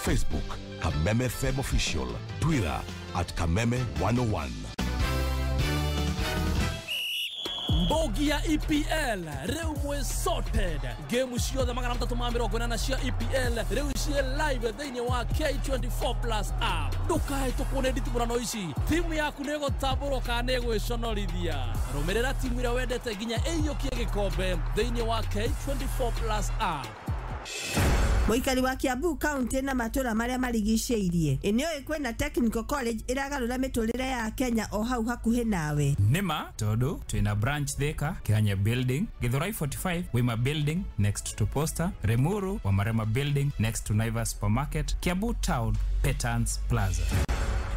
Facebook Kameme FM Official, Twitter at Kameme 101. Mbogi ya EPL rĩu mwĩ sorted. Game ciothe 380 cia EPL rĩu ciĩ live thĩinĩ wa K24 Plus app. Ndũkahĩtũkwo nĩ nditimũrano ici, timu yaku nĩ ĩgũtambũrwo kana nĩ ĩgwĩconorithia. Rũmĩrĩra timu ĩrĩa wendete nginya ĩiyũkie gĩkombe thĩinĩ wa K24 Plus app. Mũikari wa Kiambu County na matũra marĩa marigicĩirie ĩ nĩũĩ kwĩna Technical College ĩragarũra mĩtũrĩre ya Kenya o hau hakuhĩ nawe. Nĩma tondũ twĩna branch Thika, Kihanya Building, Githurai 45, Wima Building next to Posta, Remuru, Wamarema Building next to Naivas Supermarket, Kiambu Town, Petans Plaza.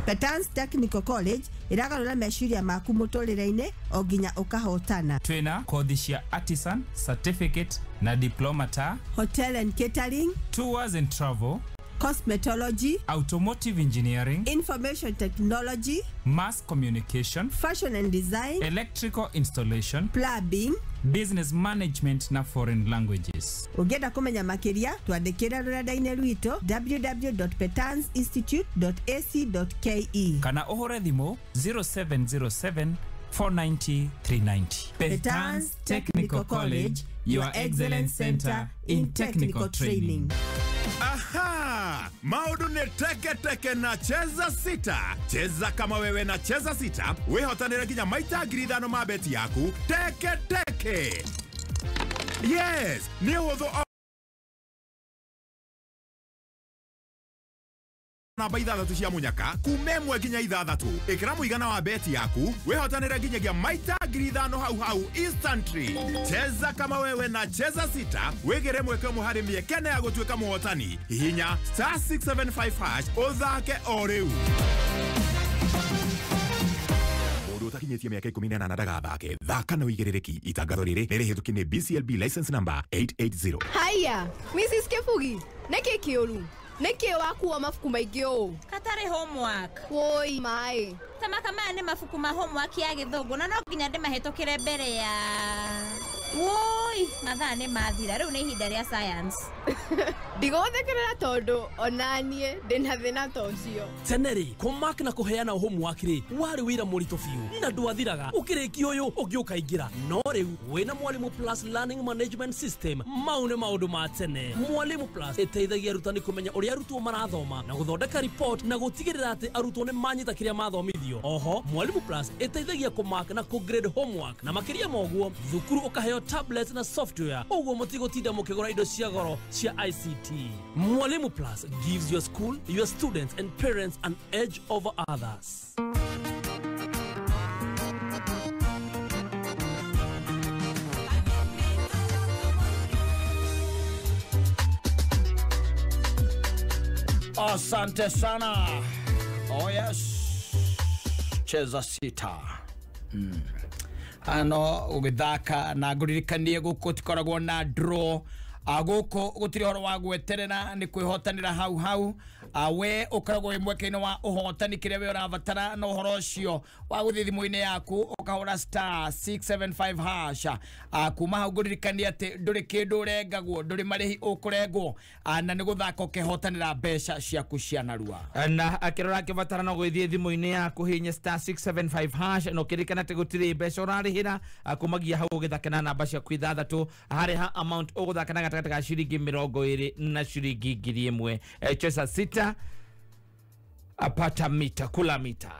Petans Technical College ĩragarũra meciria maku mũtũrĩre-inĩ o nginya ũkahotana. Twĩna kothi cia artisan, certificate na diploma ta Hotel and Catering, Tours and Travel, Cosmetology, Automotive Engineering, Information Technology, Mass Communication, Fashion and Design, Electrical Installation, Plumbing, Business Management na Foreign Languages. Ũngĩenda kũmenya makĩria twandĩkĩre rũrenda-inĩ rwitũ www.petansinstitute.ac.ke kana ũhũre thimũ 0707 490 390. Petans Technical College, your excellence center in technical training. Aha! Maundu nĩ teke teke na cheza sita. Cheza kama wewe na cheza sita, wĩhotanĩre nginya maita 5,000 ma beti yaku teke teke. Yes, nĩ ũhũthũ namba 6 cia munyaka kuma 1 nginya 6. Ĩkĩra mũigana wa beti yaku wĩhotanĩre nginyagia maita 5,000 hau hau instantly. Cheza kama wewe na cheza sita, wĩgĩre mweke ũmwe harĩ mĩeke ya gũtuĩka mũhotani. Hihinya *675# ũthake o rĩu. Mũndũ ũtakinyĩtie mĩaka 18 ndagathake. Thaka na ũigĩrĩrĩki. Itangatho rĩrĩ nĩ rĩhĩtũkie nĩ BCLB license number 880. Haya, Mrs. Kefugi, nĩkĩ kĩũru? Nĩkĩ wakuo mabuku maingĩ ũũ? Katarĩ homework. Woi maĩ. Tamaka maya nĩ mabuku ma homework ya gĩthũngũ na no nginya ndĩmahĩtũkĩre mbere ya. Woi, mathaa nĩ mathira, rĩu nĩ ihinda rĩa science. Ndigũthekerera tondũ ona niĩ ndĩna thĩna ta ũcio. Tene rĩ, kũmark na kũheana homework rĩ, warĩ wĩra mũritũ biũ na ndwathiraga, ũkĩrĩkia ũyũ ũngĩ ũkaingĩra. No rĩu wĩna Mwalimu Plus Learning Management System, mau nĩ maũndũ ma tene. Mwalimu Plus ĩteithagia arutani kũmenya ũrĩa arutwo marathoma na gũthondeka report na gũtigĩrĩra atĩ arutwo nĩ manyita kĩrĩa mathomithio. Oho, Mwalimu Plus ĩteithagia kũmark na kũgrade homework, na makĩria ma ũguo thukuru ũkaheo tablets na software, ũguo mũtigũtinda mũkĩgũra indo cia goro cia ICT. Mwalimu Plus gives your school, your students and parents an edge over others. Asante sana. Oh yes. Cheza sita. Ano ũgĩthaka na ngũririkanie gũkũ tikoragwo na draw. Gũkũ gũtirĩ ũhoro wa gweterera, nĩ kwĩhotanĩra hau hau. We ũkoragwo wĩ mweke-inĩ wa ũhotani kĩrĩa we ũrabatara na ũhoro ũcio wa gũthiĩ thimũ-inĩ yaku ũkahũra *675#. Kuma hau ngũririkanie atĩ ndũrĩ kĩndũ ũrengagwo, ndũrĩ marĩhi ũkũrengwo, na nĩ gũthaka ũkehotanĩra mbeca ciaku cia narua. Na akĩrora akĩbatara no gwĩthiĩ thimũ-inĩ yaku hinya *675# na ũkĩririkana atĩ gũtirĩ mbeca ũrarĩhĩra kumagia hau ũgĩthaka na namba ciaku 6 harĩ ha amount ũgũthaka na gatagatĩ ka ciringi 20 na ciringi 1,000. Cheza sita, apata mita, kula mita.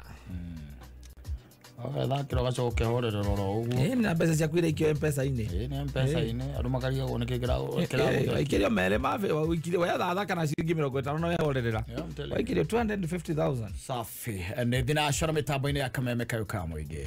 Thakĩra ũgacoka ũkehorerera oro ũguo. Na mbeca ciaku iraikio M-Pesa-inĩ. Nĩ M-Pesa-inĩ, andũ makarigagwo nĩkĩ kĩragũtheka. Waikirio merĩ wethatha kana ciringi 50 na wehorerera. Waikirio 250,000. Safi. Nĩ thinacora mĩtambo-inĩ ya Kameme kayũ ka mũingĩ.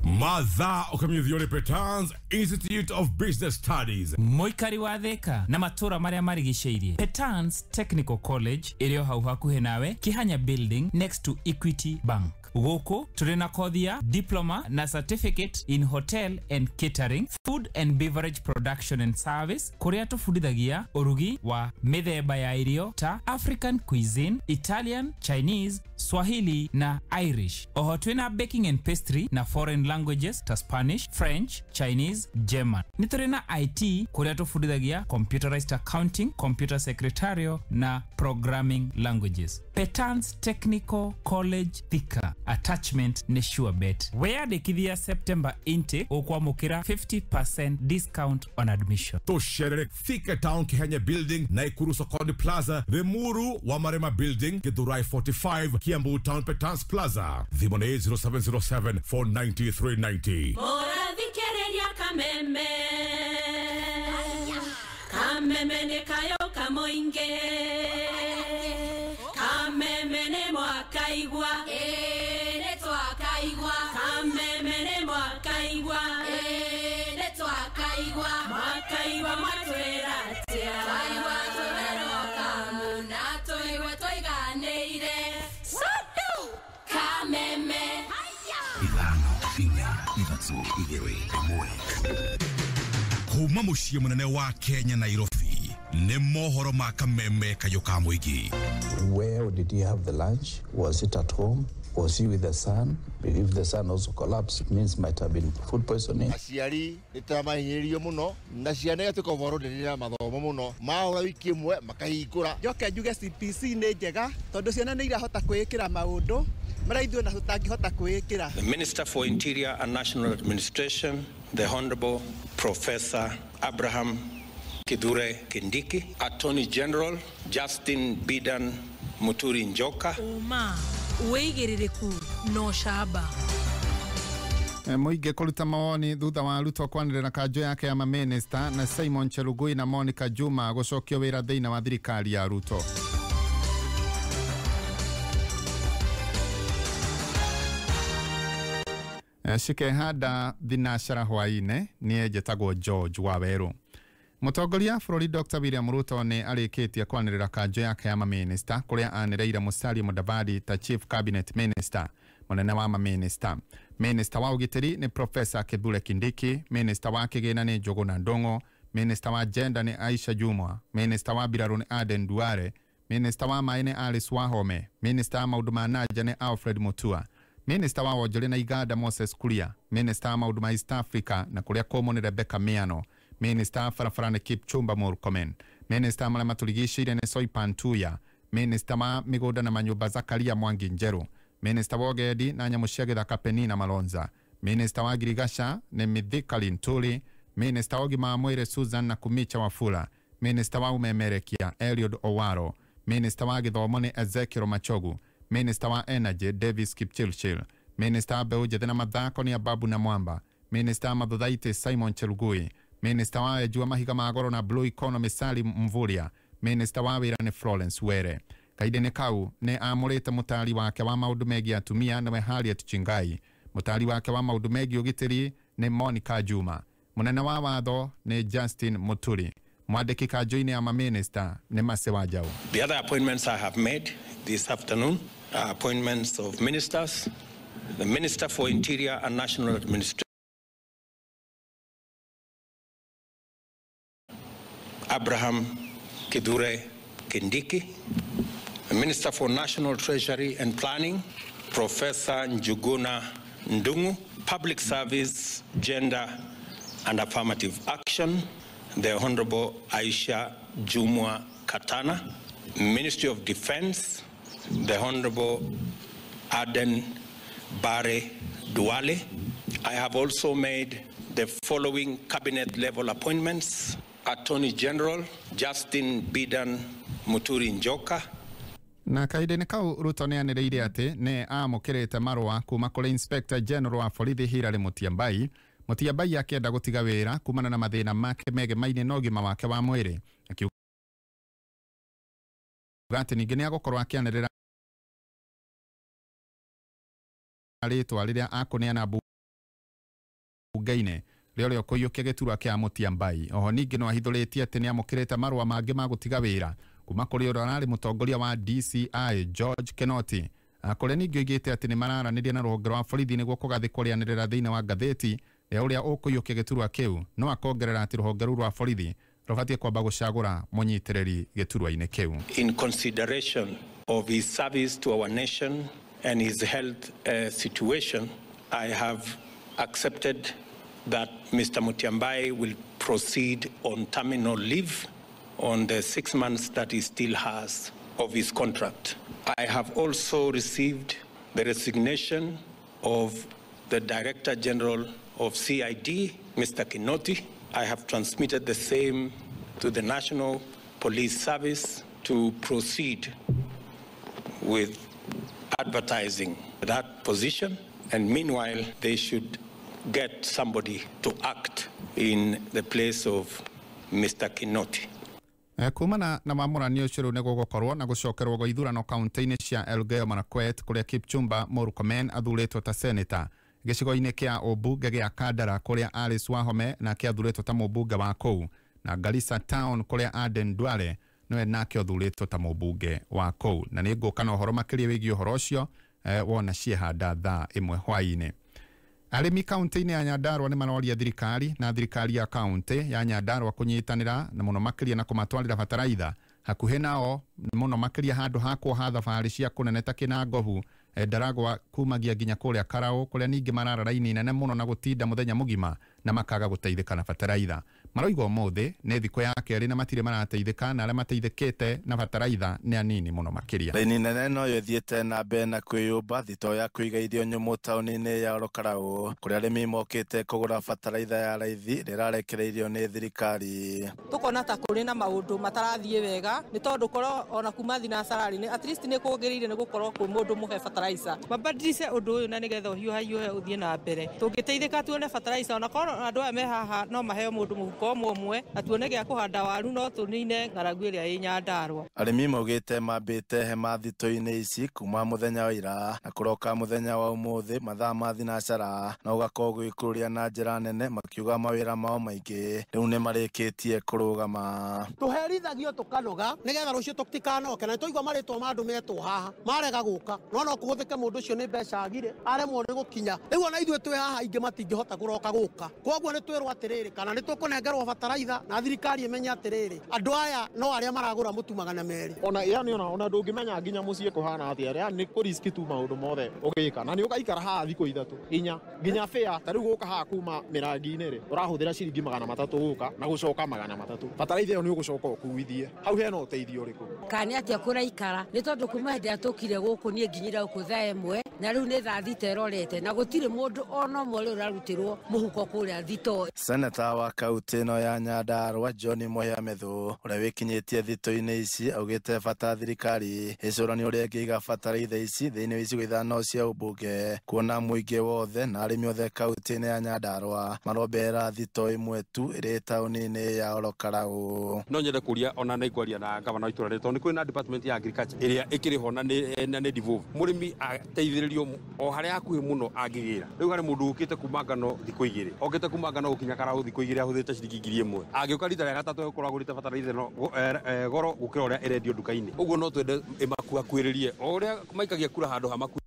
Mathaa ũkamenyithio nĩ Petans Institute of Business Studies. Mũikari wa Thika na matũra marĩa marigicĩirie, Petans Technical College ĩrĩ o hau hakuhĩ nawe, Kihanya Building next to Equity Bank. Gũkũ tũrĩ na kothi ya diploma na certificate in hotel and catering, food and beverage production and service, kũrĩa tũbundithagia ũrugi wa mĩthemba ya irio ta African cuisine, Italian, Chinese, Swahili na Irish. Oho twĩna baking and pastry na foreign languages ta Spanish, French, Chinese, German. Nĩ tũrĩ na IT kũrĩa tũbundithagia computerized accounting, computer secretarial na programming languages. Petans Technical College Thika. Attachment nĩ sure bet. Weyandĩkithia September intake ũkwamũkĩra 50% discount on admission. Tũcerere Thika Town Kihenya Building, Naikuru Sokoni Plaza, Limuru Wamarema Building, Githurai 45, Kiambu Town Petans Plaza. Thimũ nĩ 0707 490 390. Mũrathikĩrĩria Kameme. Kameme nĩ kayo kamoingĩ. Kameme nĩ mwakaigua. Nĩ twakaigua. Kameme nĩ mwakaigua. Nĩ twakaigua. Mwakaigua mwatwĩra atĩa? Twaigua tũrerwo kamu na tũigue tũiganĩire. Sodu! Kameme. 5 4 3 2 1. Kuma mũciĩ mũnene wa Kenya Nairobi nĩ mohoro ma Kameme kayũ ka mũingĩ. Where did he have the lunch? Was it at home? Was he with the son? If the son also collapsed, it means might have been food poisoning. Aciari nĩ tũramahinyĩrĩrio mũno na ciana igatuĩka overloaded na mathomo mũno, mahũra wiki ĩmwe makahingũra. Njoke njuge CPC nĩ njega tondũ ciana nĩ irahota kwĩĩkĩra maũndũ marĩa ithuĩ na tũtangĩhota kwĩĩkĩra. The Minister for Interior and National Administration, the Honorable Professor Abraham Kithure Kindiki, Attorney General Justin Bidan Muturi Njoka. Ũma, wĩigĩrĩrĩku na ũcamba. Mũingĩ kũruta mawoni thutha wa Ruto kwanĩrĩra kanjũ yake ya mamĩnĩsta na Simon Chelugui na Monica Juma gũcokio wĩra thĩinĩ wa thirikari ya Ruto. Cikehanda thinacara hwaĩ-inĩ niĩ njĩtagwo George Wawerũ. Mũtongoria bũrũri Dr. William Ruto nĩ arĩkĩtie kwanĩrĩra kanjũ yake ya mamĩnĩsta kũrĩa anĩrĩire Musalia Mudavadi ta Chief Cabinet Minister, mũnene wa mamĩnĩsta. Minista wa ũgitĩri nĩ Professor Kithure Kindiki, minista wa kĩgĩna nĩ Njũgũna Ndung'u, minista wa gender nĩ Aisha Jumwa, minista wa mbirarũ nĩ Aden Duale, minista wa maĩ nĩ Alice Wahome, minista wa maũndũ ma nanja nĩ Alfred Mutua, minista wa wonjoria na iganda Moses Kuria, minista wa maũndũ ma East Africa na kũrĩa kũmũ nĩ Rebecca Miano, minista wa barabara nĩ Kipchumba Murkomen, minista wa marĩa matũrigicĩirie nĩ Soipan Tuya, minista wa mĩgũnda na manyũmba Zakaria Mwangi Njeru, minista wa ũgendi na nyamũ cia gĩthaka Penina Malonza, minista wa ngirigaca nĩ Mithika Linturi, minista wa ũgima wa mwĩrĩ Susan Nakumicha Wafula, minista wa ũmemerekia Eliud Owaro, minista wa gĩthomo nĩ Ezekiel Machogu, minista wa energy Davis Kipchirchir, minista wa mbeũ njĩthĩ na mathako nĩ Ababu na Mwamba, minista wa mathothaitĩ Simon Chelugui, minista wa wenji wa mahiga ma goro na blue economy Salim Mvurya, minista wa wĩra nĩ Florence Were. Kahinda-inĩ kau nĩ amũrĩte mũtaari wake wa maũndũ megiĩ atumia nĩwe Harriet Chingai, mũtaari wake wa maũndũ megiĩ ũgitĩri nĩ Monica Juma, mũnene wa watho nĩ Justin Muturi, mwandĩki kanjũ-inĩ ya mamĩnĩsta nĩ Mercy Wanjaũ. The other appointments I have made this afternoon are appointments of ministers. The Minister for Interior and National Administration, Abraham Kithure Kindiki, the Minister for National Treasury and Planning, Professor Njuguna Ndung'u, Public Service, Gender and Affirmative Action, the Honorable Aisha Jumwa Katana, Ministry of Defense, the Honorable Aden Bare Duale. I have also made the following cabinet level appointments: Attorney General Justin Bidan Muturi Njoka. Na kahinda-inĩ kau Ruto nĩ anĩrĩire atĩ nĩ amũkĩrĩte marũa kuma kũrĩ Inspector General wa borithi Hilary Mutyambai. Mutyambai akĩenda gũtiga wĩra kumana na mathĩna make megemaine na ũgima wake wa mwĩrĩ, akiuga atĩ ningĩ nĩ agũkorwo akĩanĩrĩra rĩtwa rĩrĩa akũneana mbunge-inĩ rĩa ũrĩa ũkũiyũkia gĩturwa kĩa Mutyambai. Oho ningĩ no ahithũrĩtie atĩ nĩ amũkĩrĩte marũa mangĩ ma gũtiga wĩra kuma kũrĩ ũrĩa ũrarĩ mũtongoria wa DCI George Kinoti, kũrĩa ningĩ oigĩte atĩ nĩ mararanĩria na rũhonge rwa borithi nĩguo kũgathĩkwo rĩanĩrĩra thĩinĩ wa ngathĩti rĩa ũrĩa ũkũiyũkia gĩturwa kĩu, no akongerera atĩ rũhonge rũu rwa borithi rũbatiĩ kwamba gũcagũra mũnyitĩrĩri gĩturwa-inĩ kĩu. In consideration of his service to our nation and his health situation, I have accepted that Mr. Mutyambai will proceed on terminal leave on the 6 months that he still has of his contract. I have also received the resignation of the Director General of CID, Mr. Kinoti. I have transmitted the same to the National Police Service to proceed with advertising that position. And meanwhile, they should get somebody to act in the place of Mr. Kinoti. Kumana na mamũranio ũcio rĩu nĩ gũgũkorwo na gũcokerwo gwa ithurano kaunti-inĩ cia Elgeyo Marakwet kũrĩa Kipchumba Murkomen athurĩtwo ta seneta, gĩcigo-inĩ kĩa ũmbunge gĩa Kandara kũrĩa Alice Wahome nake athurĩtwo ta mũmbunge wa kũu, na Garissa Town kũrĩa Aden Duale nĩwe nake athurĩtwo ta mũmbunge wa kũu. Na nĩ ngũka na ũhoro makĩria wĩgiĩ ũhoro ũcio wona ciehanda thaa 1 hwaĩ-inĩ. Arĩmi kaunti-inĩ ya Nyandarua nĩ maroria thirikari na thirikari ya kaunti ya Nyandarua kũnyitanĩra na mũno makĩria na kũmatwarĩra bataraitha hakuhĩ nao, mũno makĩria handũ ha kuoha thabarĩ cia kũnene ta Kĩnangobu, Ndaragwa kumagia nginya kũrĩa Karaũ, kũrĩa ningĩ marara raini nene mũno na gũtinda mũthenya mũgima na makaga gũteithĩka na bataraitha. Maroiga ũmũthĩ nĩ thikũ ya kerĩ na matirĩ marateithĩka, na arĩa mateithĩkĩte na bataraitha nĩ anini mũno makĩria. Raini nene no ĩthiĩte na mbere na kwĩyũmba thitoo ya kũiga irio nyũmũ taũni-inĩ ya Orokarau, kũrĩa arĩmi mokĩte kũgũra bataraitha ya raithi rĩrarekereirio nĩ thirikari. Tukona ta kũrĩ na maũndũ matarathiĩ wega nĩ tondũ korwo ona kuma thinacarari at least nĩ kũngĩrĩire nĩ gũkorwo kwĩ mũndũ mũhe fertilizer. Mabadilishe ũndũ ũyũ na nĩgetha ũhiũhahiũhe ũthiĩ na mbere. Tũngĩteithĩka tuone fertilizer ona korwo andũ aya me haha no maheo mũndũ mũhuko ũmwe na tuone gĩa kũhanda waru no tũnine ng'aragu ĩrĩa ĩ Nyandarua. Arĩmi maugĩte mambĩte hema thitoo-inĩ ici kuma mũthenya wa ira na kũroka mũthenya wa ũmũthĩ mathaa ma thinacara na ũgakorwo gwĩkũrũria na njĩra nene, makiuga mawĩra mao maingĩ rĩu nĩ marĩkĩtie kũrũgama. Tũherithagio tũkanoga nĩgetha rũciũ tũtikanoke, na nĩtwaigua marĩtwa ma andũ metwo haha marega gũka no no kũhũthĩke mũndũ ũcio nĩ mbeca agire aremwo nĩ gũkinya. Rĩu ona ithuĩ twĩ haha aingĩ matingĩhota kũroka gũka, koguo nĩ twĩrwo atĩrĩrĩ kana nĩ tũkũnengerwo bataraitha na thirikari ĩmenye atĩrĩrĩ andũ aya no arĩa maragũra mũtu 200. Ona yani ona ndũngĩmenya nginya mũciĩ kũhana atĩa, yani nĩ kũ risk tu maũndũ mothe ũgĩka, na nĩ ũgaikara haha thikũ 3 4 nginya fare. Ta rĩu gũka haha kuma mĩrangi-inĩ rĩ ũrahũthĩra ciringi 300 gũka na gũcoka 300. Bataraitha ĩyo nĩ ũgũcoka ũkuithie hau hena ũteithio ũrĩkũ? Kana atĩa kũraikara nĩ tondũ kuma hĩndĩ ĩrĩa tũkire gũkũ niĩ nginyire gũkũ thaa 1 na rĩu nĩ thaa 6 ĩrorete na gũtirĩ mũndũ ona ũmwe ũrĩa ũrarutĩrwo mũhuko kũrĩa thitoo. Seneta wa kaunti ĩno ya Nyandarua John Muhia Methu ũrĩa wĩkinyĩtie thitoo-inĩ ici augĩte bata thirikari ĩcũranie ũrĩa ĩngĩiga bataraitha ici thĩinĩ wa icigo 5 cia ũmbunge, kuona mũingĩ wothe na arĩmi othe kaunti-inĩ ya Nyandarua marombera thitoo ĩmwe tu ĩrĩ taũni-inĩ ya Orokarau. No nyende kũria ona nĩ ngwaria na gavana wa itũra rĩrĩ tondũ nĩ kũrĩ na department ya agriculture ĩrĩa ĩkĩrĩ ho na nĩ devolve. Mũrĩmi ateithĩrĩrio o harĩa hakuhĩ mũno angĩgĩra. Rĩu harĩ mũndũ ũkĩte kuma ngano thikũ 2, okĩte kuma ngano gũkinya Karau thikũ 2 ahũthĩrĩte ciringi 1000. Angĩũka rita rĩa gatatũ egũkorwo agũrĩte bataraitha ĩno goro gũkĩra ũrĩa ĩrendio nduka-inĩ. Ũguo no twende ĩmakuhakuhĩrĩrie o ũrĩa maikagia kura handũ ha maku.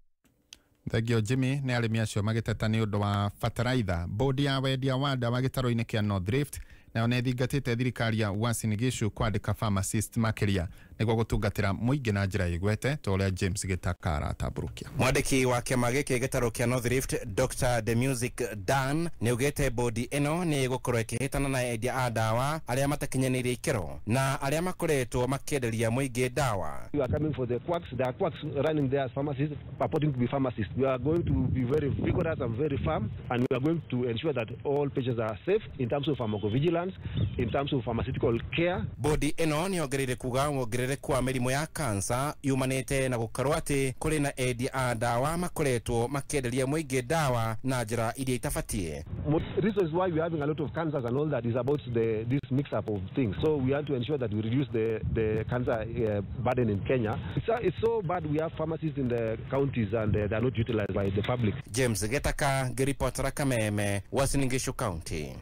Thengio Jimmy nĩ arĩmi acio magĩteta nĩ ũndũ wa bataraitha. Bodi ya wendia wa ndawa gĩtarũ-inĩ kĩa North Rift nayo nĩ ĩthingatĩte thirikari ya Uasin Gishu kwandĩka pharmacist makĩria nĩguo gũtungatĩra mũingĩ na njĩra ĩgwete ta ũrĩa James Gĩtaka aratambũrũkia. Mwandĩki wa kĩama gĩkĩ gĩtarũ kĩa North Rift Dr. The Music Dan nĩ augĩte bodi ĩno nĩ ĩgũkorwo ĩkĩhĩtana na endia a ndawa arĩa matakinyanĩirie ikĩro na arĩa makoretwo makĩenderia mũingĩ ndawa. We are coming for the quacks. There are quacks running there as pharmacists, purporting to be pharmacists. We are going to be very vigorous and very firm, and we are going to ensure that all patients are safe in terms of pharmacovigilance, in terms of pharmaceutical care. Bodi ĩno nĩ yongereire kuga wongerereku wa mĩrimũ ya kansa yumanĩte na gũkorwo atĩ kũrĩ na endia a ndawa makoretwo makĩenderia mũingĩ ndawa na njĩra iria itabatiĩ. Reasons why we are having a lot of cancers and all that is about this mix-up of things. So we want to ensure that we reduce the cancer burden in Kenya. It's so bad we have pharmacies in the counties and they are not utilized by the public. James Getaka ngĩribotera Kameme, Uasin Gishu County.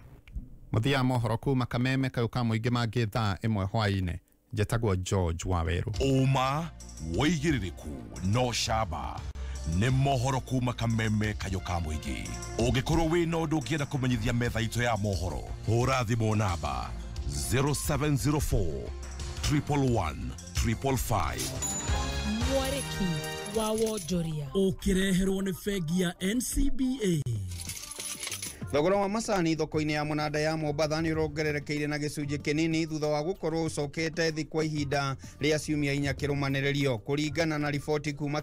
Mũthia mohoro kuma Kameme kayũ ka mũingĩ mangĩ thaa 1 hwaĩ-inĩ. Njetagwo George Waweru. Ũma wĩigĩrĩrĩku no camba nĩ mohoro kuma Kameme kayũ ka mũingĩ. Ũngĩkorwo wĩna ũndũ ũngĩenda kũmenyithia metha itũ ya mohoro, hũra thimũ namba 0704 111 555. Mwarĩki wa wonjoria ũkĩreherwo nĩ bengi ya NCBA. Thogora wa macani thoko-inĩ ya mũnanda ya Mombatha nĩ ũrongererekeire na gĩcunjĩ kĩnini thutha wa gũkorwo ũcokete thĩ kwa ihinda rĩa ciumia 4 kĩrũmanĩrĩrio, kũringana na riboti kuma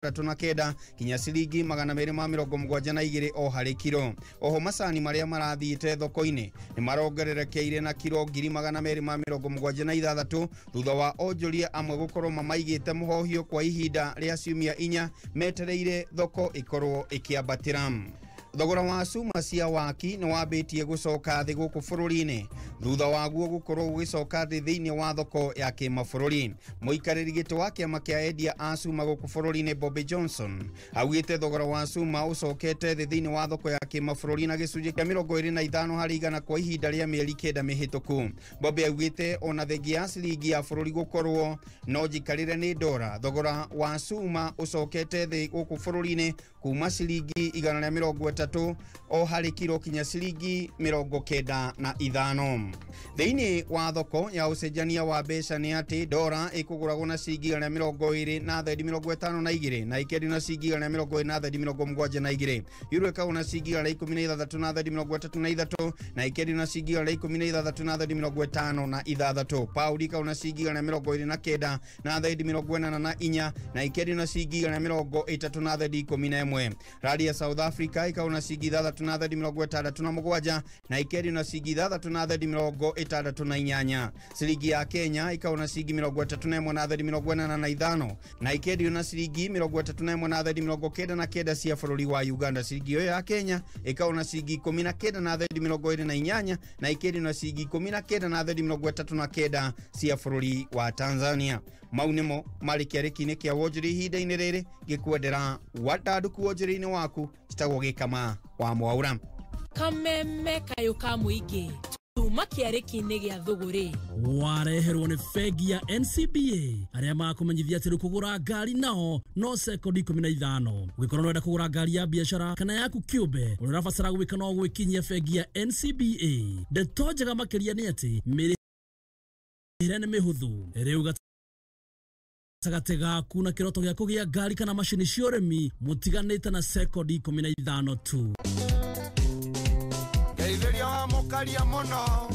39 kinya ciringi 272 o harĩ kiro. Oho macani marĩa marathiĩte thoko-inĩ nĩ marongererekeire na kiro 276 thutha wa onjoria amwe gũkorwo mamaigĩte mũhohio kwa ihinda rĩa ciumia 4 metereire thoko ĩkorwo ĩkĩambatĩra. Thogora wa cuma cia waki nĩ wambĩtie gũcoka thĩ gũkũ bũrũri-inĩ thutha waguo gũkorwo gũgĩcoka thĩ thĩinĩ wa thoko ya kĩmabũrũri. Mũikarĩri gĩtĩ wa kĩama kĩa endia a cuma gũkũ bũrũri-inĩ Bobby Johnson augĩte thogora wa cuma ũcokete thĩ thĩinĩ wa thoko ya kĩmabũrũri na gĩcunjĩ kĩa 25 harĩ igana kwa ihinda rĩa mĩeri 9 mĩhĩtũku. Bobby augĩte ona thengia ya ciringi ya bũrũri gũkorwo no njikarĩre nĩ ndora, thogora wa cuma ũcokete thĩ gũkũ bũrũri-inĩ kuma ciringi 130 3 o harĩ kiro kinya ciringi 95. Thĩinĩ wa thoko ya ũcenjania wa mbeca nĩ atĩ dora ĩkũgũragwo na ciringi 120 na thendi 52 na ĩkendio na ciringi 120 na thendi 72. Euro ĩkagũrwo na ciringi 116 na thendi 33 na ĩkendio na ciringi 116 na thendi 56. Paudi ĩkagũrwo na ciringi 129 na thendi 84 na ĩkendio na ciringi 130 na thendi 11. Randi ya South Africa ĩkagũrwo na ciringi 6 na thendi 67 na ĩkendio na ciringi 6 na thendi 68. Ciringi ya Kenya ĩkagũrwo na ciringi 31 na thendi 85 na ĩkendio na ciringi 31 na thendi 99 cia bũrũri wa Uganda. Ciringi ĩyo ya Kenya ĩkagũrwo na ciringi 19 na thendi 28 na ĩkendio na ciringi 19 na thendi 39 cia bũrũri wa Tanzania. Mau nĩmo marĩ kĩarĩki-inĩ kĩa wonjoria ihinda-inĩ rĩrĩ ngĩkwendera watanduku wonjoria-inĩ waku. Njĩtagwo Gĩkama wa Mwaura. Kameme kayũ ka mũingĩ tuma kĩarĩki-inĩ gĩa thũgũrĩ wareherwo nĩ bengi ya NCBA arĩa makũmenyithia atĩ kũgũra ngari nao no sekondi 15. Ũngĩkorwo nĩũrenda kũgũra ngari ya biacara kana yaku kĩũmbe, ũrĩa ũrabatara gwĩka no gwĩkinyia bengi ya NCBA. Ndeto njega makĩria nĩ atĩ mĩrĩhĩre nĩ mĩhũthũ. Rĩu gatagatĩ gaku na kĩroto gĩa kũgĩa ngari kana macini cia ũrĩmi mũtiganĩte na sekondi 15 tu. Ngeithĩria wa mũkaria mũno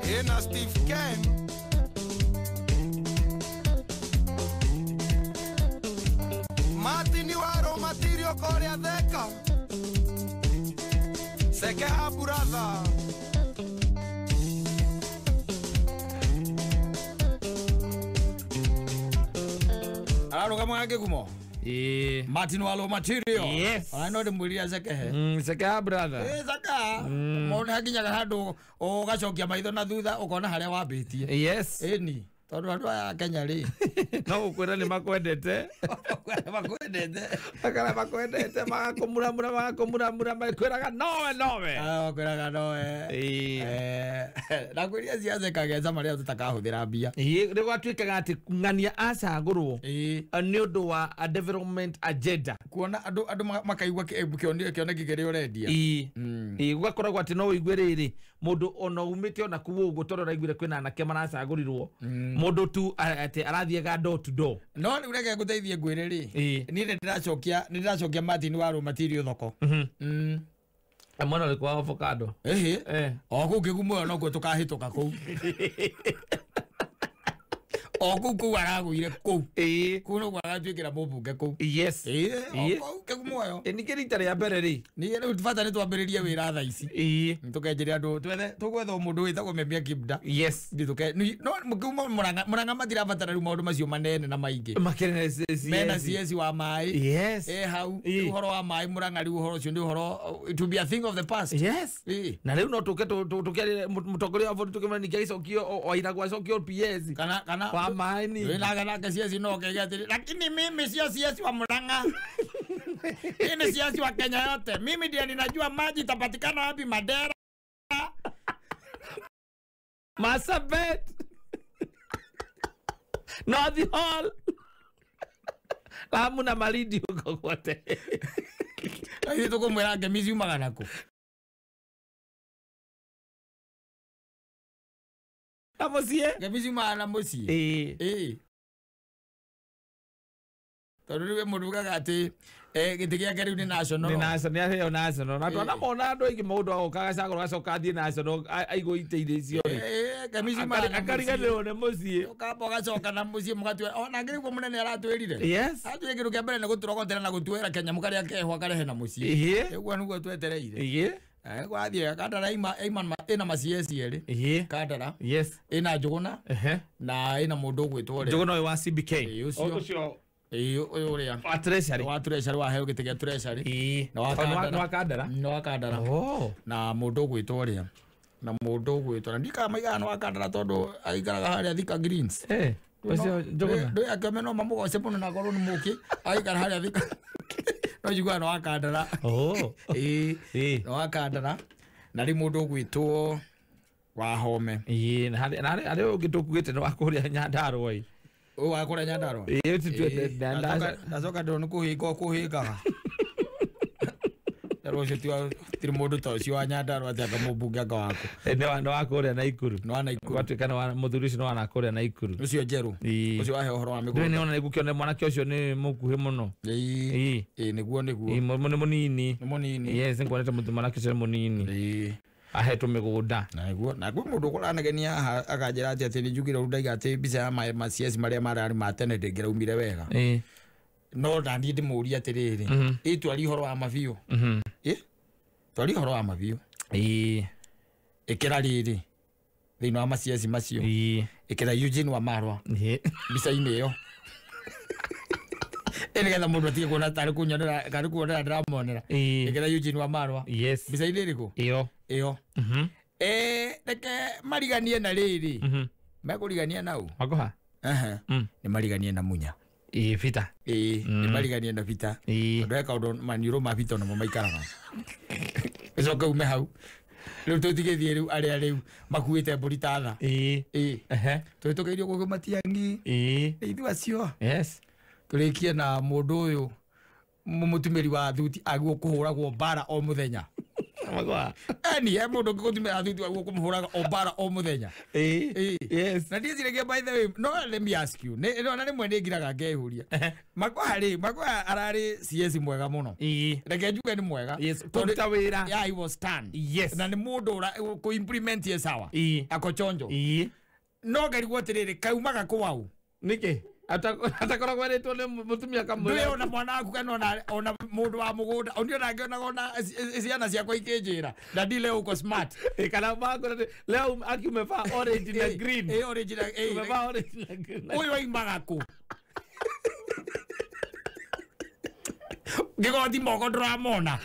ĩna Steve Ken Martin Waro matirio kũrĩa Theka Sekeha brother. Ararũgama gĩkumo Martin Walo material. Yes. Ona no ndĩmwĩrire Sekehe. Sekeha brother. Seka. Mũndũ hakinyaga handũ ũgacokia maitho na thutha ũkona harĩa wambĩtie. Yes. Ĩni. Tondũ andũ aya a Kenya rĩ. No gũkwĩra nĩ makwendete. Makwendete. Makara makwendete magakũmuramura magakũmuramura makwĩraga nowe nowe. Makwĩraga nowe. Na kwĩria cia Seka marĩa tũtakahũthĩra mbia. Nĩ gwatuĩkaga atĩ ng'ania acagũrwo nĩ ũndũ wa a development agenda. Kuona andũ makaigua kĩoneki kĩrĩa ũrendia. Gũgakoragwo atĩ no ũigue rĩrĩ mũndũ ona umĩte ona kũu ũguo tondũ ũraiguire kwĩna anake maracagũrirwo mũndũ tu atĩ arathiaga door to door. No rĩu reke ngũteithie ngwĩre rĩ, niĩ nĩ ndĩracokia Martin Waro matirio thoko. Mwena ũrĩkũ wa avocado? Ĩhĩ. O kũu kĩgumo nokuo tũkahĩtũka kũu. O kũu kũu aragũire kũu. Kũu nokuo agatuĩkĩra mũmbunge kũu. Yes. O kũu kĩgumo. Ningĩ rita rĩa mbere rĩ. Ningĩ rĩu bata nĩ twambĩrĩrie wĩra thaa ici. Tũkenjere andũ twethe tũgwetha o mũndũ wĩtagwo Memia Kibda. Yes. No mũkiuma Murang'a matirabatara rĩu maũndũ macio manene na maingĩ. Makĩrĩ mena CS wa maĩ. Yes. Hau ũhoro wa maĩ Murang'a rĩu ũhoro ũcio nĩ ũhoro it will be a thing of the past. Yes. Na rĩu no tũke tũkĩarĩre mũtongoria wa bũrũri tũkĩmwĩra ningĩ agĩcokio Wairagũ acokio PS. Kana wa maĩ ni. Wĩna nake CS no kege atĩrĩ lakini mimi sio CS wa Murang'a. Mimi CS wa Kenya yote. Mimi ndiye ninajua maji itapatikana wapi Mandera. Marsabit. North Hall. Lamu na Malindi huko kote. Ithuĩ tũkũmwĩra ngemi ciumaga nakũ. Na mũciĩ. Ngemi ciumaga na mũciĩ. Ĩĩ. Tondũ rĩu mũndũ ugaga atĩ gĩtĩ gĩake rĩu nĩ national. Nĩ national, nĩ aheo national. Na twanamona andũ aingĩ mũndũ agoka agacagũra agacoka athiĩ national aigwo itĩ-inĩ icio rĩ. Ngemi ciumaga na mũciĩ. Akariganĩrwo nĩ mũciĩ. Ũkamba ũgacoka na mũciĩ mũgatuĩra ona ngĩrĩ guo mũnene aratwĩrire. Yes. Atwĩrire kĩndũ kĩa mbere nĩ gũtũrogotera na gũtuĩra kanyamũ karĩa keho akarehe na mũciĩ. Ũguo nĩguo twetereire. Gwathiĩ Kandara ĩna ma CS erĩ. Kandara. Yes. Ĩna Njũgũna. Na ĩna mũndũ ũgwĩtwo ũrĩa. Njũgũna ũyũ wa CBK. Ũcio. Ũyũ ũrĩa. Wa Treasury. Wa Treasury waheo gĩtĩ gĩa Treasury. Na wa Kandara. Na wa Kandara. Na mũndũ ũgwĩtwo ũrĩa. Na mũndũ ũgwĩtwo na ndikaga maigana na wa Kandara tondũ aikaraga harĩa Thika Greens. Ũcio Njũgũna. Ndũĩ akĩome no mamũgoce mũno na akorwo nĩ mũũkĩ aikara harĩa Thika. No njiguaga nĩ wa Kandara. Nĩ wa Kandara. Na rĩ mũndũ ũgwĩtwo Wahome. Na harĩ ũngĩ tũkuĩte nĩ wa kũrĩa Nyandarũa ĩ. Ũyũ wa kũrĩa Nyandarũa? Ndacoka ndĩrona nĩ kũhĩnga ũkũhĩngaga. Rũcio ti mũndũ ta ũcio wa Nyandarua atĩ anga mũmbunge anga waku. Nĩ wa kũrĩa Naikuru. Nĩ wa Naikuru. Gwatuĩka nĩ wa mũthuri ũcio nĩ wa nakũrĩa Naikuru. Ũcio njerũ. Ũcio wahe ũhoro wa Ndũĩ mĩgũnda. nĩ ona nĩngũkĩona mwanake ũcio nĩ mũkuhĩ mũno. Ĩĩ. Ĩĩ nĩguo nĩguo. Ĩĩ nĩ mũnini. Nĩ mũnini. Yes, nĩnguonete mwanake ũcio nĩ mũnini. Ĩĩ. Ahetwo mĩgũnda. Na nĩguo na kwĩ mũndũ ũkũranegenia haha akanjĩra atĩ atĩ nĩnjugire ũndũ ndaiga atĩ mbica ya ma CS marĩa mararĩ ma tene ndĩngĩraumire wega. Ĩĩ. No naniĩ ndĩmũrie atĩrĩrĩ, ĩ twari ũhoro wa mabiũ. Ĩ twari ũhoro wa mabiũ. Ĩĩ. Ĩkĩra rĩrĩ thĩinĩ wa ma CS macio. Ĩĩ. Ĩkĩra Eugene Wamalwa. Ĩĩ. Mbica-inĩ ĩyo. Ĩ nĩgetha mũndũ atige kuona tarĩ kunyonera karĩ kuonera ndĩramuonera. Ĩĩ. Ĩkĩra Eugene Wamalwa. Yes. Mbica-inĩ ĩrĩkũ? Ĩyo. Ĩyo. Reke mariganie na rĩrĩ. Mekũrigania nau. Makoha? Aha. Nĩ mariganie na Munya. Ĩĩ Peter. Ĩĩ nĩ mariganie na Peter. Ĩĩ. Tondũ he kaũndũ maniũrũ ma Peter namo maikaraga. Ũcoke ume hau. Rĩu tũtigĩthiĩ rĩu arĩa rĩu makuĩte mbũri ta tha. Ĩĩ. Ĩĩ. Tũhĩtũkĩirio gũkũ Matiang'i. Ĩĩ. Ithuĩ acio. Yes. Tũrĩkie na mũndũ ũyũ mũtumĩri wa thuti aguo kũhũragwo mbara o mũthenya. Makoha. Eni he mũndũ ũngĩ gũtumĩra thuti aguo kũmũhũraga o mbara o mũthenya. Ĩĩ. Yes. Na ndiciragia by the way, no let me ask you. Nĩ no na rĩmwe nĩ ngiraga ngeyũria. Makoha rĩ, Makoha ararĩ CS mwega mũno. Ĩĩ. Reke njuge nĩ mwega. Yes, Tondũ- kũruta wĩra. Yeah, he was stand. Yes. Na nĩ mũndũ ũra kũ implement ye sawa. Ĩĩ. Ako chonjo. Ĩĩ. No ngarigwo atĩrĩrĩ, kaumaga kwau. Nĩkĩ? Atakoragwo erĩtwo nĩ mũtumia kamwĩra. Ndũĩ ona mwana waku kana ona mũndũ wa mũgũnda oni ona ngĩonaga ona ciana ciakwa ikĩnjĩra dadi leo uko smart. Kana makora leo aki umevaa orange na green. Ĩĩ orange na ĩĩ. Umevaa orange na green. Ũyũ aimaga kũ? Gĩgoti moko ndũramona.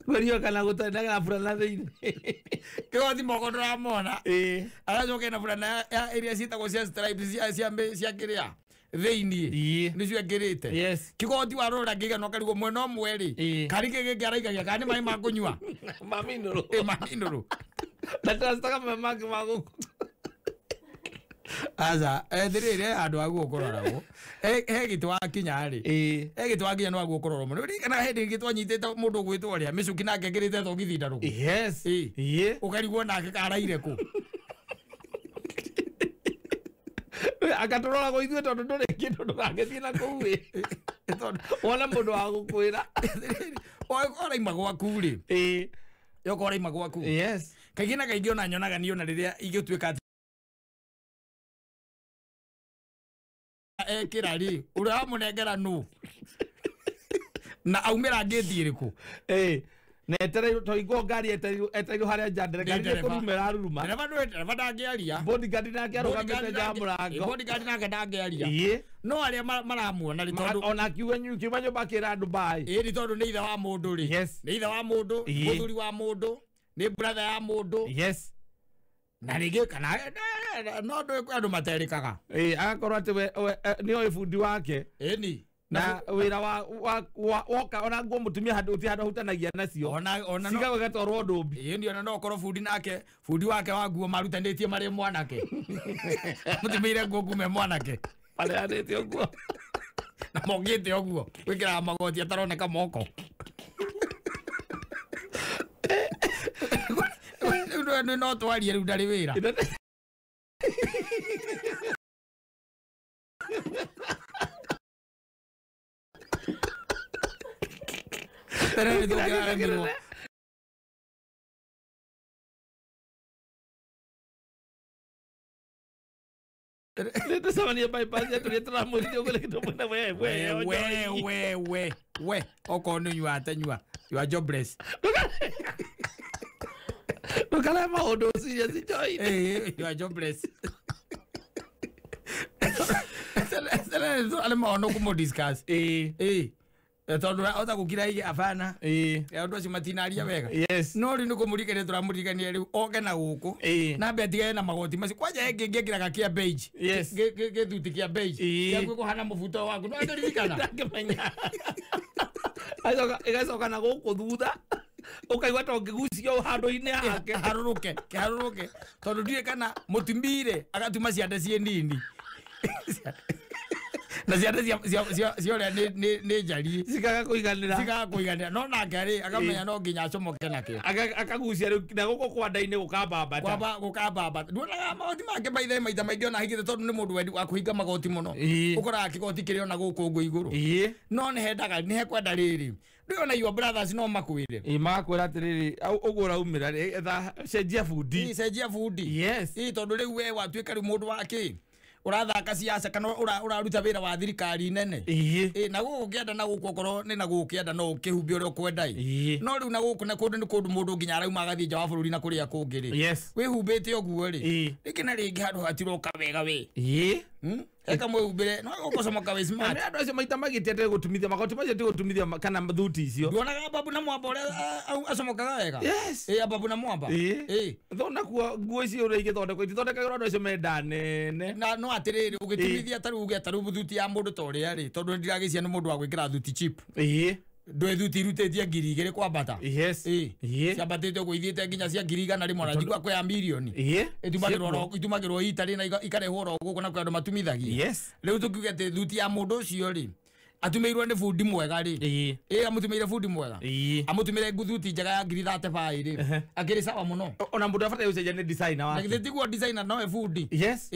Ngũrio kana gũtarĩ na burana thĩinĩ. Gĩgoti moko ndũramona. Ĩĩ. Aracoka ena burana ya iria ciĩtagwo cia stripes cia cia kĩrĩa thĩinĩ. Nĩcio ekĩrĩte. Yes. Kĩgoti warora ngĩigana ũkarigwo mwena ũmwe rĩ. Karĩ kĩ gĩkĩ araikagia kana nĩ maĩ ma kũnyua. Maminũrũ. Ĩ maminũrũ. Na tũracitaka maĩ mangĩ ma gũkũ. Aca, thĩrĩrĩ he handũ haguo kũroragwo. He gĩtĩ wakinya rĩ. He gĩtĩ wakinya nĩ waguo kũrorwo mũno. Ririkana hĩndĩ ĩngĩ twanyitĩte mũndũ ũgwĩtwo ũrĩa mĩcuki nake ekĩrĩte thogithi ndarũku. Yes. Ĩĩ. Ũkarigwo nake karaire kũ. Akatũroragwo ithuĩ tondũ ndũrĩ kĩndũ ndũgagĩthiĩ na kũu ĩ. Wona mũndũ wa gũkwĩra. Ũraima gwaku rĩ. Ĩĩ. Yoka ũraima gwaku. Yes. Kaingĩ na kaingĩ ona nyonaga niĩ ona rĩrĩa ingĩtuĩka atĩ ekĩra rĩ, ũrĩa wamũnengera nũ? Na aumĩra ngĩti ĩrĩkũ? Ĩĩ. Na etereirwo toingwo ngari etereirwo harĩa nja ngari nĩ kũruma ĩraruruma. Ndereba ndũĩ ndereba ndangĩaria. Bodyguard nake arũgamĩte nja ya mũrango. Bodyguard nake ndangĩaria. Ĩĩ. No arĩa maramuona rĩ tondũ ona akiuga kiuma nyũmba akĩra andũ bye. Ĩĩ nĩ tondũ nĩ ithe wa mũndũ rĩ. Yes. Nĩ ithe wa mũndũ, mũthuri wa mũndũ, nĩ brother ya mũndũ. Yes. Na rĩngĩ kana no ndũĩ kwĩ andũ materĩkaga. Ĩĩ agakorwo atĩ we nĩ oĩ bundi wake. Ĩni. Na wĩra wa woka ona nguo mũtumia handũ ũti handũ ahutanagia nacio. Ona cigagwo igatwarwo ndũmbi. Ĩni ona no ũkorwo bundi nake bundi wake wa nguo marutanĩtie marĩ mwanake. Mũtumĩire nguo kume mwanake. Mareanĩte ũguo. Na mokĩte ũguo gwĩkĩraga magoti ataroneka moko. Rĩu no twarie rĩu ndarĩ wĩra. Tene nĩ tũngĩraremirwo. Nĩtũcemanie bypass ya tũrĩa tũramwĩrire ũguo rĩngĩ tũmwĩre we we We we we we okorwo nĩ ũnyuaga tanyua you are jobless. Ndũkarae maũndũ serious njohi. You are jobless. Arĩa maũndũ kũmũ discuss. Ĩĩ. Tondũ ota gũkira ige abana. Ĩĩ. Andũ acio matinaria wega. Yes. No rĩu nĩ kũmũririkania tũramũririkania rĩu oke na gũkũ. Ĩĩ. Na ambe atigane na magoti macio. Kwanja he ngĩngĩkĩraga kĩa beige. Yes. Gĩthuti kĩa beige. Ĩĩ. Gĩaku kũhana mũbuto waku. No ngĩririkana. Ndangĩmenya. Ĩgacoka na gũkũ thutha. Ũkaigua ta ũngĩgucio handũ-inĩ hake. Harũrũke, kĩharũrũke. Tondũ ndiũĩ kana mũtumire agatuma ciande ciĩ nini. Na ciana cia ũrĩa nĩ njariĩ cikaga kũiganĩra no nake rĩ akamenya no nginya acomoke nakĩo akagucia rĩu na gũkũ kwa nda-inĩ gũkambambata gũkambambata nduonaga magoti make maithe maita maingĩ ona hingĩte tondũ nĩ mũndũ wendi wa kũhinga magoti mũno ũkoraga kĩgoti kĩrĩ ona gũkũ ũguo igũrũ no nĩ hendaga nĩ hekwenda rĩrĩ rĩu ona your brothers no makwĩre magakwĩra atĩrĩrĩ ũguo ũraumĩra etha cenjia bundi cenjia bundi yes tondũ rĩu we watuĩka rĩu mũndũ wa kĩ urathaka siasa kana uraruta wira wa thirikari nene na guku kienda na guku okorwo ni na guku kienda no ukihumbe uria ukwenda no riu na guku na kundu ni kundu mundu nginya arauma agathie nja wa bururi na kuria kungi ri wihumbite uguo ri ringi na ringi handu hatiroka wega we eka mwihumbire no ugucomoka wi smart andu acio maita magite ate gutumithia magoti macio ti gutumithia kana thuti icio nduonaga babu na mwamba uria acomokaga wega babu na mwamba thona kuo nguo icio uria igithondekwo itithondekagĩrwo andu acio menda nene na no atiriri ugitumithia taru uge taru thuti ya mundu ta uria ri tondu ndiragĩcia ni mundu wa gwikira thuti cheap ndwe thuti irutĩtie 2,000 kwambata yes ciambatĩte ũguo ithiĩte nginya cia 100,000 na njigua kwĩ ya mirioni itumagĩrwo itarĩ na ikarehwo oro gũkũ na kwĩ andũ matumithagia rĩu tũkiuge atĩ thuti ya mũndũ ũcio rĩ atumeirwo nĩ bundi mwega rĩ amũtumĩire bundi mwega amũtumĩre thuti njega ya 35,000 rĩ akĩrĩ sawa mũno ona mũndũ abataire gũcenjia nĩ designer wake na githĩ tiguo designer nowe bundi yes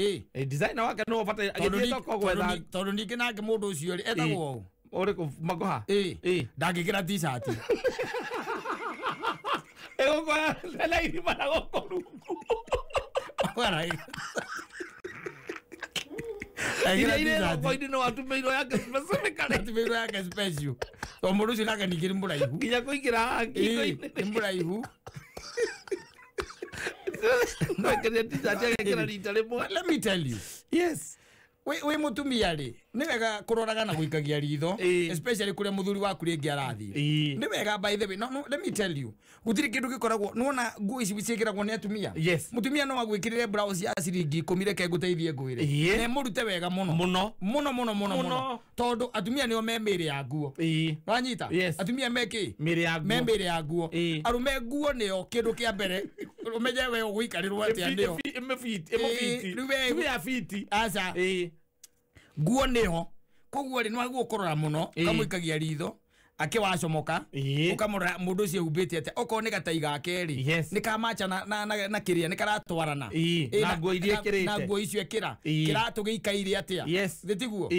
designer wake no ũbataire agĩthiĩ thoko gwetha tondũ ningĩ nake mũndũ ũcio rĩ etagwo ũũ uriku magoha ndangĩkĩra t-shirt ĩgũkora na irima na gũkũ rungu iria irĩ thoko-inĩ no atumĩirwo yake specifically atumĩirwo yake special tondũ mũndũ ũcio nake ningĩ nĩ mũraihu nginya kũingĩra haha ngingo-inĩ nĩ mũraihu no ekĩrire t-shirt agekĩra rita rĩmwe let me tell you yes wi mutumia ri ni wega kuroraga na guikagia ritho especially kuria muthuri waku ringi arathie ni wega by the way no let me tell you gutiri kindu gikoragwo nuona nguo ici ciikiragwo ni atumia mutumia no agwikirire blouse ya ciringi 10 reke nguteithie ngwire ne murute wega muno muno muno muno muno muno tondu atumia nio me mĩĩrĩ ya nguo wanyita atumia me ki mĩĩrĩ ya nguo me mĩĩrĩ ya nguo arume nguo nio kindu kia mbere umenye we uguikarirwo atia nio ĩmũbiti ya fiti aca nguo niho koguo ri no gukorora muno ukamuikagia ritho akiwacomoka ukamurora mundu ucio umbite atia okorwo ni gatai gake ri ni kamacha na kiria ni karatwarana na nguo iria ekirite na nguo icio ekira kiratu giikaire atia thi tiguo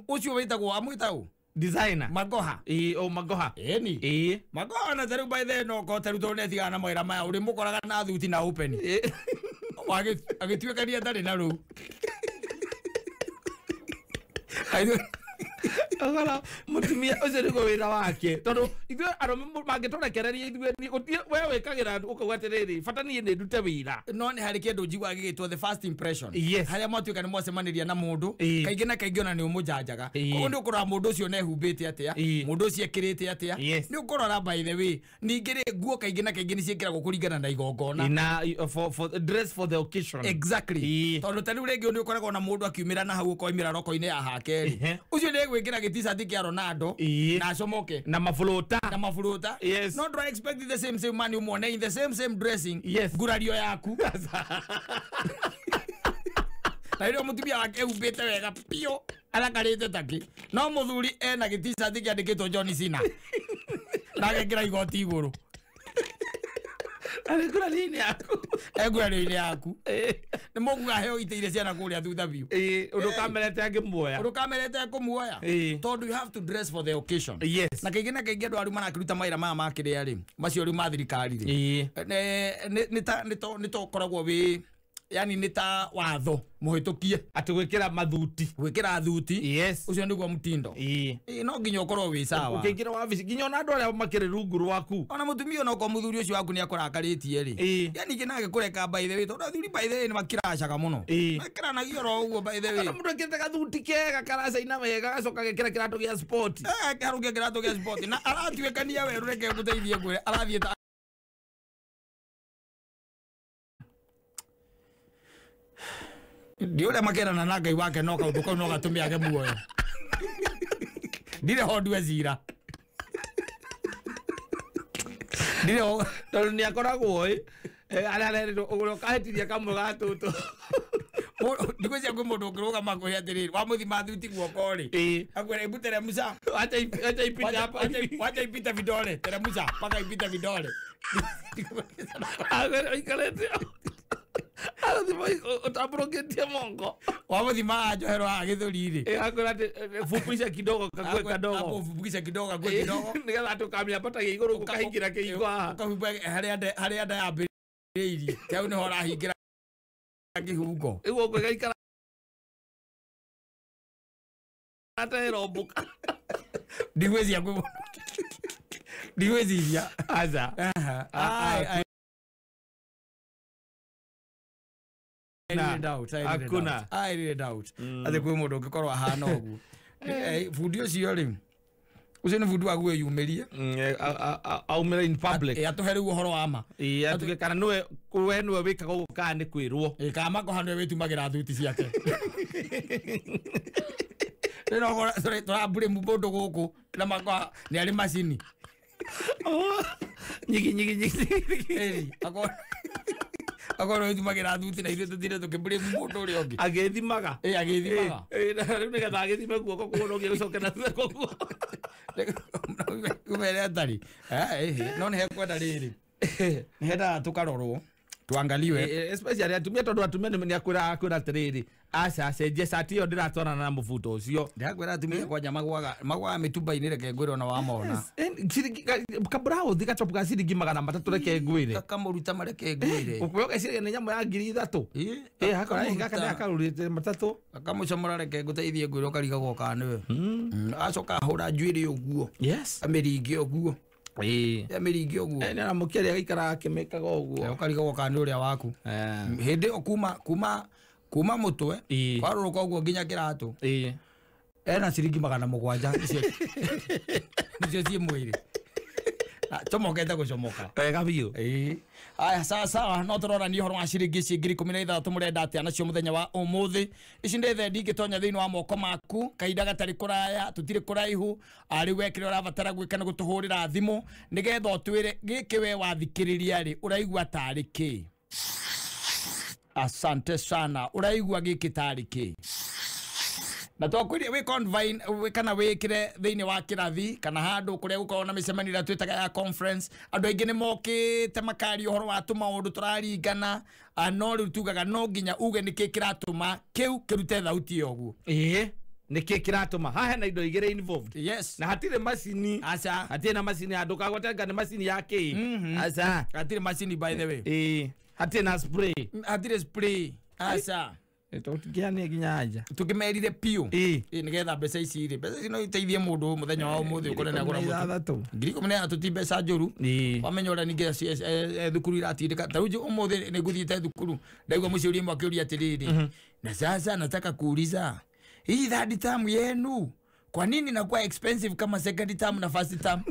ucio witagwo amwitau designer magoha o magoha eni magoha na taru by the no ko taru to ne tigana mawira maya uri mukoraga na thuti na open agituikania ndari na ruu Agora mutumia ucio niguo wira wake tondu ithuĩ arũme mangĩtũrekereria ithuĩ we wĩkagĩra ũkauga atĩrĩrĩ bata niĩ nĩ ndute wĩra no nĩ harĩ kĩndũ njiguaga gĩgĩtwo the first impression harĩa mwatuĩka nĩ mwacemanĩria na mũndũ kaingĩ na kaingĩ ona nĩ ũmũjanjaga koguo nĩ ũkũrora mũndũ ũcio nehumbĩte atĩa mũndũ ũcio ekĩrĩte atĩa nĩ ũkũrora by the way ningĩ rĩ nguo kaingĩ na kaingĩ nĩ ciĩkĩragwo kũringana na igongona na for dress for the occasion exactly tondũ ta rĩu rĩngĩ nĩ ũkoragwo na mũndũ akiumĩra na hau ũkoimĩra roko-inĩ ya hake rĩ ũcio nĩ egwĩkĩra gĩticati kĩa Ronaldo na acomoke na mafuruta yes. No do I expect the same man umuone in the same dressing yes. Ngurario yaku na rĩo mũtumia wake ehumbĩte wega piũ arakarĩte taki no mũthuri ena gĩticati kĩandĩkĩtwo John Cena na agekĩra igoti igũrũ arĩ ngurario-inĩ yaku engurario-inĩ yaku nĩ mũkuga heo iteire ciana kũrĩa thutha biũ ũndũ kamerete angĩmuoya ũndũ kamerete akũmuoya tondũ you have to dress for the occasion yes. Na kaingĩ na kaingĩ andũ arĩa marakĩruta mawĩra maya ma kĩrĩa rĩ macio rĩu ma thirikari rĩ nĩ tokoragwo wĩ yani nĩ ta watho mũhĩtũkie atĩ gwĩkĩra mathuti gwĩkĩra thuti yes ũcio nĩguo mtindo no nginya ũkorwo wĩ sawa ũkĩingĩra wabici nginya ona andũ arĩa makĩrĩ rungu rwaku ona mũtumia ona okorwo mũthuri ũcio waku nĩ akũrakarĩtie rĩ yani ningĩ nake kũreka by the way tondũ athuri by the way nĩ makĩracaga mũno makĩranagia oro ũguo by the way ona mũndũ ekĩrĩte gathuti kega karacaina wega gacoka gekĩra kĩratũ gĩa sport karũkia kĩratũ gĩa sport na aratuĩkania werũ reke ngũteithie ngwĩre arathiĩ ta ndi uria makerana na Ngai wake no kaundu kau no gatume age muoyo ndire ho ndue cira ndire ho tondu ni akoragwo aria arerirwo ũguo ũkahĩtithia kamwe ga tũtũ Ndigwĩciria kwĩ mũndũ ũngĩrũgama akwĩre atĩrĩrĩ wamũthima thuti guoko rĩ akwĩre hebu teremsha acha ipite hapa wacha ipite vidole teremsha mpaka ipite vidole aikarĩte arathima ũtambũrũkĩtie moko wamũthima njohero haha gĩthũri rĩ akwĩra atĩ fupisha kidogo kakue kadogo hapo fupisha kidogo kakue kidogo nĩgetha atĩ ũkamĩambatagia igũrũ ũkahingĩra kĩhingo haha ũkahumba harĩa nda yambĩrĩirie hau nĩho ũrahingĩra kĩhungo ĩguo ũgaikara aterombũka ndigwĩciria kwĩ ndigwĩciria aca hakuna I really doubt atĩ kwĩ mũndũ ũngĩkorwo ahana ũguo bundi ũcio rĩ ũcio nĩ bundi wa gwĩyumĩria aumĩre in public atũhe rĩu ũhoro wa ma atuge kana nĩwe we nĩwe wĩkaga ũguo kana nĩ kwĩrwo kana makoha nĩwe wĩtumagĩra thuti ciake tũrambũrĩ mũndũ gũkũ na makoha nĩ arĩ macini nyigi nyigi nyigi akorwo wĩtumagĩra thuti na ithuĩ tũtinde tũkĩmbũrĩ mũndũ ũrĩa ũngĩ agĩthimaga agĩthimaga rĩu nĩgetha agĩthime guoko kuo no gĩgũcoke na thutha koguo umere atarĩ no nĩ hekwenda rĩrĩ nĩ hendaga tũkarorwo tuangaliwe especially atumia tondũ atumia nĩ akwĩra atĩrĩrĩ aca cenjia cati ĩyo ndĩratwarana na mũbuto ũcio ndĩrakwĩra atumia kwanja magwaga mĩtumba-inĩ reke ngwĩre ona wamona kaburauthi gacopu ga ciringi 300 reke ngwĩre gakamũruta mareke ngwĩre ũkũoya ũgeciria nĩ nyamũ ya 3000 gaka nĩ akarurĩte 3 gakamũcomora reke ngũteithie ngwĩre ũkarigagwo kana nĩwe acoka ahũra njuĩrĩ ũguo amĩringe ũguo amĩringe ũguo nĩ aramũkĩria agaikara akĩmĩkaga ũguo ũkarigagwo kana nĩ ũrĩa waku hĩndĩ ĩyo kuma mũtwe kwarũrũka ũguo nginya kĩratũ ena ciringi 700 nĩcio ciĩ mwĩrĩ comokete gũcomoka wega biũ aya sawa sawa no tũrorania ũhoro wa ciringi ici 16,000 mũrenda atĩa nacio mũthenya wa ũmũthĩ ici nĩ thendi ingĩtonya thĩinĩ wa moko maku kahinda gatarĩ kũraya tũtirĩ kũraihu rĩu we kĩrĩa ũrabatara gwĩka nĩ gũtũhũrĩra thimũ nĩgetha ũtwĩre gĩkĩ we wathikĩrĩria rĩ ũraigua tarĩ kĩ asante sana ũraigua gĩkĩ tarĩ kĩ na twakwĩria wĩ confine kana wĩkĩre thĩinĩ wa kĩrathi kana handũ kũrĩa gũkoragwo na mĩcemanio ĩrĩa twĩtaga ya conference andũ aingĩ nĩ mokĩte makaria ũhoro wa tũmaũndũ tũraringana no rĩu tugaga no nginya uge nĩkĩ kĩratũma kĩu kĩrute thauti ĩyo ũguo ĩĩ nĩkĩ kĩratũma haha hena indo igĩrĩ involved yes na hatirĩ macini aca hatirĩ na macini handũ kagwete nĩ macini ya kĩ aca hatirĩ macini by the way ĩĩ hatirĩ na spray hatirĩ spray aca tũtingĩania nginya anja tũkĩmerire piũ nĩgetha mbeca ici rĩ mbeca ici no iteithie mũndũ mũthenya wa ũmũthĩ ũkore nĩ agũra mũtu 16,000 ti mbeca njũru wamenya ũrĩa ningĩ thukuru iratindĩka ta rĩu ũmũthĩ nĩ ngũthiĩte thukuru ndaigua mũciũri ũmwe akĩũria atĩrĩrĩ na sasa nataka kuuliza hii third term yenu kwa nini inakuwa expensive kama second term na first term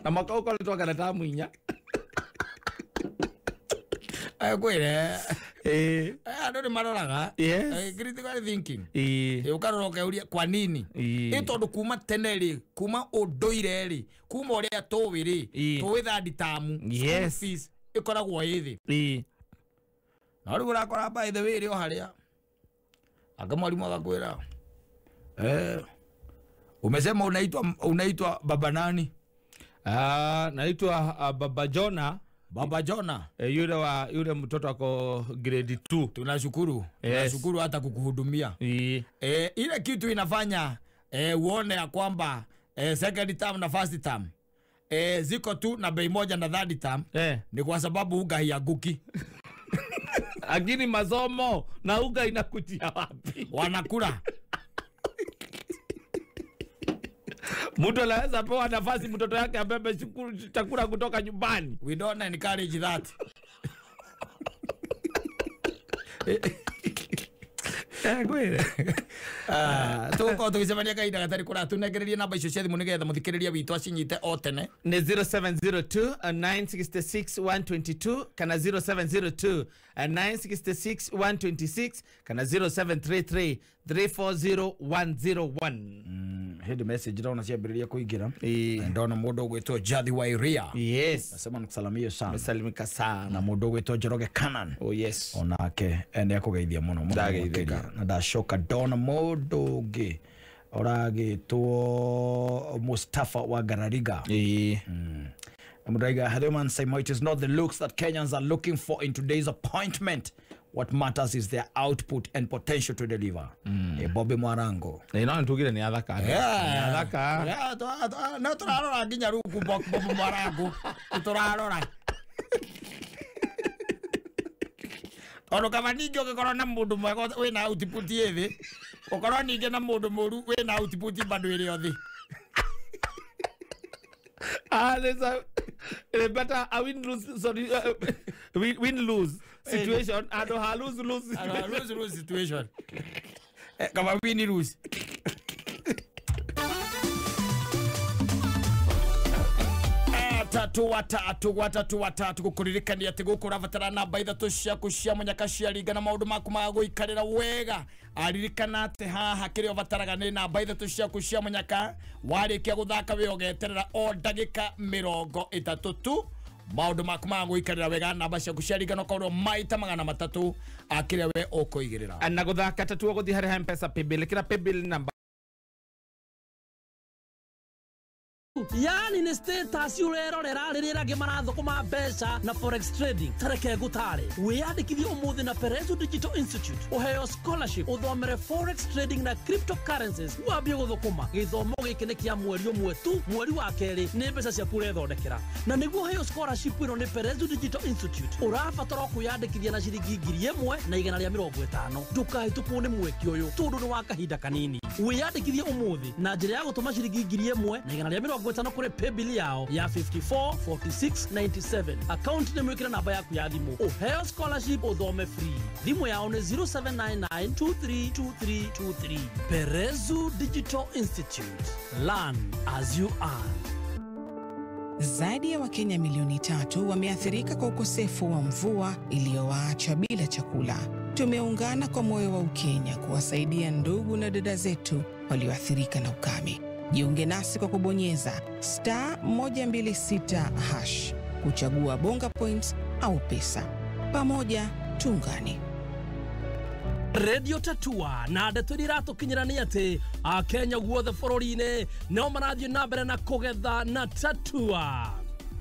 na mwaka ũkoretwo kana tamu 4 akwĩre andũ nĩ maroraga critical thinking ũkarora ũkeuria kwa nini ĩ tondũ kuma tene rĩ kuma ũndũire rĩ kuma ũrĩa tũĩ rĩ tũĩ third term school fees ĩkoragwo ĩ thĩ no rĩu ũrakora by the way rĩ o harĩa aka mwalimu agakwĩra umesema unaitwa baba nani? Naitwa Baba Jona. Baba Jona yule mtoto ako grade 2. Tunashukuru. Yes. Tunashukuru hata kukuhudumia. Ile kitu inafanya uone ya kwamba second term na first term ziko tu na bei moja na third term ni kwa sababu uga hiaguki. Lakini masomo na uga inakutia wapi? Wanakula. Mtu anaweza pewa nafasi mtoto yake abebe chakula kutoka nyumbani. We don't encourage that. Kweli. Tũgũkorwo tũgĩcemania kahinda gatarĩ kũraya tũnengererie namba icio cia thimũ nĩgetha mũthikĩrĩria witũ acinyite o tene. Nĩ 0702 966 122 kana 0702 966 126 kana 0733 340 101. Hĩndĩ message ndona ciambĩrĩria kũingĩra. Ndona mũndũ ũgwĩtwo Jathi wa Iria. Yes. Nasema nikusalimie sana. Mesalimika sana. Na mũndũ ũgwĩtwo Njoroge Kanan. Oh yes. Onake nĩ akũgeithia mũno mũno Ndageithĩka. makĩria. Na ndacoka ndona mũndũ ũngĩ ũragĩtwo Mustafa wa Garariga. Mudaiga Haruman Saimo, it is not the looks that Kenyans are looking for in today's appointment. What matters is their output and potential to deliver. Bobby Mwarango. Na no ntugire ni athaka. Yeah. Ni athaka. Yeah, no turarora nginya ruku Bobby Mwarango. Turarora. Tondu kaba ningi ũngĩkorwo na mũndũ mwega wĩna output ĩ thĩ, ũkorwo ningĩ na mũndũ mũru wĩna output bado ĩrĩ o thĩ. There's a better a win lose, sorry, win lose situation and a lose lose situation. Lose lose situation. Kama win lose. Tatu watatu watatu watatu gukuririkania ati guku urabatara namba ithatu ciaku cia munyaka cia ringa na maundu maku ma guikarira wega. Aririkana ati haha kiria ubataraga ni namba ithatu ciaku cia munyaka. Warikia guthaka we ugeterera o ndagika 30 tu maundu maku ma guikarira wega. Namba ciaku cia ringa no korwo maita 300 akiria we ukuigirira na guthaka tatu guthi hari ha M-Pesa paybill kira paybill namba. Yani nĩ status ũrerorera rĩrĩa angĩ marathũkũma mbeca na forex trading. Tareke ngũtare, wĩyandĩkithie ũmũthĩ na Perezo Digital Institute ũheo scholarship ũthomere forex trading na cryptocurrencies wambie gũthũkũma. Gĩthomo gĩkĩ nĩ kĩa mweri ũmwe tu, mweri wa kerĩ nĩ mbeca ciaku ũrethondekera. Na nĩguo ũheo scholarship ĩno nĩ Perezo Digital Institute ũrabatara kwĩyandĩkithia na ciringi 1150. Ndũkahĩtũkwo nĩ mweke ũyũ tondũ nĩ wa kahinda kanini. Wĩyandĩkithie ũmũthĩ na njĩra ya gũtũma ciringi 1150 kũrĩ paybill yao ya 544697. Account nĩ mwĩkĩre namba yaku ya thimũ ũheo scholarship ũthome free. Thimũ yao nĩ 0799232323. Perezu Digital Institute, learn as you earn. Zaidi ya Wakenya milioni 3 wameathirika kwa ukosefu wa mvua iliyowaacha bila chakula. Tumeungana kwa moyo wa Ukenya kuwasaidia ndugu na dada zetu walioathirika na ukame. Jiunge nasi kwa kubonyeza *126# kuchagua Bonga Points au pesa. Pamoja tuungane. Radio Tatua na ndeto iria iratukinyĩra nĩ atĩ Akenya guothe bũrũri-inĩ nĩo marathiĩ na mbere na kũgetha na Tatua.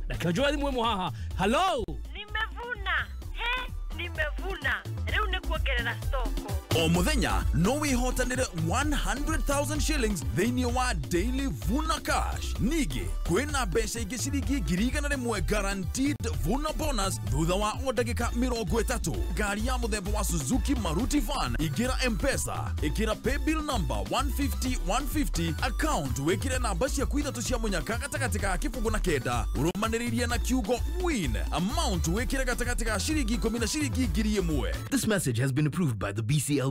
Reke njoe thimũ ĩmwe haha. Hello. Nimevuna. He, nimevuna. Rĩu nĩ kuongerera stoko. O muthenya no wihotanire 100,000 shillings thĩinĩ wa Daily Vuna Cash. Ningĩ kwĩna mbeca ingĩ ciringi 100,000 guaranteed Vuna bonus thutha wa o ndagĩka 30. Ngari ya mũthemba wa Suzuki Maruti Van, ingĩra M-Pesa, ĩkĩra paybill number 150 150, account wĩkĩre namba ciaku ithatũ cia mũnyaka gatagatĩ ka 0 na 9, ũrũmanĩrĩirie na kiugo win, amount wĩkĩre gatagatĩ ka ciringi 10 na ciringi 1,000. This message has been approved by the BCLB.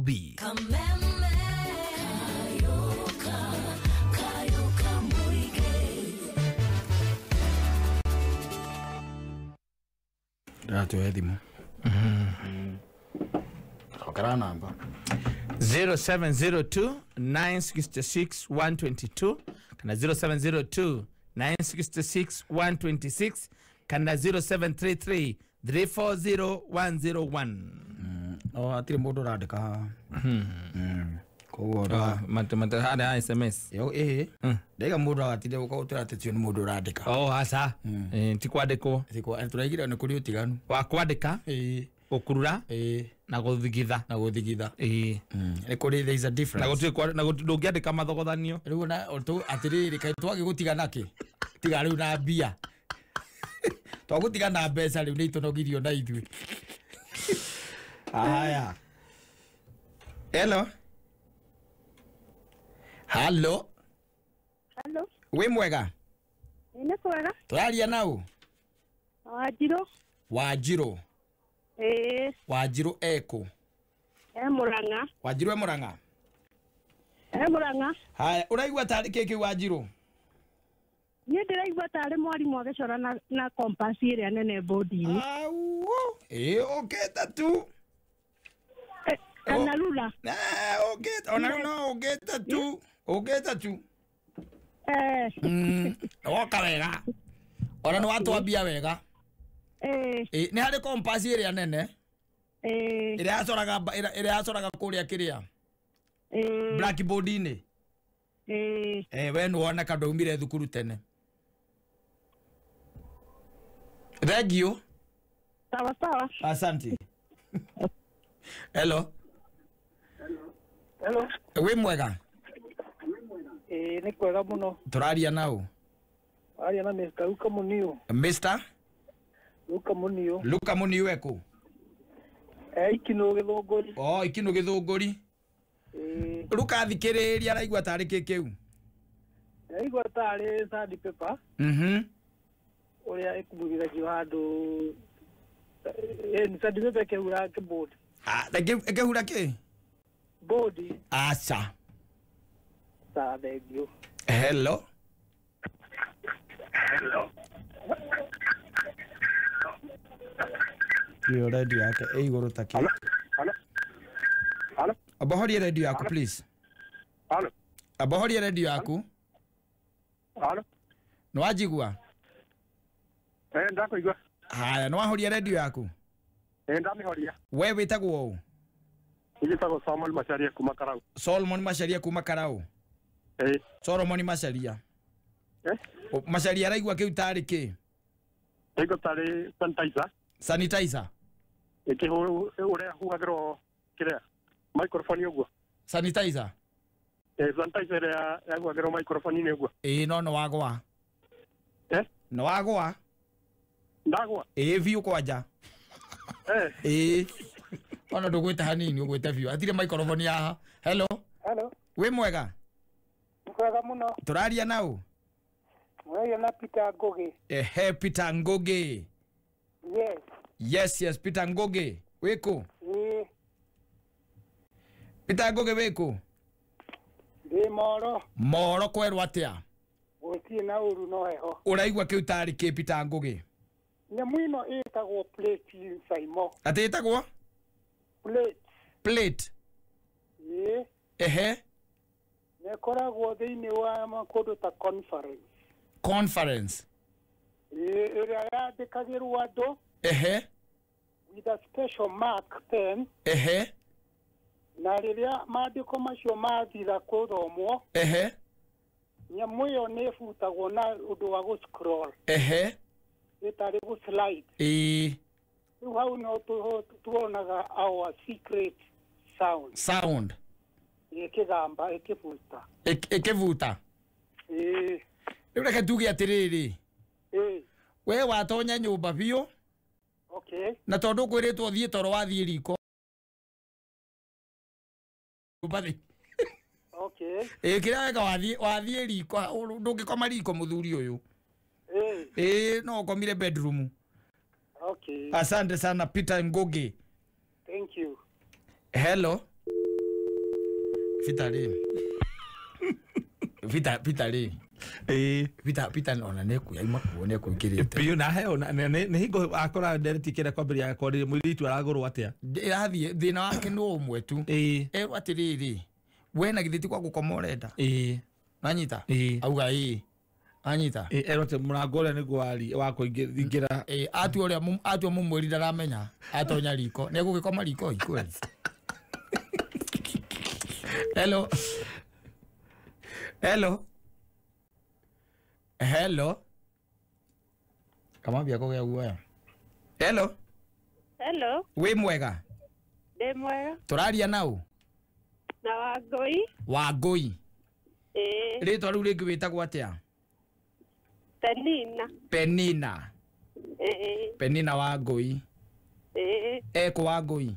Ndatuoe thimũ. Cokera namba 0702 966 122 kana 0702 966 126 kana 0733 340 101. No hatirĩ mũndũ ũrandĩka haha. Koguo harĩa SMS. Yo ĩĩ. Ndaiga mũndũ agatinde gũka gũtwĩra atĩ ũcio nĩ mũndũ ũrandĩka. Oh aca. Ti kwandĩkwo. Tũraigire nĩ kũrĩ ũtiganu wa kwandĩka, gũkurura, na gũthigitha. Na gũthigitha. Nĩ kũrĩ, there is a difference. Na gũtirĩ, na ndũngĩandĩka mathogothanio. Rĩu na atĩrĩrĩ, kaĩ twagĩgũtiga nakĩ? Tiga rĩu na mbia. Twagũtiga na mbeca rĩu nĩ itũnogirio na ithuĩ. Haya. Hello. Hello. Hello. Wĩ mwega? Nĩ kwega. Tũraria nau? Wanjirũ. Wanjirũ. Ĩĩ. Wanjirũ ekũ? E Murang'a. Wanjirũ e Murang'a? Murang'a. Haya, ũraigua tarĩ kĩ kĩu Wanjirũ? Niĩ ndĩraigua tarĩ mwarimũ agĩcora na compass ĩrĩa nene bodi-inĩ. Ĩĩ ũkĩte tu. Kana rula. Ũkĩte ona rĩu no ũkĩte tu. Ũkĩte tu. Woka wega. Ona nĩ watwambia wega. Nĩ harĩ compass ĩrĩa nene. Ĩrĩa yacoraga kũrĩa kĩrĩa. Blackboard-inĩ. We nĩ woneka ndwaumire thukuru tene. Thank you. Sawa sawa. Asante. Hello. Hello. Wĩ mwega? Nĩ kwega mũno. Tũraria nau? Aria na Mr. Luka Muniu. Mr. Luka Muniu. Luka Muniu eku? Ikinũ Gĩthũngũri. Oh, Ikinũ Gĩthũngũri. Luka thikĩrĩria araigua tarĩ kĩ kĩu? Ndaigua tarĩ sandpaper. Ũrĩa ĩkumithagio handũ sandpaper ĩkĩhura kĩbodi. Ah, ĩkĩhura kĩ? Bodi. Aca. Sawa, thank you. Hello. Hello. Iyo radio yake ĩ igũrũ ta kĩ? Hello. Hello. Abohorie radio yaku please. Hello. Abohorie radio yaku. Hello. Nĩ wanjigua? Ndakũigua. Haya, nĩ wahoria radio yaku? Ndamĩhoria. We wĩtagwo ũ? Njĩtagwo Solomon Macharia kuma Karau. Solomon Macharia kuma Karau. Solomon Macharia. Macharia araigua kĩu tarĩ kĩ? Ndaigua tarĩ sanitizer. Sanitizer. Ĩkĩhũrwo ũrĩa huhagĩrwo kĩrĩa microphone ũguo. Sanitizer. Sanitizer ĩrĩa yahuhagĩrwo microphone-inĩ ũguo. Ĩĩ no nĩ wagwa. Nĩ wagwa. Ndagwa. Ĩĩ biũ kwanja. Ĩĩ. Ona ndũgwĩte hanini ũgwĩte biũ. Atirĩ microphone haha. Hello. Hello. Wĩ mwega? Mwega mũno. Tũraria nau? Mũraria na Peter Ngugi. Ehe, Peter Ngugi. Yes. Yes, yes, Peter Ngugi. Wĩkũ? Ĩĩ. Peter Ngugi wĩkũ? Ndĩ Moro. Moro kwerwo atĩa? Gũtirĩ na ũru no heho. Ũraigua kĩu tarĩ kĩ Peter Ngugi? Nyamũ ĩno ĩtagwo plate Saimo. Atĩ ĩtagwo? Plate. Plate. Ĩĩ. Ehe. Nĩkoragwo thĩinĩ wa kũndũ ta conference. Conference. Ĩĩ, ĩrĩa yandĩkagĩrwo andũ. Ehe. With a special mark pen. Ehe. Na rĩrĩa maandĩko macio mathira kũthomwo. Ehe. Nyamũ ĩyo nĩ ĩbutagwo na ũndũ wa gũ scroll. Ehe. Ĩtarĩ gũ slide. Ĩĩ. Rĩu hau no tuonaga our secret sound. Sound. Ĩkĩgamba ĩkĩbuta. Ĩkĩbuta. Ĩĩ. Rĩu reke tuge atĩrĩrĩ. Ĩĩ. We watonya nyũmba biũ. Okay. Na tondũ kwĩrĩtwo ũthiĩ toro wathiĩ riko. Okay. Ĩĩ kĩrĩa weka wathiĩ riko ndũngĩkoma riko mũthuri ũyũ. Ĩĩ no ũkomire bedroom. Okay. Asante sana Peter Ngugi. Thank you. Hello. Peter rĩ. Peter rĩ. Peter Peter ona nĩ kuyaima kuo nĩ kuingĩrĩte. Biũ na heo nĩ hingo akora ndereti kĩrĩa kwambĩrĩria kwarĩria mũirĩtu aragũrwo atĩa. Ĩrathiĩ thĩna wake nĩ ũmwe tu. Erwo atĩrĩrĩ we na githĩ ti kwa gũkoma ũrenda. Nanyita? Auga ĩĩ. Anyita? Erwo atĩ mũrango ũrĩa nĩguo wa kũingĩra. Atua ũrĩa atua mũmwĩri ndaramenya atonya riko nĩ egũgĩkoma riko ikweli. Hello. Hello. Hello. Kamambia kũgĩa guoya. Hello. Hello. Wĩ mwega? Ndĩ mwega. Tũraria nau? Na Wangũi. Wangũi. Ĩĩ. Rĩtwa rĩu rĩngĩ wĩtagwo atĩa? Penina. Penina. Ĩĩ. Penina Wangũi. Ĩĩ. Ekũ Wangũi?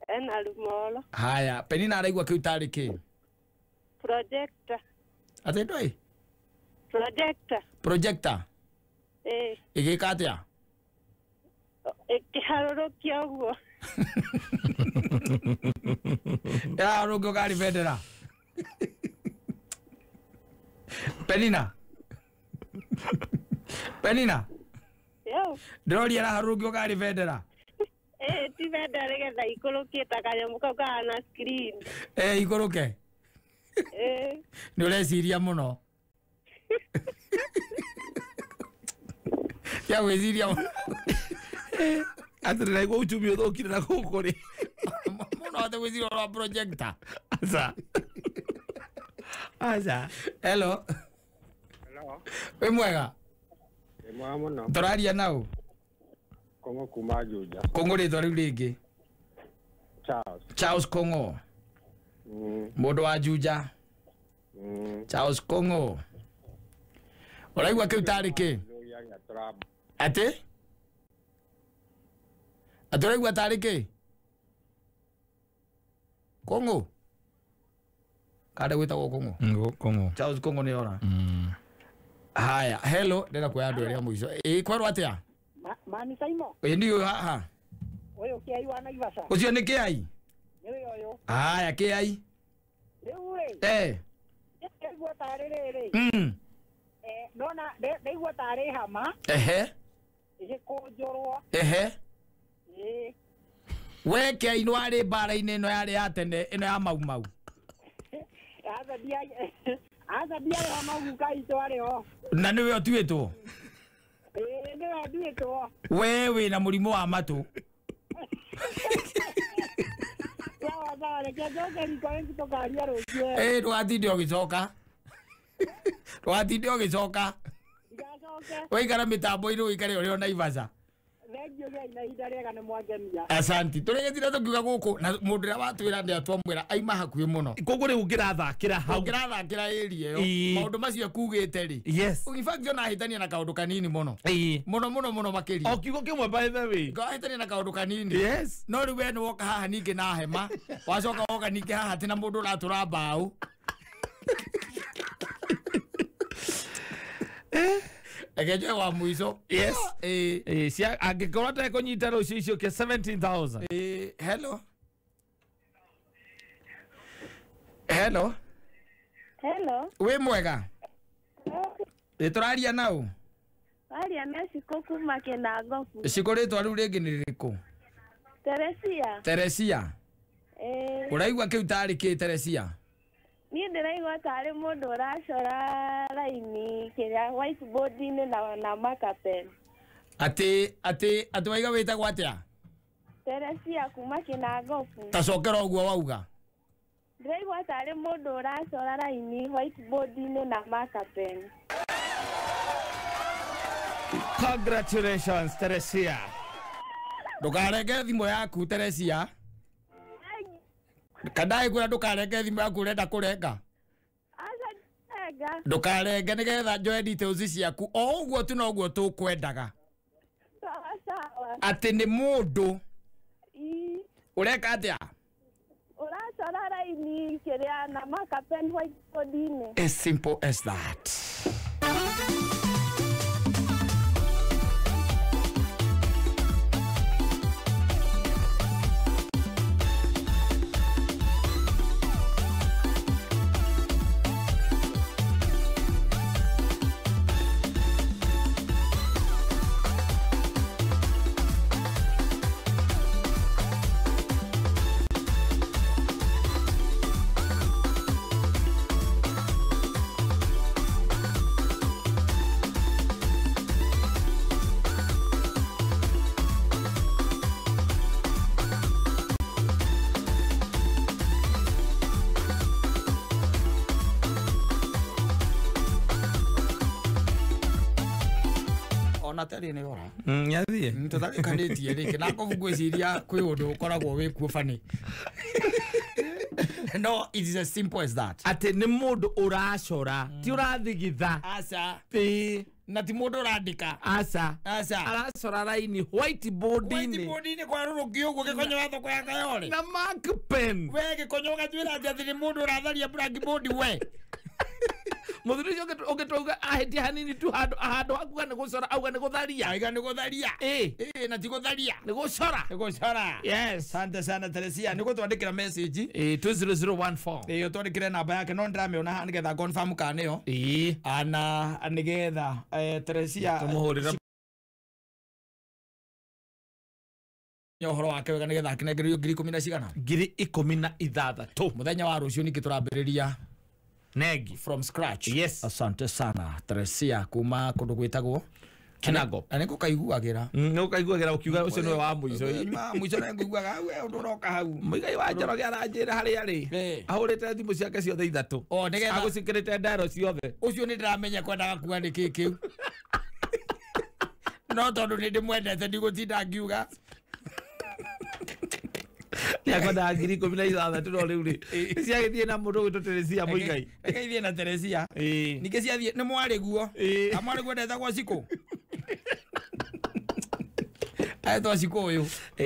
Ena Rumoro. Haya, Penina araigua kĩu tarĩ kĩ? Projector. Atĩ ndũĩ? Projector. Projector. Ĩĩ. Ĩgĩka atĩa? Ĩkĩharũrũkia ũguo. Ĩraharũrũkio karĩ bendera. Penina. Penina. Yo. Ndĩroria raharũrũkio karĩ bendera. Ti bendera nĩgetha ikũrũkie ta kanyamũ kau kahana screen. Ikũrũke. Nĩ ũreciria mũno. Ya gwĩciria mũno. Atĩ ndĩraigua uchumi ũthũkire na gũkũ rĩ. Mũno atĩ gwĩciria ũhoro wa projector. Aca. Aca. Hello. Hello. Wĩ mwega? Wĩ mwega mũno. Tũraria naũ? Kong'o kuma Juja. Kong'o rĩtwa rĩu rĩngĩ? Charles. Charles Kong'o. Mũndũ wa Juja. Charles Kong'o. Ũraigua kĩu tarĩ kĩ? Atĩ? Atĩ ũraigua tarĩ kĩ? Kong'o? Kada gwĩtagwo Kong'o? Kong'o. Charles Kong'o nĩ ora. Haya, hello, ndĩrenda kuoya andũ erĩ a mũico. Ĩĩ kwerwo atĩa? Mani Saimo. Ĩĩ ndiũĩ haha. Ũyũ Kĩai wa Naivasha. Ũcio nĩ Kĩai? Nĩwe ũyũ. Haya, Kĩai. Rĩu rĩ. Ndaigua tarĩ rĩrĩ. Ndona ndaigua tarĩ hama. Ehe. Ĩgĩkũnjũrwo. Ehe. Ĩĩ. We Kĩai nĩ warĩ mbara-inĩ ĩno yarĩ ya tene ĩno ya Mau Mau. Aca ndiarĩ ho no guka itũ arĩ ho. Na nĩwe ũtuĩtwo? Ĩĩ nĩwe nduĩtwo. We wĩna mũrimũ wa matũ. Sawa sawa, reke njoke riko rĩngĩ tũkaria rũciũ. Ĩĩ ndũgatinde ũgĩcoka. Ndũgatinde ũgĩcoka. Ndigacoke. Waikara mĩtambo-inĩ ũikare ũrĩ o Naivasha. Thengiũ gĩai na ihinda rĩega nĩ mwangenia. Asanti. Tũrĩgĩtire tũkiuga gũkũ na mũndũ ũrĩa watwĩra nĩ atwamwĩra aima hakuhĩ mũno. Koguo rĩu ũngĩrathakĩra hau. Ũngĩrathakĩra area ĩyo. Maũndũ macio kugĩte rĩ. Yes. In fact ona hĩtania na kaũndũ kanini mũno. Mũno mũno mũno makĩria. O kiugo kĩmwe by the way. Ngahĩtania na kaũndũ kanini. Yes. No rĩu we nĩ woka haha ningĩ na hema. Wacoka woka ningĩ haha atĩ na mũndũ ũratũra mbaũ. Reke njoe wa mũico. Yes. Cia angĩkorwo atekũnyita rũciũ icio 17,000. Hello. Hello. Hello. Wĩ mwega? Ĩ tũraria naũ? Waria na Cikũ kuma Kĩnangobu. Cikũ rĩtwa rĩu rĩngĩ nĩ rĩrĩkũ? Teresia. Teresia. Ũraigua kĩu tarĩ kĩ Teresia? Niĩ ndĩraigua tarĩ mũndũ ũracora raini kĩrĩa whiteboard-inĩ na marker pen. Atĩ atĩ atĩ waiga wĩtagwo atĩa? Teresia kuma Kĩnangobu. Ta cokera ũguo wauga. Ndĩraigua tarĩ mũndũ ũracora raini whiteboard-inĩ na marker pen. Congratulations Teresia. Ndũkarenge thimũ yaku Teresia. Kandai kwĩra ndũkarenge thimũ yaku ũrenda kũrenga. Aca ndirenga. Ndũkarenge nĩgetha njoe details ciaku o ũguo tu noguo tũkwendaga. Sawa sawa. Atĩ nĩ mũndũ ũreka atĩa? Ũracora raini kĩrĩa na marker pen whiteboard-inĩ. As simple as that. Natari nĩ ora. Nĩathiĩ. Tũtarĩkanĩtie rĩngĩ na kobu ngwĩciria kwĩ ũndũ ũkoragwo wĩ kuo funny. No, it is as simple as that. Atĩ nĩ mũndũ ũracora, ti ũrathigitha. Aca. Ĩĩ. Na ti mũndũ ũrandĩka. Aca. Aca. Aracora raini whiteboard-inĩ. Whiteboard-inĩ kwarũrũkio ũguo gĩkonyo wa thoko ya Kayole. Na mark pen. We gĩkonyo ũgatuĩra atĩ nĩ mũndũ ũratharia blackboard we. Muthuri ucio ũngĩtwauga ahĩtie hanini tu handũ hakuga nĩ gũcora auga nĩ gũtharia. Aiga nĩ gũtharia. Ĩ na ti gũtharia. Nĩ gũcora. Nĩ gũcora. Yes. Asante sana Teresia nĩ gũtwandĩkĩra message. 20014. Ĩ ũtwandĩkĩre namba yake no ndĩramĩona haha nĩgetha confirm kana nĩyo. Ĩ. Ana nĩgetha Teresia tũmũhũrĩra ũhoro wake wega nĩgetha akinengererio 10,000 na cigana? 16,000. Mũthenya wa rũciũ ningĩ tũrambĩrĩria negi from scratch. Yes. Asante sana Teresia kuma kũndũ gwĩtagwo Kinago. Na nĩngũkaiguagĩra. Nĩũkaiguagĩra ũkiuga ũcio nĩwe wa mũico. Mũico nĩngũiguaga we ũndũ ũroka hau. Mũigai wa Njoroge aranjĩra harĩa rĩ. Ahũrĩte thimũ ciake ciothe ithatũ. O nĩgetha agũcikĩrĩte ndaro ciothe. Ũcio nĩndĩramenya kwendaga kuga nĩkĩ kĩu. No tondũ nĩndĩmwendete ndigũtinda ngiuga. Nĩakwendaga 16,000 no rĩu rĩ ciagĩthiĩ na mũndũ ũgwĩtwo Teresia Mũigai. Reke ithiĩ na Teresia. Ningĩ ciathiĩ nĩ mwarĩguo. Mwarĩguo ndetagwo Cikũ. Aetwo Cikũ ũyũ.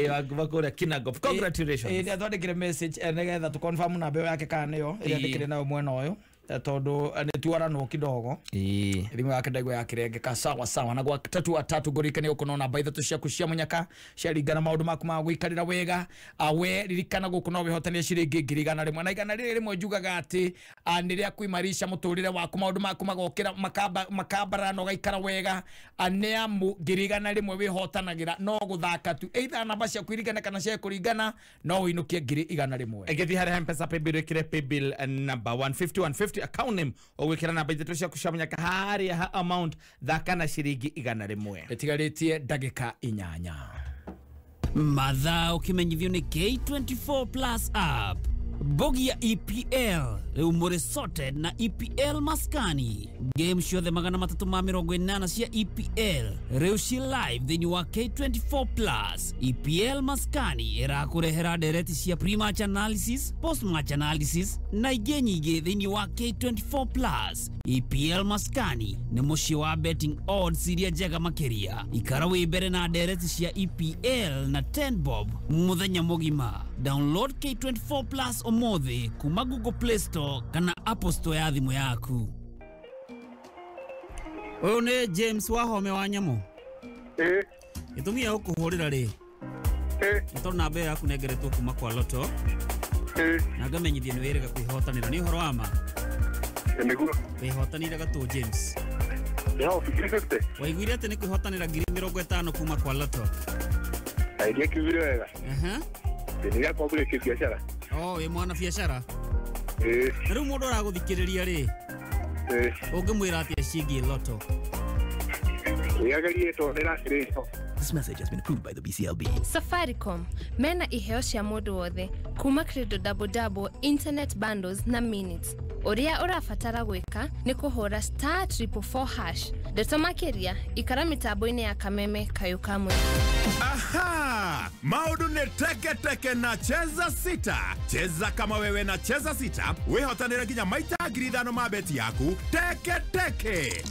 Wakuma kũrĩa Kinangop. Congratulations. Nĩ atwandĩkĩre message nĩgetha tũ confirm namba ĩyo yake kana nĩyo ĩrĩa andĩkĩre nayo mwena ũyũ tondu nĩ tuaranwo kidogo. Thimũ yake ndaigua yakĩrengeka sawa sawa na gwa tatu wa tatu ngũririkane gũkũ no namba ithatũ ciaku cia mũnyaka ciaringana maũndũ maku ma gũikarĩra wega. We ririkana gũkũ no wĩhotanie ciringi 100,000 na 100 njugaga atĩ nĩ rĩa kũimarisha mũtũrĩre waku maũndũ maku magokĩra makambarara na ũgaikara wega. Nĩ amu 100,000 wĩhotanagĩra no gũthaka tu either namba ciaku iringane kana cia kũringana no ũinũkie 100,000. Ĩgĩthiĩ harĩa M-Pesa paybill wĩkĩre paybill number 150 150 account name ũgwĩkĩra namba ithatũ ciaku cia mũnyaka harĩa ha amount thaka na ciringi 100. Ĩtigarĩtie ndagĩka 8. Mathaa ũkĩmenyithio nĩ K24 Plus app. Bogi ya EPL rĩu mũrĩ sorted na EPL maskani. Game ciothe 380 cia EPL rĩu ci live thĩinĩ wa K24 Plus. EPL maskani ĩrakũrehera ndereti cia pre-match analysis, post-match analysis na ingĩ nyingĩ thĩinĩ wa K24 Plus. EPL maskani nĩ mũciĩ wa betting odds iria njega makĩria. Ikara wĩ mbere na ndereti cia EPL na 10 bob mũthenya mũgima. Download K24 Plus ũmũthĩ kuma Google Play Store kana Apple Store ya thimũ yaku. Ũyũ nĩ James Wahome wa Nyamũ. Gĩtũmi gĩa gũkũhũrĩra rĩ, nĩ tondũ namba ĩyo yaku nengeretwo kuma kwa Lotto na ngamenyithia nĩ wĩrĩga kwĩhotanĩra. Nĩ ũhoro wa ma? Nĩguo. Wĩhotanĩire gatũ James. Waiguire atĩ nĩ kwĩhotanĩra 50,000 kuma kwa Lotto? Ndiakiugire wega. Nĩgakwambĩrĩria biacara. Oh, wĩ mwana biacara? Na rĩu mũndũ aragũthikĩrĩria rĩ, ũngĩmwĩra atĩa ciĩgiĩ Lotto? Wĩagerie tondũ nĩracĩrĩrio. This message has been approved by the BCLB. Safaricom mena iheo cia mũndũ wothe kuma Credo double double, internet bundles na minutes. Ũrĩa ũrabatara gwĩka nĩ kũhũra *444# Ndeto makĩria ikara mĩtambo-inĩ ya Kameme Kayũ ka Mũingĩ. Aha! Maũndũ nĩ teke teke na Cheza Sita. Cheza kama wewe na Cheza Sita wĩhotanĩre nginya maita 5,000 ma beti yaku teke teke.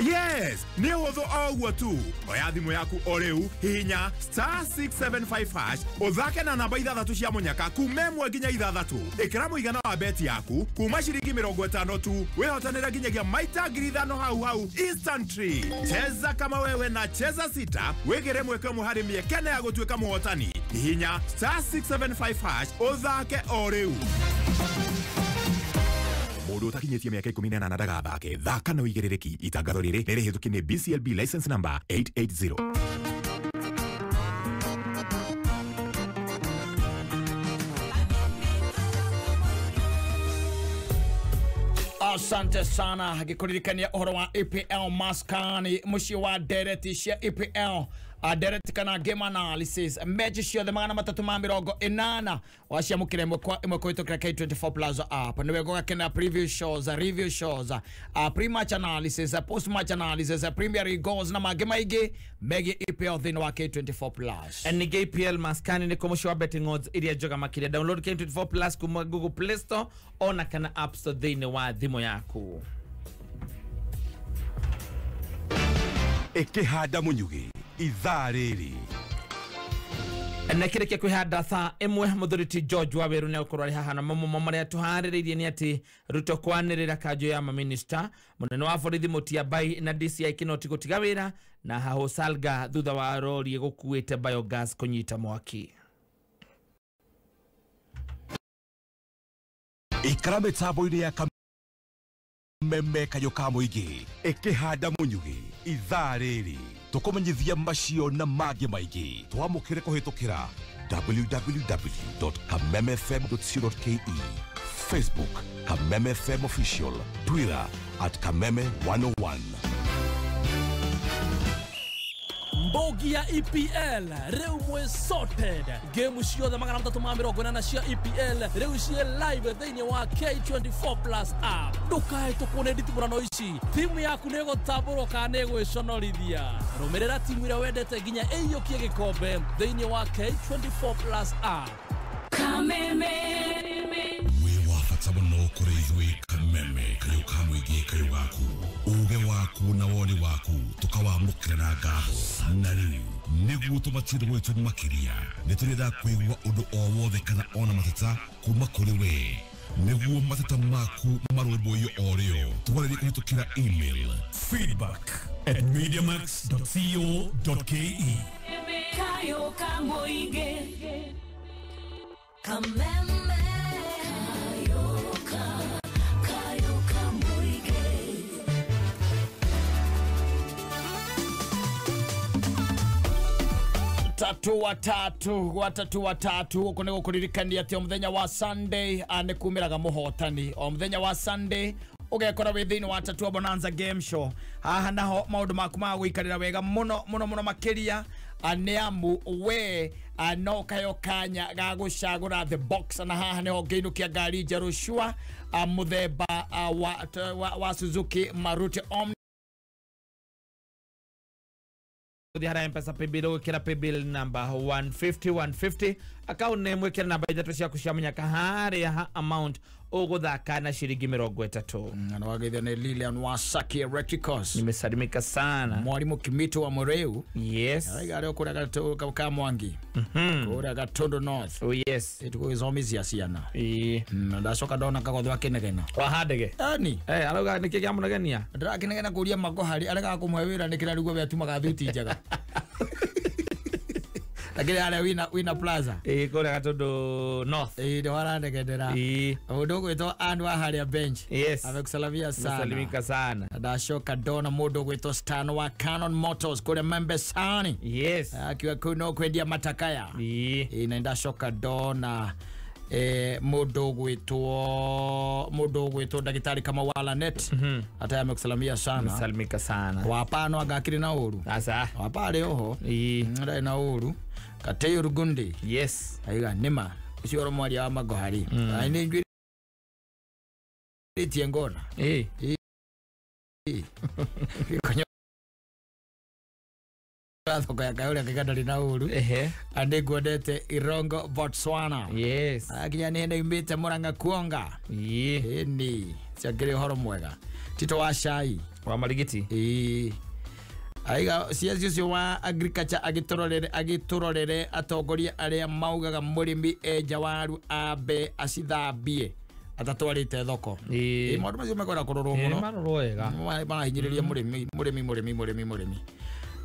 Yes, nĩ ũhũthũ o ũguo tu. Oya thimũ yaku o rĩu, hihinya *675# ũthake na namba 6 cia mũnyaka kuma 1 nginya 6. Ĩkĩra mũigana wa beti yaku kuma ciringi 50 tu, wĩhotanĩre nginyagia maita 5,000 hau hau instantly. Cheza kama wewe na Cheza Sita, wĩgĩre mweke ũmwe harĩ mĩeke ya gũtuĩka mũhotani. Hihinya *675# ũthake o rĩu. Mũndũ ũtakinyĩtie mĩaka 18 ndagathake. Thaka na ũigĩrĩrĩki. Itangatho rĩrĩ nĩ rĩhĩtũkie nĩ BCLB license number 880. Asante sana agĩkũririkania ũhoro wa EPL maskani mũciĩ wa ndereti cia EPL ndereti kana game analysis mechi ciothe 380 waciamũkĩra ĩmwe kwa ĩmwe kũhĩtũkĩra K24 Plus app. Nĩ wega ũgakena preview shows, review shows, pre-match analysis, post-match analysis, Premier League goals na mangĩ maingĩ megiĩ EPL thĩinĩ wa K24 Plus. Ningĩ EPL maskani nĩ mũciĩ wa betting odds iria njega makĩria. Download K24 Plus kuma Google Play Store ona kana App Store thĩinĩ wa thimũ yaku. Ĩkĩhanda mũnyugĩ ithaa rĩrĩ. Na kĩrĩkia kwĩhanda thaa ĩmwe mũthuri George Waweru nĩ egũkorwo arĩ haha na mamwe marĩa tũharĩrĩirie nĩ atĩ Ruto kwanĩrĩra kanjũ ya maminista, mũnene wa borithi Mutyambai na DCI Kinoti gũtiga wĩra, na Haho Salga thutha wa rori gũkuĩte biogas kũnyita mwaki. Ikara mĩtambo-inĩ ya Kameme Kayũ ka Mũingĩ ĩkĩhanda mũnyugĩ ithaa rĩrĩ tũkũmenyithia macio na mangĩ maingĩ. Twamũkĩre kũhĩtũkĩra www.kamemefm.co.ke, Facebook Kameme FM Official, Twitter at Kameme 101. Mbogi ya EPL rĩu mwĩ sorted. Game ciothe 380 cia EPL rĩu ciĩ live thĩinĩ wa K24 Plus app. Ndũkahĩtũkwo nĩ nditimũrano ici. Timu yaku nĩ ĩgũtambũrwo kana nĩ ĩgwĩconorithia. Rũmĩrĩra timu ĩrĩa wendete nginya ĩiyũkie gĩkombe thĩinĩ wa K24 Plus app. Kameme wĩ wa bata mũno kũrĩ ithuĩ. Kameme Kayũ ka Mũingĩ, kayũ gaku, uge waku na woni waku tukawamũkĩra na ngatho. Na rĩu nĩguo tũmatire gwitũ makĩria, nĩ tũrenda kũigua ũndũ o wothe kana ona mateta kuma kũrĩ we, nĩguo mateta maku marũmbũiyo o rĩo. Twarĩrie kũhĩtũkĩra email feedback@mediamax.co.ke. Kayũ ka Mũingĩ. Kameme Kayũ ka Mũingĩ. Tatu watatu watatu watatu gũkũ nĩ gũkũririkania atĩ o mũthenya wa Sunday nĩ kumĩraga mũhotani. O mũthenya wa Sunday ũgekora wĩ thĩinĩ wa Tatua Bonanza Game Show. Haha naho maũndũ maku ma gũikarĩra wega mũno mũno mũno makĩria, nĩ amu we no kayo kanya ga gũcagũra the box, na haha nĩho ngĩinũkia ngari njerũ cua mũthemba wa Suzuki Maruti Omni. Harĩa M-Pesa paybill ũgĩkĩra paybill number 150 150, account name wĩkĩre namba ithatũ ciaku cia mũnyaka harĩa ha amount ũgũthaka na ciringi 30. Na wageithio nĩ Lilian Wasaki Electricals. Nimesalimika sana. Mwalimu Kimito wa Mureu. Yes. Araiga arĩ o kũrĩa ka Mwangi. Kũrĩa Gatundu North. Oh yes. Tũgũgĩthomithia ciana. Ĩĩ. Ndacoka ndona kagotho akĩnegena. Wa Handege. Ani. Arauga nĩkĩ kĩamũnegenia? Ndĩrakĩnegena kũria Makohari aregaga kũmũhe wĩra nĩkĩ na rĩu we atumaga thuti njega. Lakini harĩa wina Plaza. Ĩĩ kũrĩa Gatundu North. Ĩĩ nĩ waranegenera. Ĩĩ. Mũndũ ũgwĩtwo Ann wa harĩa bench. Yes. Amekusalamia sana. Nimesalimika sana. Ndacoka ndona mũndũ ũgwĩtwo Stan wa Canon Motors kũrĩa Membesani. Yes. Akiwa kũu no kwendia matakaya. Ĩĩ. Ĩĩ na ndacoka ndona mũndũ ũgwĩtwo ndagĩtarĩ Kamau wa Lanet. Hata amekusalamia sana. Nimesalimika sana. Wapano agakĩrĩ na ũru. Asa. Wapa arĩ oho. Ĩĩ. Ndarĩ na ũru. Katĩyũ Rugundi. Yes. Aiga nĩma ũcio ũrĩ mwaria wa Magohari. Nĩ njuĩrĩtie ngona. Ĩĩ. Gĩkonyo thoko ya Kayole akĩga ndarĩ na ũru. Nĩ nguonete Irongo Botswana. Yes. Akinya nĩ hĩndĩ yumĩte Murang'a kuonga. Ĩĩ. Ĩni ciakĩrĩ ũhoro mwega. Tito wa cai. Wa Marigiti. Ĩĩ. Aiga CS ũcio wa agriculture agĩtũrorere atongoria arĩa maugaga mũrĩmi enja waru ambe acithambie atatwarĩte thoko. Ĩĩ. Maũndũ macio mekwenda kũrorwo mũno. Marorwo wega. Marahinyĩrĩria mũrĩmi mũrĩmi mũrĩmi mũrĩmi mũrĩmi.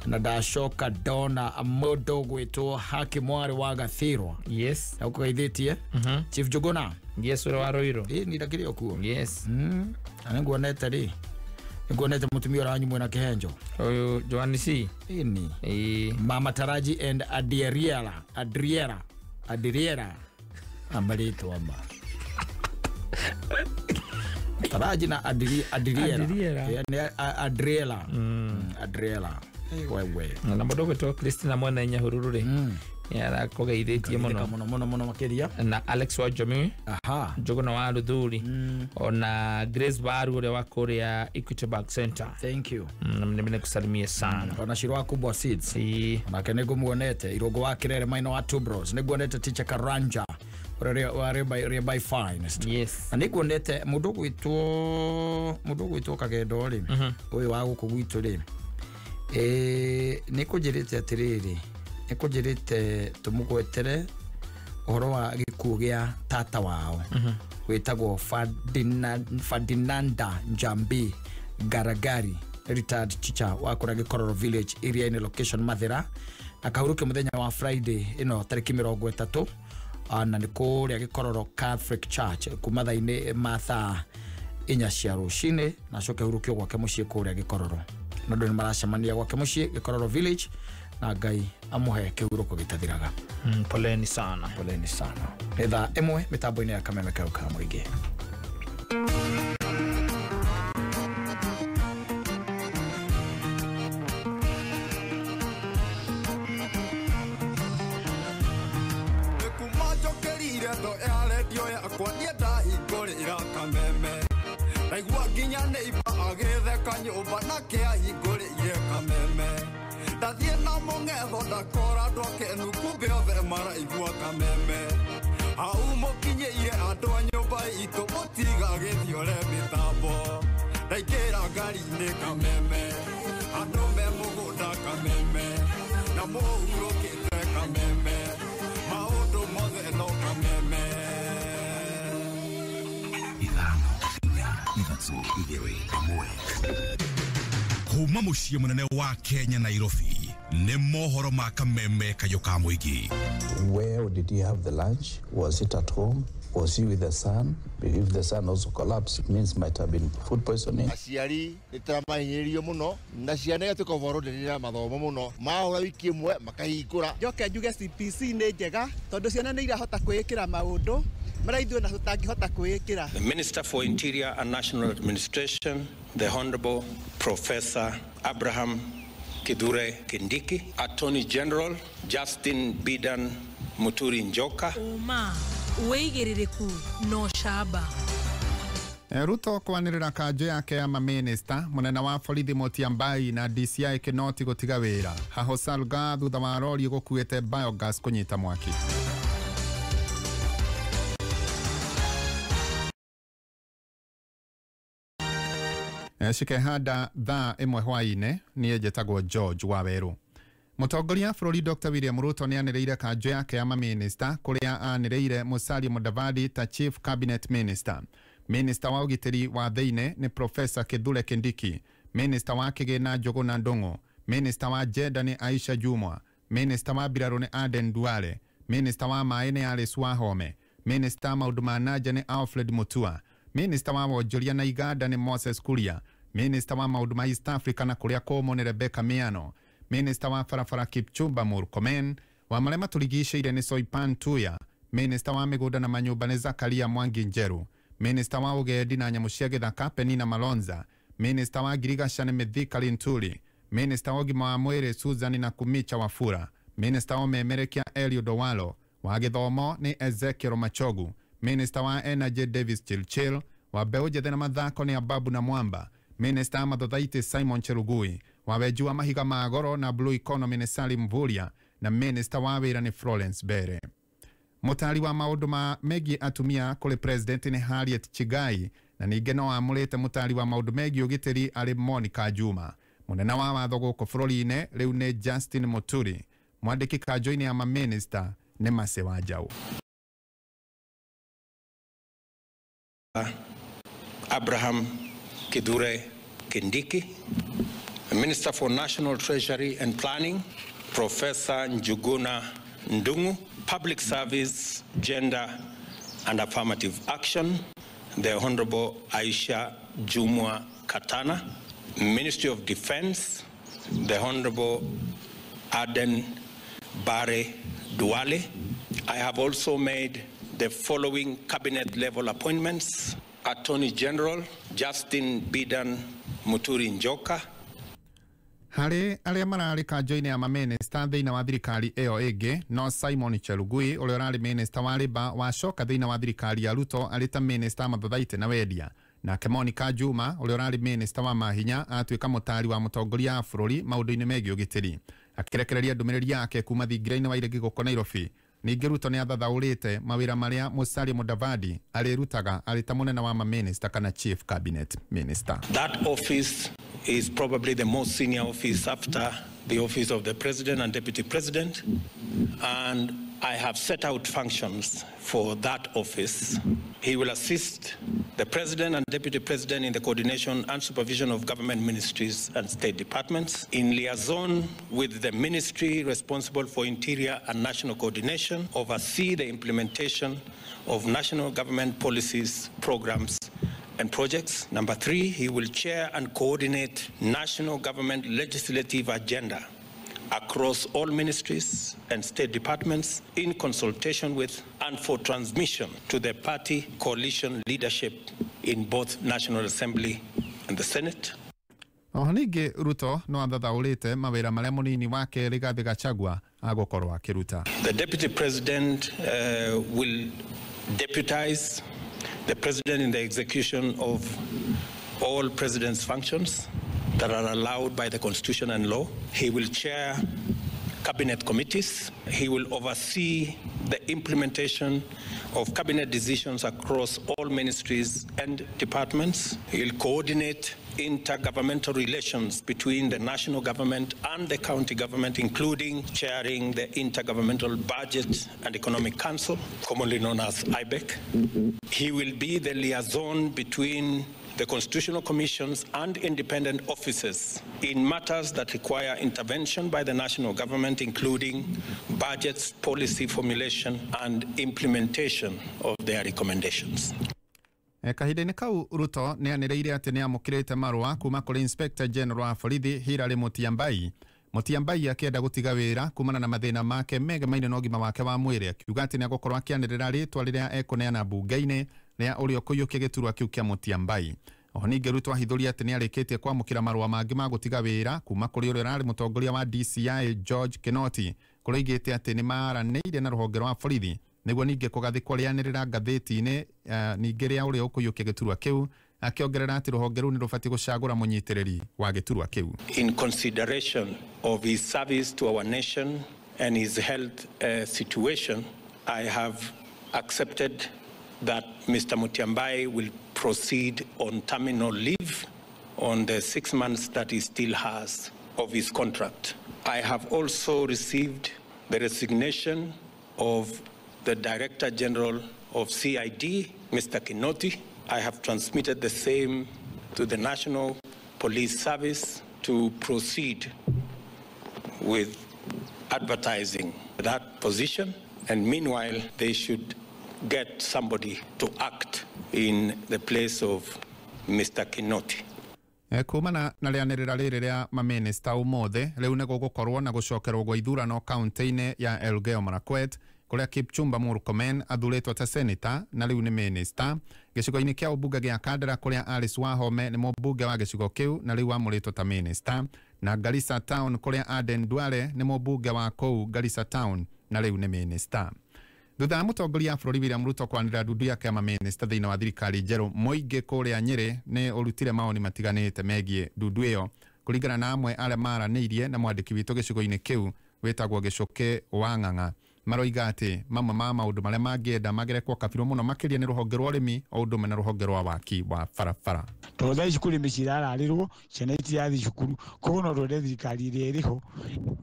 Na ndacoka ndona mũndũ ũgwĩtwo Haki Mwarĩ wa Gathirwa. Yes. Na ũkũgeithĩtie. Chief Njuguna. Yes, ũrĩa wa Ruiru. Ĩĩ ni ndakĩrĩ o kuo. Yes. Na nĩnguonete rĩ. Nĩnguonete mũtumia ũrĩa wanyu mwĩna kĩhenjo. Ũyũ Joan C. Ĩni. Ĩĩ. Mama Taraji and Adriera. Amarĩtwa ma. Taraji na Adriera. Adriela. Adriela. Wewe. Na mũndũ ũgwĩtwo Christina Mwene Nyahururu rĩ. Nĩ arakũgeithĩtie mũno. Mũno mũno mũno makĩria. Na Alex wa Jomi. Aha. Njuguna wa Ruthuri. Ona Grace Waru ũrĩa wa kũrĩa Equity Bank Center. Thank you. Nimekusalimia sana. Ona Shiro wa Kubwa Seeds. Ĩĩ. Onake nĩngũmuonete Irũngũ wa Kĩrere Maina wa Two Bros. Nĩnguonete Teacher Karanja ũrĩa wa Rĩbai Finest. Yes. Na nĩnguonete mũndũ ũgwĩtwo Kagendo rĩ. Ũyũ wa gũkũ gwitũ rĩ. Nĩ kũnjĩrĩte atĩrĩrĩ. Ekũnjĩrĩte tũmũgwetere ũhoro wa gĩkuũ gĩa tata wao wĩtagwo Ferdinanda Njambi Garagari, retired teacher wa kũrĩa Gĩkororo village area-inĩ location Mathĩra, akahuruke mũthenya wa Friday ĩno tarĩki 30 na nĩ kũrĩa Gĩkororo Catholic Church kuma thaa-inĩ ma thaa 4 cia rũcinĩ, na acoke ahurũkio gwake mũciĩ kũrĩa Gĩkororo. Na andũ nĩ maracemania gwake mũciĩ Gĩkororo village, na Ngai amũhe kĩhurũko gĩtathiraga. Poleni sana. Poleni sana. Nĩ thaa 1 mĩtambo-inĩ ya Kameme Kayũ ka Mũingĩ. Nĩkumanjokerire ndo ya redio yakwa niĩ ndahingũrĩra Kameme, ndaigua nginya neiba agĩtheka nyũmba nake ahingũrĩire Kameme, ndathiĩ na mũng'etho ndakora andũ akenu kumbe othe maraigua Kameme, hau mũkinyĩire andũ a nyũmba itũ mũtigagĩthiore mĩtambo, ndaingĩra ngari-inĩ Kameme, andũ me mũgũnda Kameme, na mũhurũkĩte Kameme, maũndũ mothe no Kameme. 5 4 3 2 1. Kuma mũciĩ mũnene wa Kenya Nairobi nĩ mohoro ma Kameme Kayũ ka Mũingĩ. Where did he have the lunch? Was it at home? Was he with the son? If the son also collapsed, it means might have been food poisoning. Aciari nĩ tũramahinyĩrĩrio mũno na ciana igatuĩka overloaded na mathomo mũno, mahũra wiki ĩmwe makahingũra. Njoke njuge CPC nĩ njega tondũ ciana nĩ irahota kwĩĩkĩra maũndũ marĩa ithuĩ na tũtangĩhota kwĩĩkĩra. The Minister for Interior and National Administration, the Honorable Professor Abraham Kithure Kindiki, Attorney General Justin Bidan Muturi Njoka. Uma wĩigĩrĩrĩku no camba. Ruto kwanĩrĩra kanjũ yake ya mamĩnĩsta, mũnene wa borithi Mutyambai na DCI Kinoti gũtiga wĩra. Haho Salga thutha wa rori gũkuĩte biogas kũnyita mwaki. Cikehanda thaa 1 hwaĩ-inĩ. Niĩ njĩtagwo George Wawerũ. Mũtongoria bũrũri Dr. William Ruto nĩ anĩrĩire kanjũ yake ya mamĩnĩsta kũrĩa anĩrĩire Musalia Mudavadi ta Chief Cabinet Minister. Minister wa ũgitĩri wa thĩinĩ nĩ Professor Kithure Kindiki, Minister wa kĩgĩna Njũgũna Ndung'u, Minister wa gender nĩ Aisha Jumwa, Minister wa mbirarũ nĩ Aden Duale, Minister wa maĩ nĩ Alice Wahome, Minister maũndũ ma nanja nĩ Alfred Mutua, Minister wa wonjoria na iganda nĩ Moses Kuria, Minister wa maũndũ ma East Africa na kũrĩa kũmũ nĩ Rebecca Miano, Minister wa barabara Kipchumba Murkomen, wa marĩa matũrigicĩirie nĩ Soipan Tuya, Minister wa mĩgũnda na manyũmba nĩ Zakaria Mwangi Njeru, Minister wa ũgendi na nyamũ cia gĩthaka Penina Malonza, Minister wa ngirigaca nĩ Mithika Linturi, Minister wa ũgima wa mwĩrĩ Susan Nakumicha Wafula, Minister wa ũmemerekia Eliud Owalo, wa gĩthomo nĩ Ezekiel Machogu, Minister wa Energy Davis Chilchil, wa mbeũ njĩthĩ na mathako nĩ Ababu na Mwamba, Minister wa mathothaitĩ Simon Chelugui, wa wenji wa mahiga ma goro na blue economy nĩ Salim Mvurya, na Minister wa wĩra nĩ Florence Bere. Mũtari wa maũndũ ma megiĩ atumia kũrĩ president nĩ Harriet Chigai, na ningĩ no amũrĩte mũtari wa maũndũ megiĩ ũgitĩri arĩ Monica Juma. Mũnene wa watho gũkũ bũrũri-inĩ rĩu nĩ Justin Muturi. Mwandĩki kanjũ-inĩ ya mamĩnĩsta nĩ Mercy Wanjaũ. Abraham Kithure Kindiki, Minister for National Treasury and Planning, Professor Njuguna Ndung'u, Public Service, Gender and Affirmative Action, the Honorable Aisha Jumwa Katana, Ministry of Defense, the Honorable Aden Bare Duale. I have also made the following cabinet level appointments: Attorney General Justin Bidan Muturi Njoka, Harĩ arĩa mararĩ kanjũ-inĩ ya mamĩnĩsta thĩinĩ wa thirikari ĩyo ĩngĩ no Simon Chelugui ũrĩa ũrarĩ mĩnĩsta wa Labour wacoka thĩinĩ wa thirikari ya Ruto arĩ ta mĩnĩsta wa mathathaitĩ na wendia, nake Monica Juma ũrĩa ũrarĩ mĩnĩsta wa mahinya atuĩka mũtari wa mũtongoria wa bũrũri maũndũ-inĩ megiĩ ũgitĩri. Akĩrekereria ndũmĩrĩri yake kuma thingira-inĩ wa iregi gũkũ Nairobi, ningĩ Ruto nĩ athathaũrĩte mawĩra marĩa Musalia Mudavadi arĩrutaga arĩ ta mũnene wa mamĩnĩsta kana chief cabinet minister. That office is probably the most senior office after the office of the President and Deputy President, and I have set out functions for that office. He will assist the President and Deputy President in the coordination and supervision of government ministries and state departments, in liaison with the ministry responsible for interior and national coordination, oversee the implementation of national government policies, programs, and projects. Number 3, he will chair and coordinate national government legislative agenda across all ministries and state departments in consultation with and for transmission to the party coalition leadership in both National Assembly and the Senate. Oho ningĩ Ruto no athathaũrĩte mawĩra marĩa mũnini wake Rigathĩ Gachagua agũkorwo akĩruta. The Deputy President will deputize the President in the execution of all President's functions that are allowed by the Constitution and law. He will chair cabinet committees. He will oversee the implementation of cabinet decisions across all ministries and departments. He'll coordinate intergovernmental relations between the national government and the county government, including chairing the Intergovernmental Budget and Economic Council, commonly known as IBEC. He will be the liaison between the constitutional commissions and independent offices in matters that require intervention by the national government, including budgets, policy formulation, and implementation of their recommendations. Kahinda-inĩ kau Ruto nĩ anĩrĩire atĩ nĩ amũkĩrĩte marũa kuma kũrĩ Inspector General wa borithi Hilary Mutyambai. Mutyambai akĩenda gũtiga wĩra kumana na mathĩna make megemaine na ũgima wake wa mwĩrĩ, akiuga atĩ nĩ agũkorwo akĩanĩrĩra rĩtwa rĩrĩa ekũneana mbunge-inĩ rĩa ũrĩa ũkũiyũkia gĩturwa kĩu kĩa Mutyambai. Oho ningĩ Ruto ahithũria atĩ nĩ arĩkĩtie kwamũkĩra marũa mangĩ ma gũtiga wĩra kuma kũrĩ ũrĩa ũrarĩ mũtongoria wa DCI George Kinoti, kũrĩa oigĩte atĩ nĩ maranĩirie na rũhonge rwa borithi nĩguo ningĩ kũgathĩkwo rĩanĩrĩra ngathĩti-inĩ ningĩ rĩa ũrĩa ũkũiyũkia gĩturwa kĩu, akĩongerera atĩ rũhonge rũu nĩ rũbatiĩ gũcagũra mũnyitĩrĩri wa gĩturwa kĩu. In consideration of his service to our nation and his health situation, I have accepted that Mr. Mutyambai will proceed on terminal leave on the 6 months that he still has of his contract. I have also received the resignation of the Director General of CID, Mr. Kinoti. I have transmitted the same to the National Police Service to proceed with advertising that position. And meanwhile, they should get somebody to act in the place of Mr. Kinoti. Kumana na rĩanĩrĩra rĩrĩ rĩa mamĩnĩsta ũmũthĩ, rĩu nĩ gũgũkorwo na gũcokerwo gwa ithurano kaunti-inĩ ya Elgeyo Marakwet, kũrĩa Kipchumba Murkomen athurĩtwo ta seneta na rĩu nĩ mĩnĩsta. Gĩcigo-inĩ kĩa ũmbunge gĩa Kandara kũrĩa Alice Wahome nĩ mũmbunge wa gĩcigo kĩu na rĩu amũrĩtwo ta mĩnĩsta, na Garissa Town kũrĩa Aden Duale nĩ mũmbunge wa kũu Garissa Town na rĩu nĩ mĩnĩsta. Thutha wa mũtongoria wa bũrũri William Ruto kwanĩrĩra ndundu yake ya mamĩnĩsta thĩinĩ wa thirikari njerũ, mũingĩ kũrĩa Nyĩrĩ nĩ ũrutire mawoni matiganĩte megiĩ ndundu ĩyo, kũringana na amwe arĩa maranĩirie na mwandĩki witũ gĩcigo-inĩ kĩu wĩtagwo Gĩcũkĩ wa Ng'ang'a. Maroiga atĩ mamwe ma maũndũ marĩa mangĩenda magerekwo kabirũ mũno makĩria nĩ rũhonge rwa ũrĩmi o ũndũ ũmwe na rũhonge rwa waki wa barabara. Tondũ thaa ici kũrĩ mĩciĩ ĩrararĩrwo ciana itirathiĩ cukuru, koguo no twende thirikari ĩrĩa ĩrĩho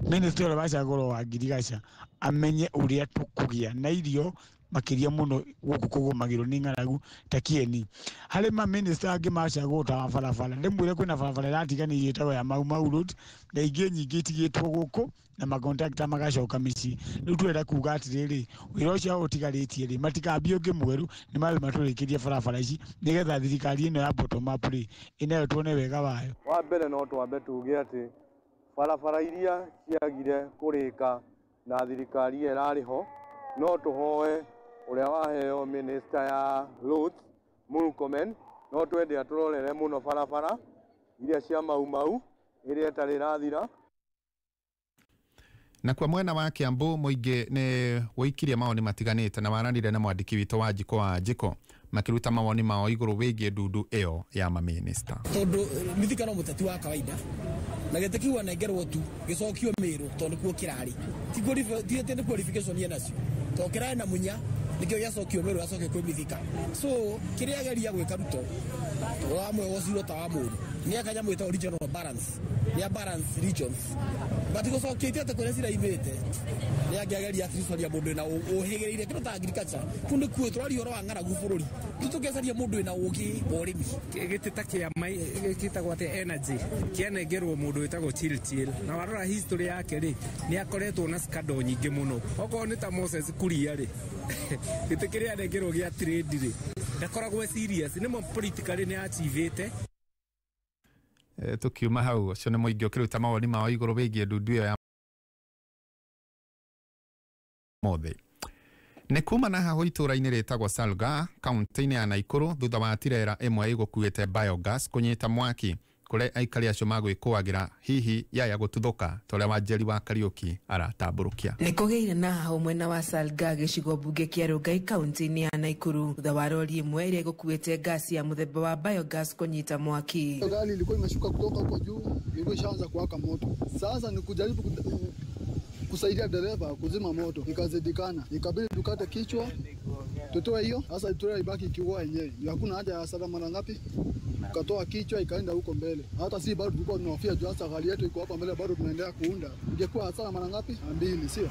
mĩnĩsta ũrĩa wacagũrwo wa ngirigaca amenye ũrĩa tũkũgĩa na irio makĩria mũno gũkũ kũgũmagĩrwo nĩ ng'aragu ta Kieni. Harĩ mamĩnĩsta angĩ macagũrwo ta wa barabara, ndĩmwĩre kwĩna barabara ĩratiganĩirio ĩtagwo ya Mau Mau Road na ingĩ nyingĩ itigĩtwo gũkũ na makontrakta magacoka mĩciĩ. Rĩu tũrenda kuga atĩrĩrĩ, wĩra ũcio ũtigarĩtie rĩ, matikambie ũngĩ mwerũ, nĩ mambe matũrĩkĩrie barabara ici nĩgetha thirikari ĩno ya bottom up rĩ, ĩnayo tuone wega wayo. Wa mbere no twambe tuge atĩ barabara iria ciagire kũrĩka na thirikari ĩrĩa ĩrarĩ ho, no tũhoe ũrĩa waheo minister ya roads Murkomen, no twende atũrorere mũno barabara iria cia Mau Mau ĩrĩa ĩtarĩ ĩrathira. Na kwa mwena wa Kiambu mũingĩ nĩ wũikirie mawoni matiganĩte na waranire na mwandĩki witũ wa Njiko wa Njiko makiruta mawoni mao igũrũ wĩgiĩ ndundu ĩyo ya mamĩnĩsta. Tondũ Mithika no mũteti wa kawaida na gĩtĩ kĩu anengerwo tu gĩcokio Mĩrũ tondũ nĩkuo kĩrarĩ, ti atĩ nĩ qualification enacio tondũ kĩrarĩ na Munya nĩkĩo gĩacokio Mĩrũ gĩacokio kwĩ Mithika. So kĩrĩa ageria gwĩka Ruto wamwe gũcirwo ta wa mũru Nĩ kanyamũ gĩtagwo regional balance, nĩ balance regions, but gũcokia atĩ kũrĩa ciraimĩte nĩ angĩageria at least aria mũndũ wĩna ũhĩgĩrĩire kĩndũ ta agriculture kũu nĩ kuo tũraria ũhoro wa ng'aragu bũrũri rĩu tũngĩcaria mũndũ wĩna ũgĩ wa ũrĩmi. Gĩtĩ ta kĩa gĩtagwo atĩa energy kĩanengerwo mũndũ wĩtagwo Chilchil, na warora history yake rĩ, nĩ akoretwo na scandal nyingĩ mũno. Okorwo nĩ ta Moses Kuria rĩ, gĩtĩ kĩrĩa anengerwo gĩa trade rĩ, ndakoragwo serious, nĩ mo politically nĩ achievĩte. Tukiuma hau ũcio nĩ mũingĩ ũkĩruta mawoni mao igũrũ wĩgiĩ ndundu ĩyo ya mothe. Nĩ kuma na haho itũra-inĩ rĩtagwo Salga kaunti-inĩ ya Naikuru thutha wa tirera ĩmwe ĩgũkuĩte biogas kũnyita mwaki kũrĩa aikari acio magwĩkũagĩra hihi yaya gũtuthũka ta ũrĩa Wanjeri wa Kariũki aratambũrũkia. Nĩ kũgĩire na haho mwena wa Salga gĩcigo mbunge kĩa Rongai kaunti-inĩ ya Naikuru thutha wa rori ĩmwe ĩrĩa ĩgũkuĩte ngasi ya mũthemba wa biogas kũnyita mwaki. Gari ilikuwa imeshuka kutoka huko juu, ilikuwa ishaanza kuwaka moto. Sasa ni kujaribu kusaidia dereva kuzima moto, ikazidikana, ikabidi tukate kichwa tutoe hiyo. Sasa trailer ibaki ikiua yenyewe, hakuna haja ya hasara mara ngapi, tukatoa kichwa ikaenda huko mbele. Hata si bado tulikuwa tunahofia juu hasa gari yetu iko hapa mbele, bado tunaendelea kuunda, ingekuwa hasara mara ngapi? Mbili, sio?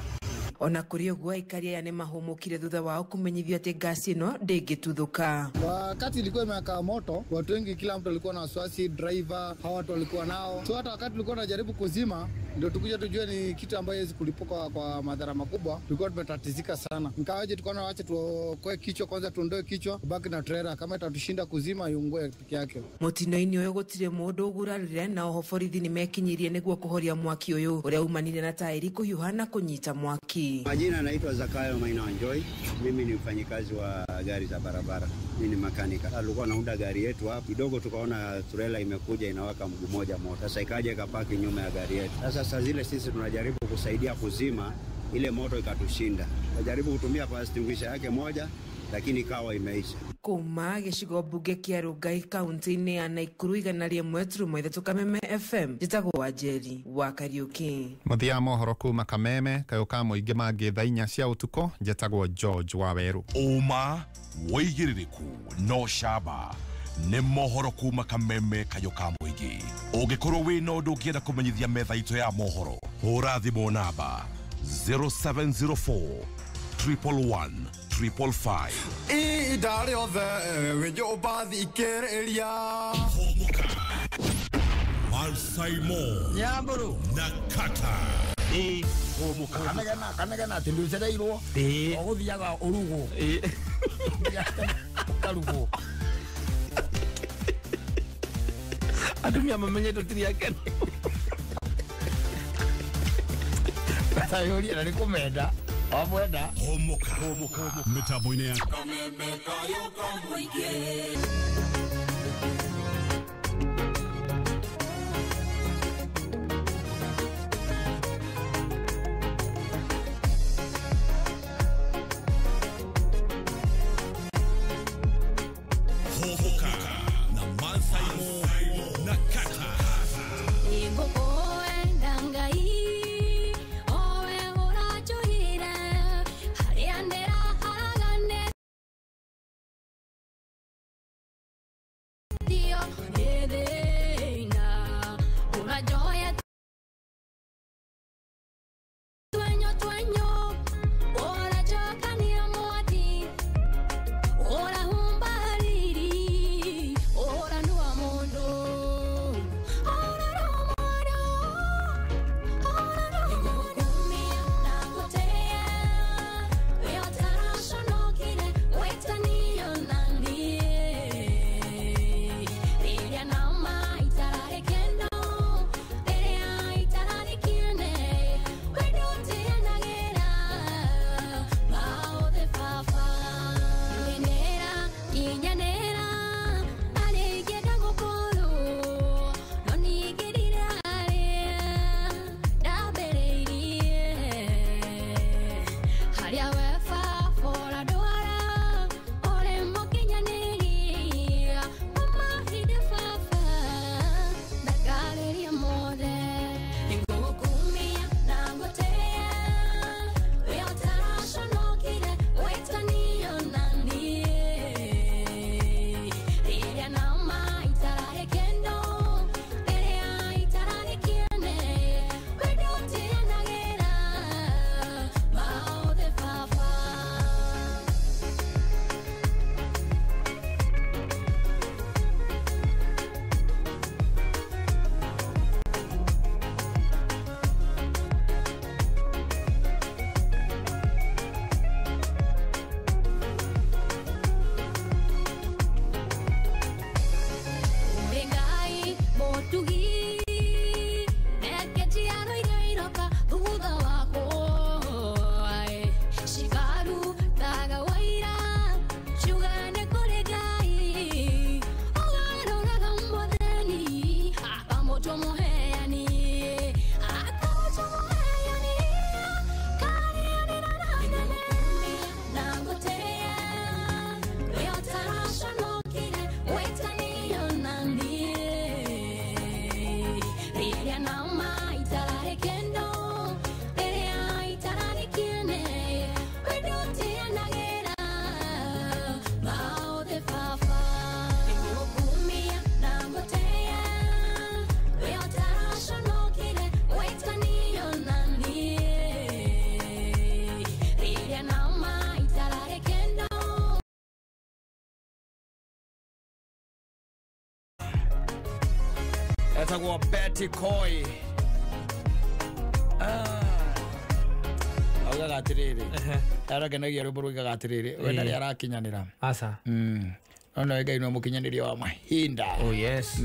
Ona kũrĩ ũguo aikari aya nĩ mahũmũkire thutha wao kũmenyithio atĩ ngasi ĩno ndĩngĩtuthũka. Wakati ilikuwa imewaka moto, watu wengi, kila mtu alikuwa na wasiwasi, driver hawa watu walikuwa nao, so hata wakati tulikuwa tunajaribu kuzima ndio tukuja tujue ni kitu ambayo haiwezi kulipuka kwa madhara makubwa, tulikuwa tumetatizika sana. Nikawaje tukaona wache tuokoe kichwa kwanza, tuondoe kichwa, baki na trailer, kama itatushinda kuzima iungue peke yake. Mũtino-inĩ ũyũ gũtirĩ mũndũ ũgurarire na oho borithi nĩ mekinyirie nĩguo kũhoria mwaki ũyũ ũrĩa umanire na taĩri kũhiũha na kũnyita mwaki. Majina naitwa Zakayo Maina Wanjoi. Mimi ni mfanyikazi wa gari za barabara. Mimi ni makanika. Alikuwa naunda gari yetu hapa. Kidogo tukaona trailer imekuja inawaka mguu moja moto. Sasa ikaja ikapaki nyuma ya gari yetu. Sasa saa zile sisi tunajaribu kusaidia kuzima ile moto ikatushinda. Tunajaribu kutumia fire extinguisher yake moja lakini ikawa imeisha. Kuma gĩcigo mbunge kĩa Rongai kaunti-inĩ ya Naikuru 101.3 Kameme FM, njĩtagwo Wanjeri wa Kariũki. Mũthia wa mohoro kuma Kameme kayũ ka mũingĩ mangĩ thaa 4 cia ũtukũ, njĩtagwo George Waweru. Ũma wĩigĩrĩrĩku no camba nĩ mohoro kuma Kameme kayũ ka mũingĩ. Ũngĩkorwo wĩna ũndũ ũngĩenda kũmenyithia metha itũ ya mohoro, hũra thimũ namba 0704 111 555. Ihinda rĩothe wĩ nyũmba thikĩrĩria. Malsaimo Nyamburu na Kata. Kanegena kanegena atĩ ndũcereirwo ũgũthiaga ũrugwo ũkarugwo. Atumia mamenye tũtirĩ akenu. Tayũria na nĩ kũmenda wamwenda. Homoka mĩtambo-inĩ ya Kameme kayo ka mũingĩ. Homoka na Mansaimo na Kata. Now my Etagwo Betty Coy. Augaga atiriri, arakenagia rwimbo ruigaga atiriri, we ndarĩ arakinyanĩra. Aca. No no Ngai no mũkinyanĩria wa mahinda. Oh yes.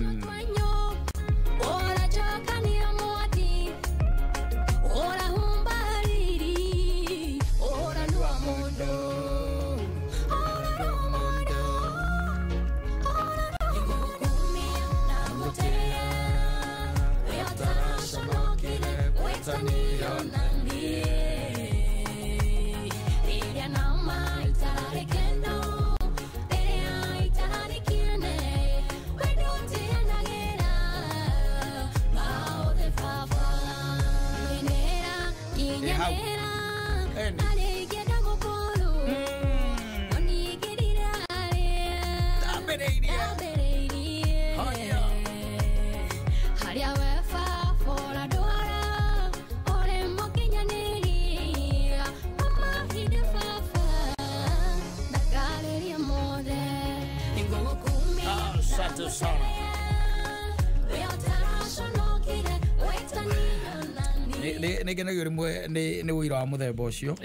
Nä rĩmwe nä wå ira wa mũthemba ũcio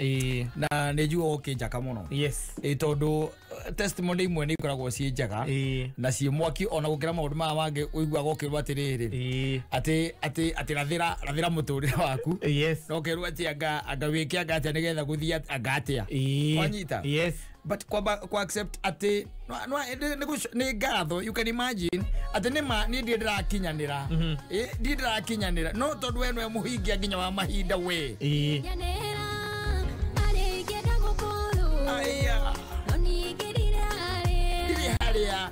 na nä njugaga ũkĩnjaka mũno tondũ testimony imwe nä ikoragwo ciĩ njega na ciĩ mwaki ona gũkĩra maũndũ maya mangĩ ũiguaga ũkĩrwo atĩrĩrĩ atĩ atĩ atĩ rathĩra rathĩra mũtũrĩre waku na ũkerwo atĩ anga wĩke anga atĩa nĩgetha gũthiĩ anga atĩa wanyita. But kwa accept atĩ nĩ ngatho, you can imagine atĩ nĩ ma niĩ ndirĩ ndĩrakinyanĩra, ndirĩ ndĩrakinyanĩra no tondũ we nĩwe mũhingia nginya wa mahinda we. Aya. Ndirĩ harĩa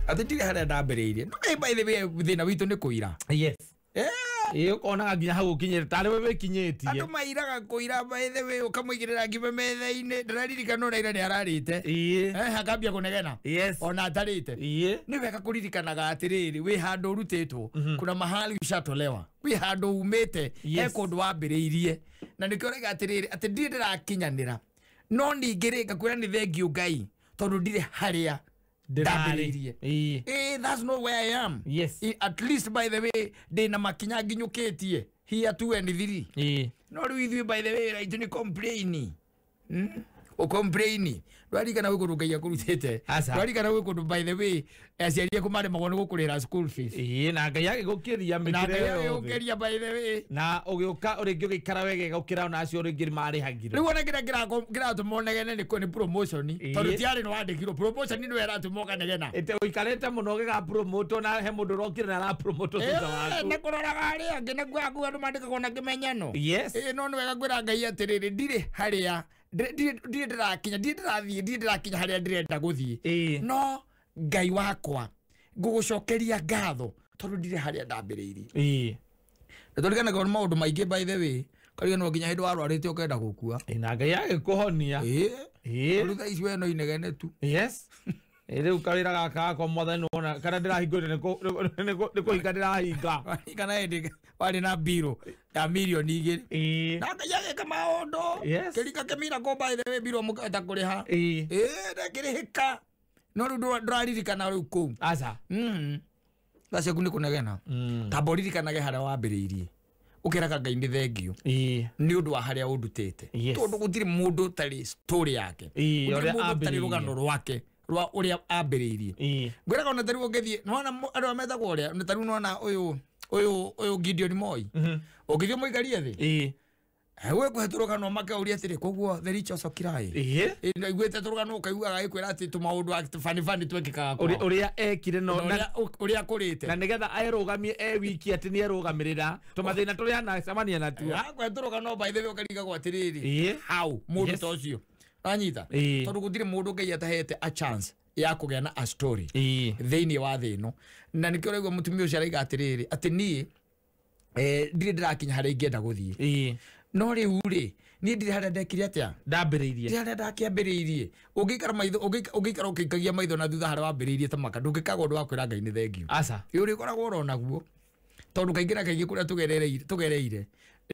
atä ndirä harä a ndambä rä irie thä na witå nä kå ira. Yes. Ä ũkonaga nginya hau ũkinyĩte tarĩ we wĩkinyĩtie. Andũ mairaga kũira by the way ũkamũigĩrĩra ngima metha-inĩ ndĩraririkana ona ira nĩ ararĩte akambia kũnegena ona atarĩte. Nĩ wega kũririkanaga atĩrĩrĩ wĩ handũ ũrutĩtwo, kuna mahali ushatolewa, wĩ handũ umĩte, he kũndũ wambĩrĩirie na nĩkĩo ũraiga atĩrĩrĩ atĩ ndirĩ ndĩrakinyanĩra no ningĩ rĩ ngakwĩra nĩ thengiũ Ngai tondũ ndirĩ harĩa ndambĩrĩirie. That's not where I am. Yes. At least by the way ndĩna makinya nginyũkĩtie here 2 and 3. No rĩu ithuĩ by the way right nĩ complain. Ũcomplain ndwaririkana gwĩ kũndũ Ngai akũrutĩte, ndwaririkana gwĩ kũndũ by the way aciari aku maremagwo nĩ gũkũrĩhĩra school fees. Na Ngai agĩgũkĩria mĩkĩre yothe. Agĩgũkĩria by the way na ũgĩũka rĩngĩ ũgĩikara wega gũkĩra ona acio rĩngĩ marĩhagirwo. Rĩu ona kĩrĩa kĩratũma ũnegene nĩ promotion tondũ ti arĩ nĩwandĩkirwo promotion nĩwe ĩratũma ũkanegena. Ũikarĩte mũno ũgĩgapromotwo na he mũndũ ũrokire na arapromotwo thutha waku. Na kũroraga arĩa angĩ na kuaku andũ mandĩkagwo na kĩmenyano. Yes. No nĩ wega kwĩra Ngai atĩrĩrĩ ndirĩ harĩa ndirĩ ndĩrakinya ndirĩ ndĩrathiĩ ndirĩ ndĩrakinya harĩa ndĩrenda gũthiĩ no Ngai wakwa ngũgũcokeria ngatho tondũ ndirĩ harĩa ndambĩrĩirie. Nĩ tũririkanaga maũndũ maingĩ by the way kariganĩrwo nginya hĩndĩ warwarĩte ũkenda gũkua na Ngai agĩkũhonia. Rĩu thaa ici we no inegene tu. Yes. Rĩu kawĩra gaka gakwa mwathani nĩwona kana ndĩrahingũrire nĩ kũhinga ndĩrahinga kana hĩndĩ warĩ na mbirũ ya mirioni 2 na Ngai agĩka maũndũ kĩrika kĩmira kũ by the way mbirũ mũkahota kũrĩha ndakĩrĩhĩka no rĩu ndũraririkana rĩu kũu. Aca. Thaa ciaku nĩ kũnegena tamba ũririkanage harĩa wambĩrĩirie ũkeraga Ngai nĩ thengiũ nĩ ũndũ wa harĩa ũndutĩte tondũ gũtirĩ mũndũ ũtarĩ story yake, gũtirĩ mũndũ ũtarĩ rũgano rwake rwa ũrĩa ambĩrĩirie. Ngwĩraga ona tarĩu ũngĩthiĩ nĩwona andũ arĩa metagwo ũrĩa nĩ tarĩu nĩwona ũyũ Gideon Moi ũngĩthiĩ ũmũikarie thĩ we kũhe tũrũgano makauria atĩrĩ koguo the rich also cry. Iguĩte tũrũgano ũkaiguaga agĩkwĩra atĩ tũmaũndũ funny funny twekĩkaga kwao ũrĩa ekire no ũrĩa akũrĩte na nĩgetha erũgamie e wiki atĩ nĩ erũgamĩrĩra tũmathĩna tũrĩa anacemania natuo. Akũhe tũrũgano by the way ũkarigagwo atĩrĩrĩ how mũndũ ta ũcio Anyita tondu gutire mundu Ngai atahete a chance ya kugĩa na a story thĩinĩ wa thĩ ĩno. Na nĩkĩo ũraigua mũtumia ũcio araiga atĩrĩrĩ atĩ niĩ ndirĩ ndĩrakinya harĩa ingĩenda gũthiĩ, no rĩu rĩ niĩ ndirĩ harĩa ndekire atĩa, ndambĩrĩirie, ndirĩ harĩa ndakĩambĩrĩirie. Ũngĩikara maitho, ũngĩikara ũkĩikagia maitho na thutha harĩa wambĩrĩirie ta maka, ndũngĩkaga ũndũ wa kwĩra Ngai nĩ thengiũ. Aca. Ĩ ũrĩkoragwo ũronaguo, tondũ kaingĩ na kaingĩ kũrĩa tũgereire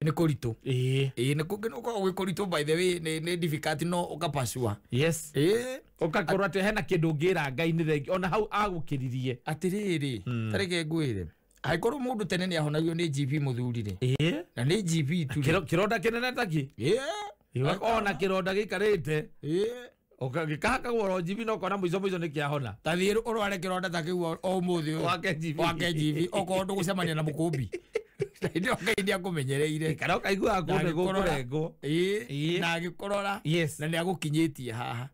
nĩ kũritũ. Ĩĩ nĩ kũngĩ gwĩ kũritũ, by the way nĩ difficult, no ũkapacua. Yes. Ĩĩ ũgakorwo atĩ hena kĩndũ ũngĩra Ngai nĩ thengiũ ona hau agũkĩririe. Atĩrĩrĩ, ta reke ngwĩre, angĩkorwo mũndũ tene nĩ ahonagio nĩ GP mũthuri rĩ, na nĩ GP tu rĩ, kĩronda kĩnene ta kĩ, ona kĩronda gĩikarĩte gĩkahakagwo oro GP no ũkona mũico mũico nĩ kĩahona. Ta thiĩ ũrware kĩronda ta kĩu o ũmũthĩ ũyũ wake GP, okorwo ndũgũcemania na mũkũmbi ndio Ngai nĩ akũmenyereire kana ũkaiguaga kũndũ gũkũrengwo. Ĩĩ, na agĩkũrora na nĩ agũkinyĩtie haha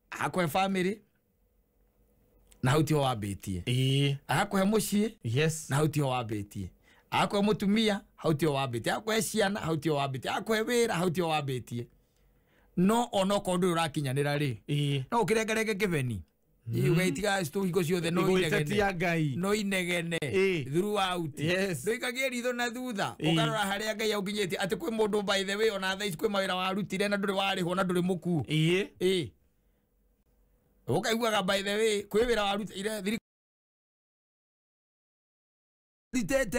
akũhe family na hau tiho wambĩtie, akũhe mũciĩ na hau tiho wambĩtie, akũhe mũtumia hau tiho wambĩtie, akũhe ciana hau tiho wambĩtie, akũhe wĩra hau tiho wambĩtie. No onokorwo ndũrĩ ũrakinyanĩra rĩ, no ũkĩrengerenge kĩbeni ũgetiga hingo ciothe no inegene, no inegene throughout, ndũikagie ritho na thutha, ũkarora harĩa Ngai agũkinyĩtie. Atĩ kwĩ mũndũ by the way ona thaa ici kwĩ mawĩra warutire na ndũrĩ warĩhwo na ndũrĩ mũkuũ. Ĩĩ ũkaiguaga by the way kwĩ wĩra warutire thirikari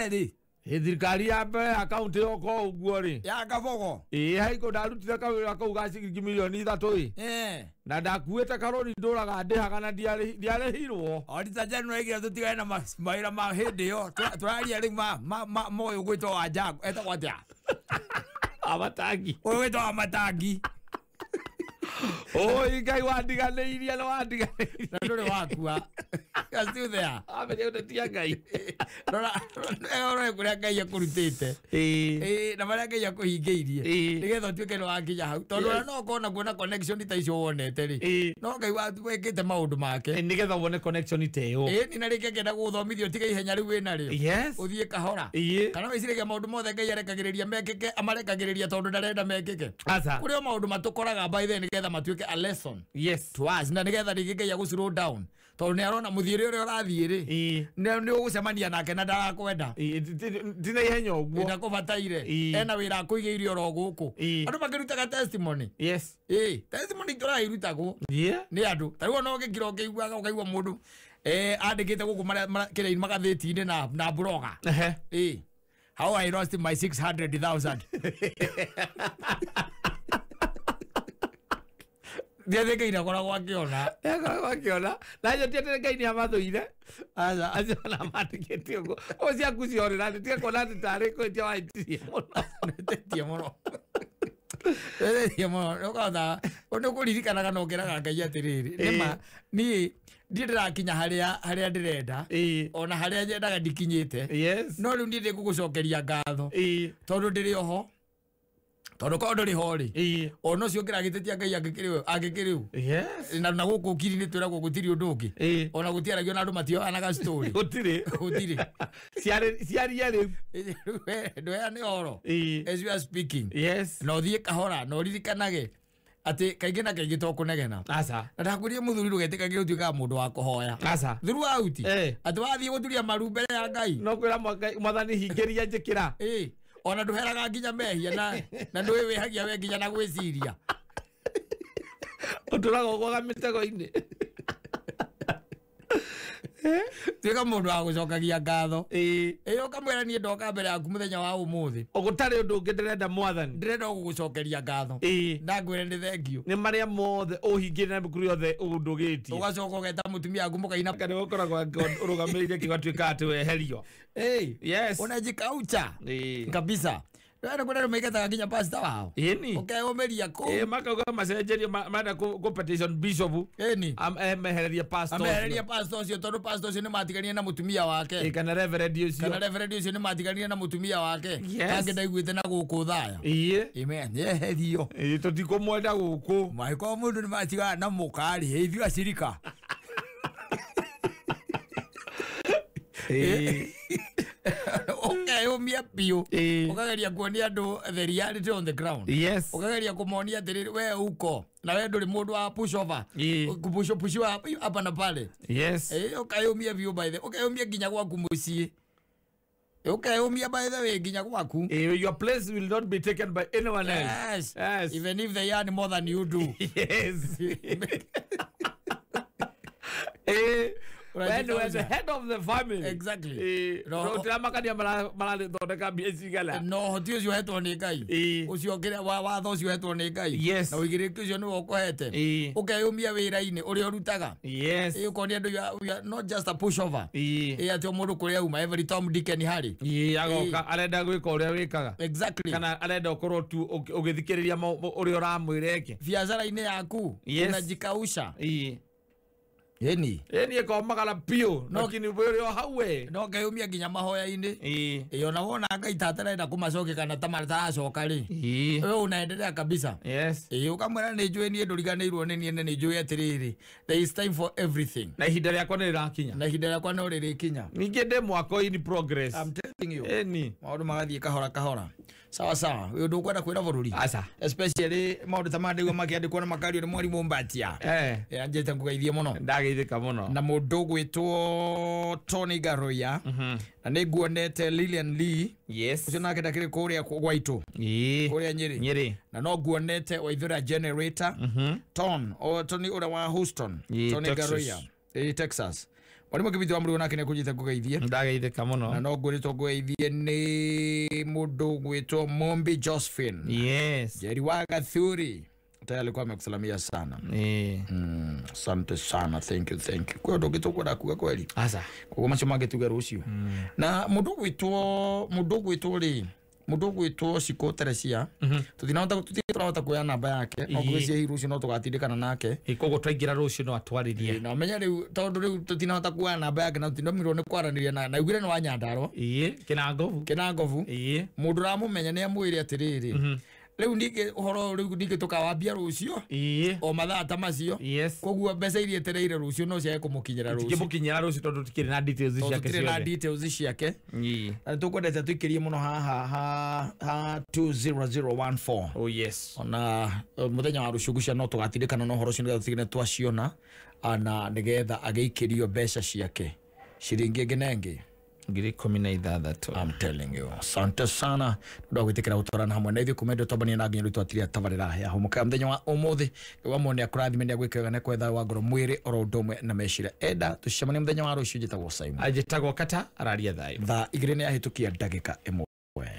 rĩ, thirikari ya mbere ya kaunti yoka ũguo rĩ ya Kabogo, ĩĩ haiko ndarutire kawĩra kau ga ciringi milioni 3 ĩ, na ndakuĩte karori ndũraga ndĩhaga na ndiarĩhirwo. Auditor General aigire tũtigane na mawĩra ma hĩndĩ ĩyo tũraria rĩu ma ũyũ gwĩtwo wa Jago etagwo atĩa, Amatangi, ũyũ gwĩtwo wa Matangi. Oi Ngai wandiganĩirie na wandiganĩirie na ndũrĩ wakua. You are still there. Amenye ũtetia Ngai. Rora rora kũrĩa Ngai akũrutĩte, na marĩa Ngai akũhingĩirie nĩgetha ũtuĩke nĩ wakinya hau, tondũ ona no ũkorwo nakuo na connection ta icio wonete rĩ, no Ngai wekĩte maũndũ make nĩgetha wone connection ta ĩyo. Ĩĩ na rĩngĩ ngenda gũgũthomithia ũtige ihenya rĩu wĩna rĩo, ũthiĩ kahora, kana wĩciragia maũndũ mothe Ngai arekagĩrĩria mekĩke, amarekagĩrĩria tondũ ndarenda mekĩke. Kũrĩ o maũndũ matũkoraga by the nĩgetha matuĩke a lesson to us, na nĩgetha rĩngĩ Ngai agũ slow down, tondũ nĩ arona mũthiĩre ũrĩa ũrathiĩ rĩ nĩ ũgũcemania nake na ndarakwenda, ti na ihenya ũguo, ndakũbataire, ena wĩra akũigĩire oro gũkũ. Andũ makĩrutaga testimony. Ĩĩ testimony tũrairutagwo nĩ andũ. Ta rĩu ona ũngĩkira ũkĩiguaga ũkaigua mũndũ andĩkĩte gũkũ kĩrĩa-inĩ magathĩti-inĩ na blogger. Ĩĩ, how I lost my 600,000. Ndiathe Ngai ndakoragwo akĩona, akoragwo akĩona, na acio ti atĩ Ngai nĩ amathũire, aca, acio ona mandĩkĩte ũguo, o ciaku ciorĩra nĩ tiga kuona atĩ tarĩ kwĩtia wahĩtirie mũno. Nĩhĩtĩtie mũno, nĩhĩtĩtie mũno, nĩũkahota nĩ ũkũririkanaga na ũkĩraga Ngai atĩrĩrĩ, nĩma niĩ ndirĩ ndĩrakinya harĩa ndĩrenda, ona harĩa nyendaga ndikinyĩte, no rĩu niĩ ndĩngũgũcokeria ngatho tondũ ndĩrĩ oho, tondũ korwo ndũrĩ ho rĩ, ona ũcio ũngĩragĩtĩtia Ngai angĩkĩrĩ ũ, na gũkũ kiri-inĩ twĩragwo gũtirĩ ũndũ ũngĩ, ona gũtiaragio na andũ matioanaga story. Gũtirĩ, gũtirĩ. Ciaria rĩu ndũheane ũhoro as you are speaking, na ũthiĩ kahora na ũririkanage atĩ kaingĩ na kaingĩ to kũnegena. Aca. Na ndakwĩrire mũthuri ndũgetĩkagĩre ũtuĩkaga mũndũ wa kũhoya. Aca. Throughout. Atĩ wathiĩ gũturia maru mbere ya Ngai, no kwĩra Mwathani hingĩria njĩkĩra. Ĩĩ, ona ndũheraga nginya mehia na ndũĩ wĩhagia we nginya na gwĩciria, ũtũraga ũgwaga mĩtego-inĩ. Tuĩka mũndũ wa gũcokagia ngatho. Ĩĩ ũkamwĩra niĩ ndoka mbere yaku mũthenya wa ũmũthĩ, gũtarĩ ũndũ ũngĩ ndĩrenda Mwathani, ndĩrenda gũgũcokeria ngatho na ngwĩre nĩ thengiũ nĩ marĩa mothe ũhingĩire na mĩkuru yothe ũndũgĩtie. Ũgacoka ũgeta mũtumia waku mũkaina, kana ũkoragwo ũrũgamĩrĩire kĩgatuĩka atĩ weherio. Yes, unajikaucha kabisa. Ndio kuna maikataga nginya pastor wao. Ĩni. Ũkeyũmĩria kũu. Ĩĩ makauga macenjerio marenda kũ petition bishop. Ĩni. Amehererie pastor. Amehererie pastor ũcio tondũ pastor ũcio nĩ matiganire na mũtumia wake. Ĩĩ kana reverend ũcio. Kana reverend ũcio nĩ matiganire na mũtumia wake. Yes. Kangĩ ndaiguĩte na gũkũ thaya. Ĩĩ. Amen. Nyeherio. Ĩĩ tũtikũmwenda gũkũ. Mangĩkorwo mũndũ nĩ matigana na mũka-rĩ, ithuĩ acirika. Ukeyumia biũ. Ũkageria kuonia andũ the reality on the ground. Yes. Ũkageria kũmonia atĩrĩrĩ we uko na we ndũrĩ mũndũ wa push over. Kupusho pushiwa hapa na pale. Yes. Ukeyumia biũ by the ukeyumia nginya gwaku mũciĩ. Ukeyumia by the way nginya gwaku. Your place will not be taken by anyone else. Yes. Yes. Even if they earn more than you do. Yes. When you are the head of the family. Exactly. No, tiramakania marathondeka mbia cigana. No hoti ũcio ũhetwo nĩ Ngai. Ũcio kĩrĩa watho ũcio ũhetwo nĩ Ngai. Yes. Na ũigĩrĩrĩki ũcio nĩwe ũkũhete. Ũkeyũmia wĩra-inĩ ũrĩa ũrutaga. Yes. Ũkonia andũ you are not just a pushover. Atĩ o mũndũ kũrĩa auma every Tom Dick and Harry. Agoka arenda gwĩka ũrĩa wĩkaga. Exactly. Kana arenda ũkorwo tu ũgĩthikĩrĩria ũrĩa ũramwĩra eke. Biacara-inĩ yaku. Yes. Unajikausha. Yeni. Yeni ĩkomagara biũ lakini wewe o hau we. No ngeyumia nginya mahoya-inĩ. Ĩ ona wona Ngai ta atarenda kũmacokia kana ta mataracoka rĩ. Wewe unaendelea kabisa. Yes. Ĩ ũkamwĩra nĩ njũĩ niĩ ndũriganĩirwo nĩ niĩ na nĩ njũĩ atĩrĩrĩ there is time for everything. Na ihinda rĩakwa nĩ rĩrakinya. Na ihinda rĩakwa no rĩrĩkinya. Ningĩ ndĩ mwako in progress. I'm telling you. Ĩni. Maũndũ magathiĩ kahora kahora. Sawa sawa. Ũyũ ndũkwenda kwĩra bũrũri. Aca. Especially maũndũ ta maya makĩandĩkwo na makario nĩ mwarimũ Mbatia. Anjĩte ngũgeithie mũno. Ndageithĩka mũno. Na mũndũ ũgwĩtwo Tony Garoya. Na nĩ nguonete Lilian Lee. Yes. Ũcio nake ndakĩrĩ kũrĩa gwaitũ. Kũrĩa Nyĩrĩ. Nyĩrĩ. Na no nguonete Waithera Generator. Ton, o Tony ũrĩa wa Houston. Tony Garoya. Texas. Mwarimu Kibiti wa Mũrĩo nake nĩ akũnjĩte ngũgeithie. Ndageithĩka mũno. Na no ngwĩrĩtwo ngũgeithie nĩ mũndũ ũgwĩtwo Mombi Josephine. Yes. Jerry wa Gathuri. Tayari alikuwa amekusalamia sana. Asante sana. Thank you, thank you. Kwa ũndũ ũngĩ tũkwenda kuga kweli. Aca. Koguo macio mangĩ tuge rũciũ. Na mũndũ ũgwĩtwo rĩ, mũndũ ũgwĩtwo Shiko Teresia. Tũtirahota kuoya namba yake. No ngwĩciria hihi rũciũ no tũgatindĩkana nake. Koguo twaingĩra rũciũ no atwarĩrie. Na ũmenye rĩu tondũ rĩu tũtinahota kuoya namba yake na tũtinomirwo nĩ kwaranĩria na augire nĩ wa Nyandarua. Kĩnangobu. Kĩnangobu. Mũndũ ũramũmenya nĩ amwĩre atĩrĩrĩ. Rĩu ningĩ ũhoro rĩu ningĩ tũkawambia rũciũ. O mathaa ta macio. Yes. Koguo mbeca iria etereire rũciũ no ciage kũmũkinyĩra rũciũ. Tũtingĩmũkinyĩra rũciũ tondũ tũtikĩrĩ na details ciake ciothe. Tũtirĩ na ciothe. details ciake. Na nĩtũkwendete tũikĩrie mũno haha ha 20014. Oh yes. Ona mũthenya wa rũciũ gucia no tũgatindĩkana na ũhoro ũcio nĩgetha tũtigane twaciona na nĩgetha agĩikĩrio mbeca ciake ciringi ĩngĩ na ĩngĩ. 16,000. I'm telling you. Asante sana. Ndio gwitikira gutorana hamwe na ithuĩ kuma ndo twambania na nginya rĩu twatiria tabarĩra ya humuka mũthenya wa ũmũthĩ wa mwone akũrathime nĩ agwĩke wega na kwetha wa ngoro mwĩrĩ oro ũndũ ũmwe na meciria. Enda tũcemanie mũthenya wa rũciũ. Njĩtagwo Simon. Anjĩtagwo Kata araria thayũ. Thaa 2 nĩ yahĩtũkia ndagĩka 1. Mona.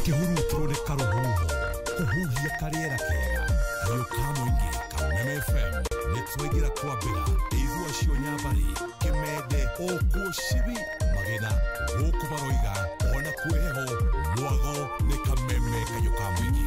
Ũkĩhurutwo nĩ karũhuho, kũhuhia karĩera kega, kayũ ka mũingĩ Kameme FM nĩ twaingĩra kwambĩra ithuĩ acio Nyambari, Kĩmende, okuo Cibi, Magena, gũkũ maroiga ona kwĩ heho, mwago nĩ Kameme kayũ ka mũingĩ.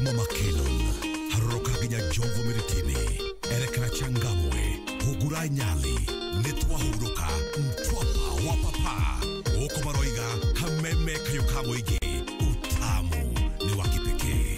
Kuma Makelon, haroroka nginya Jomvu Miritini, erekera Changamwe, Hungura Nyali, nĩ twahurũka. kayo ka mũingĩ, utamu ni wa kipekee.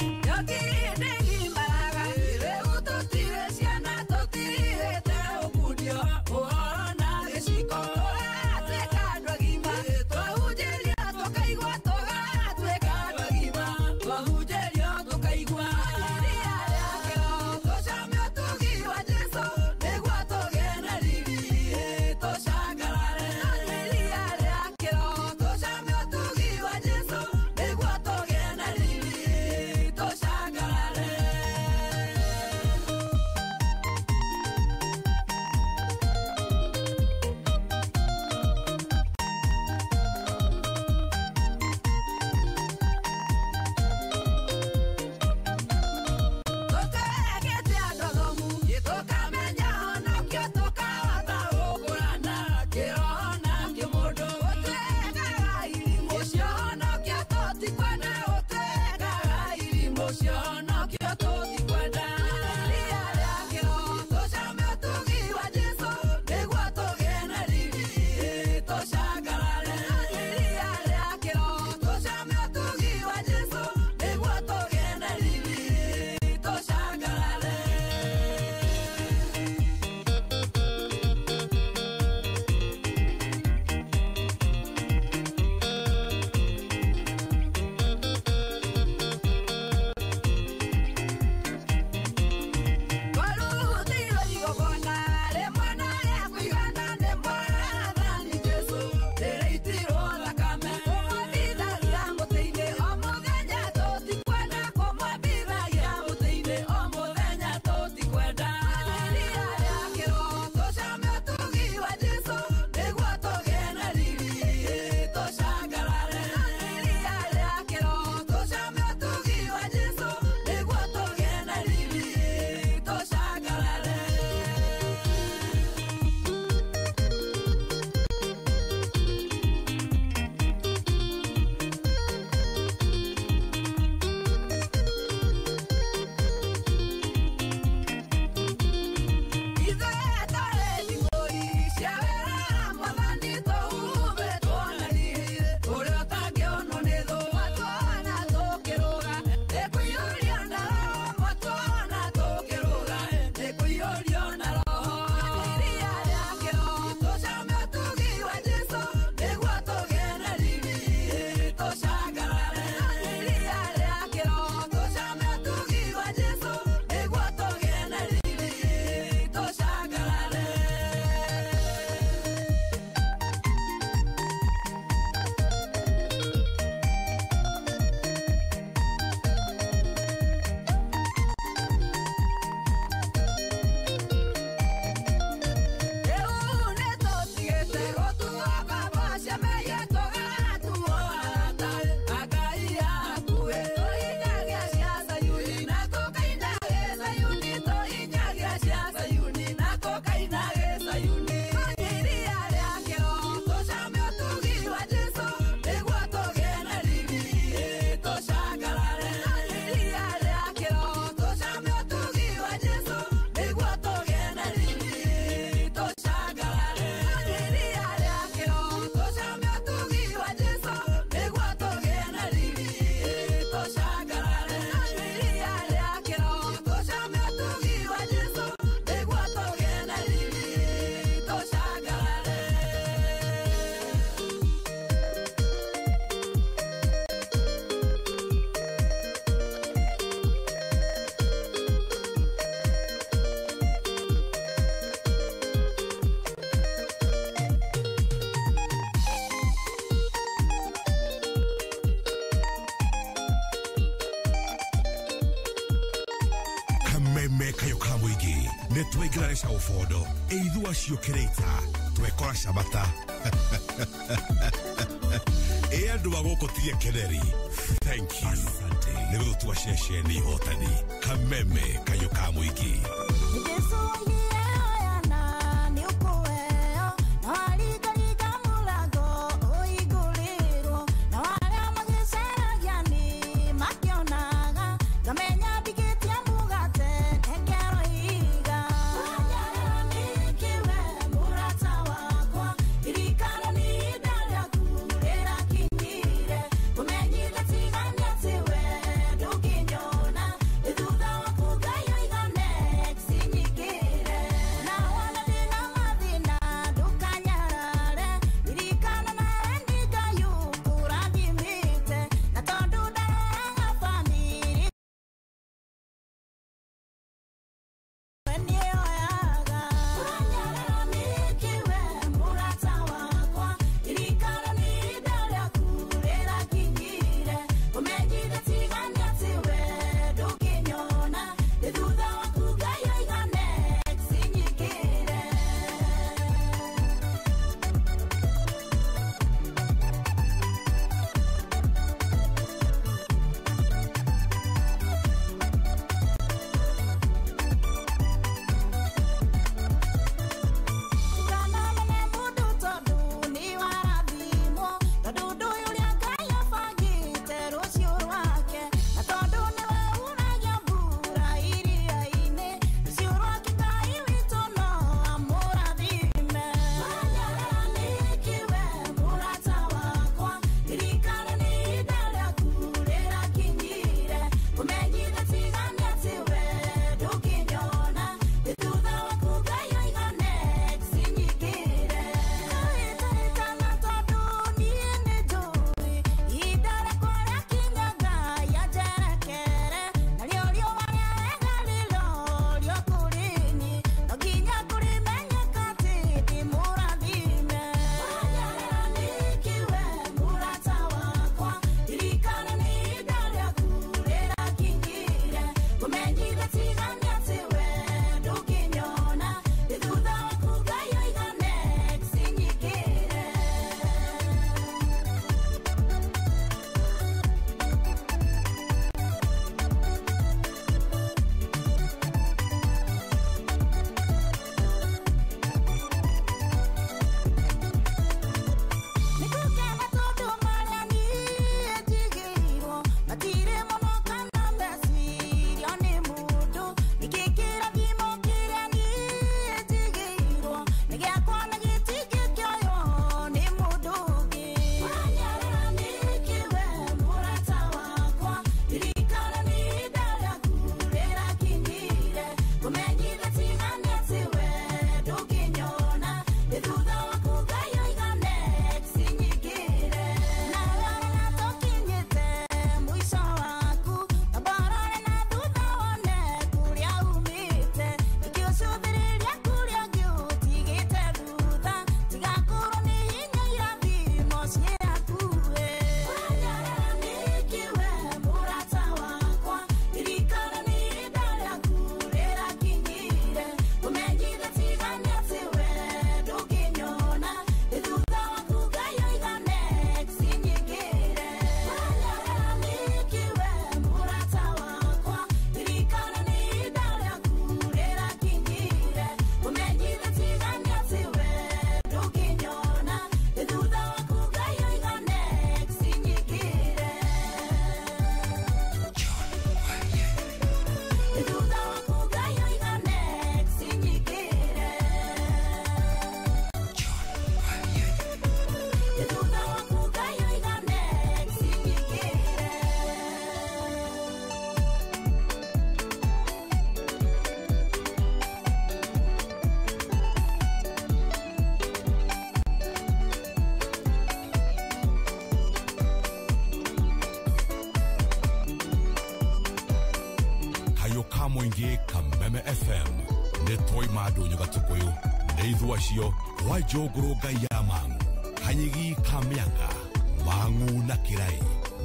Kameme kayo ka mũingĩ nĩ twaingĩra ca ũbondo ĩithua ciũkĩrĩta twekora cabata ĩ andũ a gũkũ tiga keneri. Thank you. Nĩ gũgũtua ceceni hotani. Kameme kayo ka mũingĩ. Jesu oigire oyana nĩ ũkũheo na waringaringa mũrango ũhingũrĩrwo na arĩa magĩcaragia nĩ makĩonaga ngamenya ndigĩtie mũgate nengero ihiga. Wanyarara nĩkĩwe mũrata wakwa ririkana nĩ ihinda rĩaku rĩrakinyire. Mũingĩ Kameme FM nĩ twaima ndũnyũ Gatũkũyũ nĩ ithua cio kwa njũngũrũ ngai ya mang'u Kanyigi ka mĩanga Mang'u na Kĩrai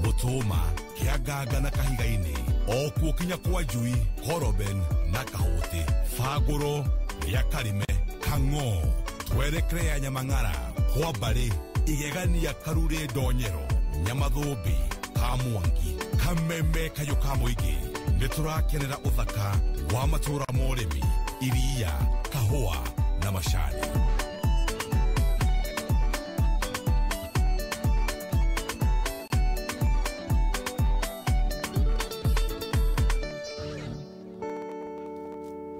Mũtũma Kĩanganga na Kahiga-inĩ o kuo kinya kwa Njui Koroben na Kahũtĩ Bangũro rĩa Karime Kang'o twerekere ya Nyamang'ara kwa Mbarĩ Igegania Karure Ndonyero Nyamathũmbĩ Kamwangi Kameme kayũ ka mũingĩ nĩ tũrakenera ũthaka wa matũũra ma ũrĩmi iria kahũa na macani.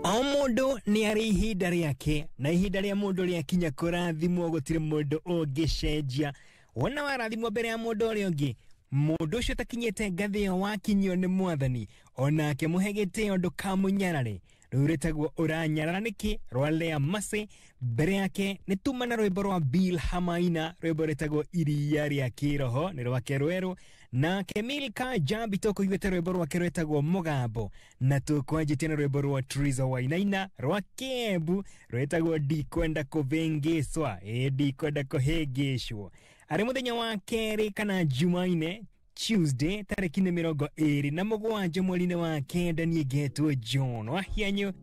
O mũndũ nĩ arĩ ihinda rĩake na ihinda rĩa mũndũ rĩakinya kũrathimwo gũtirĩ mũndũ ũngĩcenjia. Wona warathimwo mbere ya mũndũ ũrĩa ũngĩ, mũndũ ũcio ũtakinyĩte ngathĩ ĩyo wakinyio nĩ mwathani onake mũhe gĩtĩo ndũkamũnyarare. Rũu rĩtagwo ũranyarara nĩkĩ rwa Lea Mercy. Mbere yake nĩ tuma na rwĩmbo rwa Bill Hamaina, rwĩmbo rwĩtagwo iria rĩa kĩroho nĩ rwake rwerũ. Nake Milka Jambi tũkũiguĩte rwĩmbo rwake rwĩtagwo Mũgambo, na tũkwanjĩtie na rwĩmbo rwa Triza Wainaina rwa Kĩembu rwĩtagwo Ndikwenda kũvĩngĩcwa, ĩ ndikwenda kũhĩngĩcwo. Arĩ mũthenya wa kerĩ kana Jumaine Tuesday tarĩki nĩ 27 mweri-inĩ wa 9 niĩ ngetwo John Wahianyũ.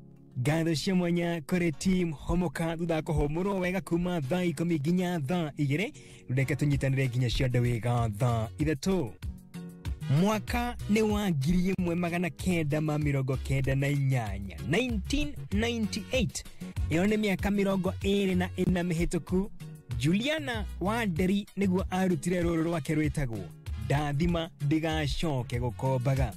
Ngatho cia mwanya kũrĩ team Homoka thutha wa kũhũmũrwo wega kuma thaa 10 nginya thaa 2. Reke tũnyitanĩre nginya ciondo wega thaa 3. Mwaka nĩ wa 1998 1998, ĩyo nĩ mĩaka 24 mĩhĩtũku. Juliana Wanderi nĩguo arutire rũrũ rwake rwĩtagwo Ndathima ndigacoke gũkombaga.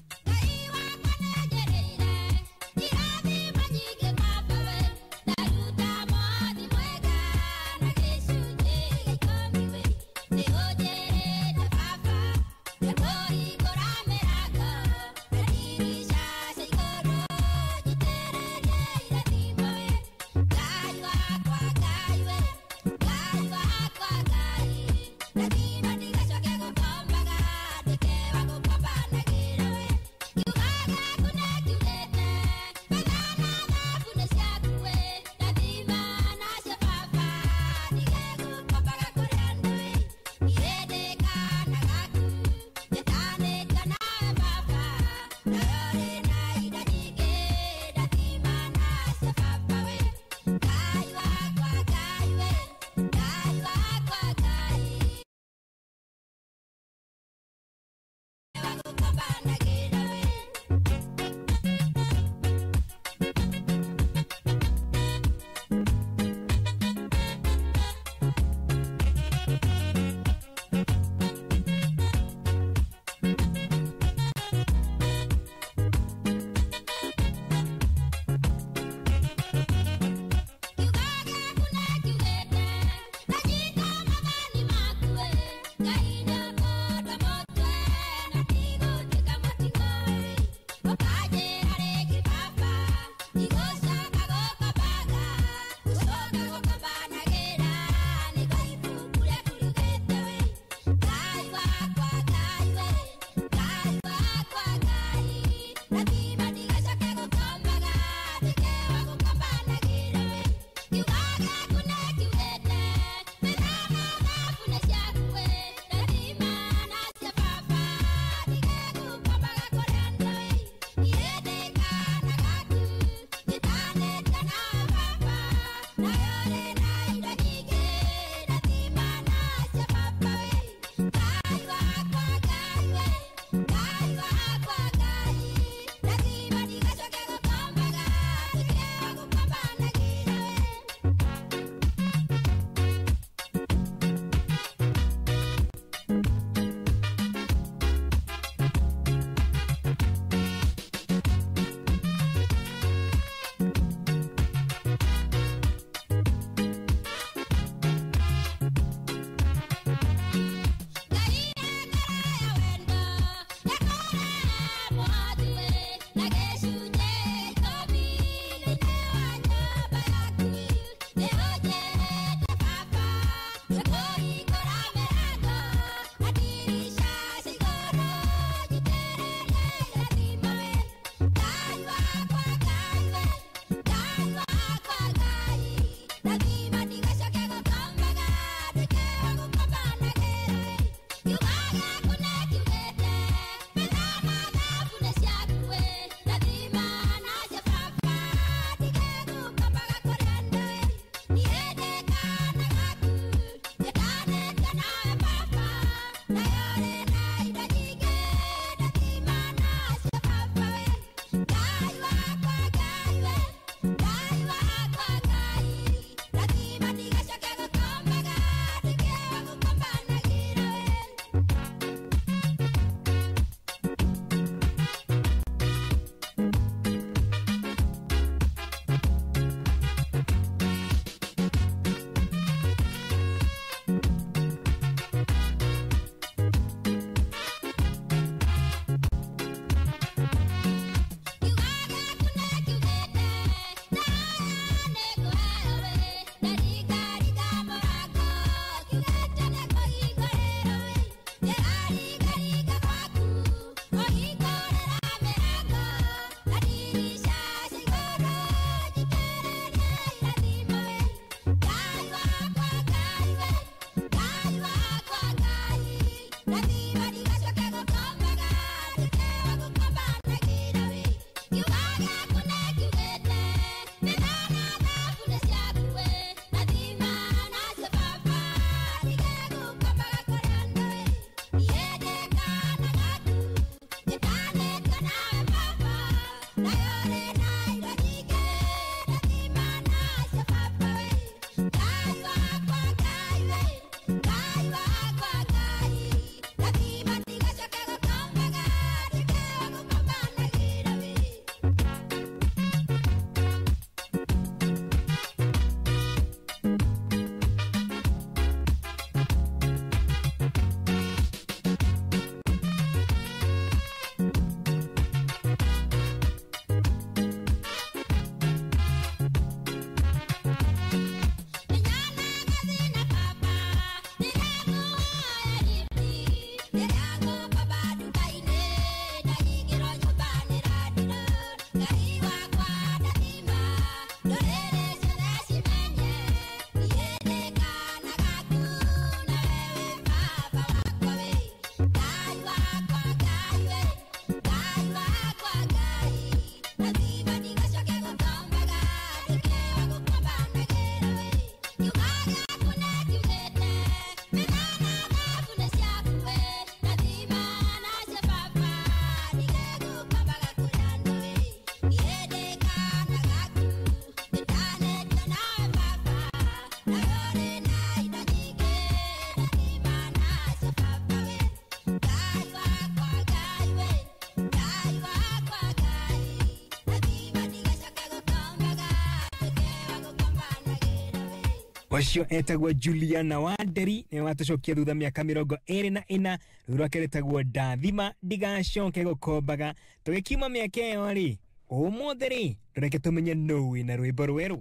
Ũcio etagwo Juliana Wanderi, nĩwe watũcokia thutha mĩaka 24. Rũĩ rwake rĩtagwo Ndathima ndigacoke gũkombaga. Tũgĩkiuma mĩaka ĩyo rĩ, ũmũthĩ rĩ, reke tũmenye nũ wĩna rwĩmbo rwerũ.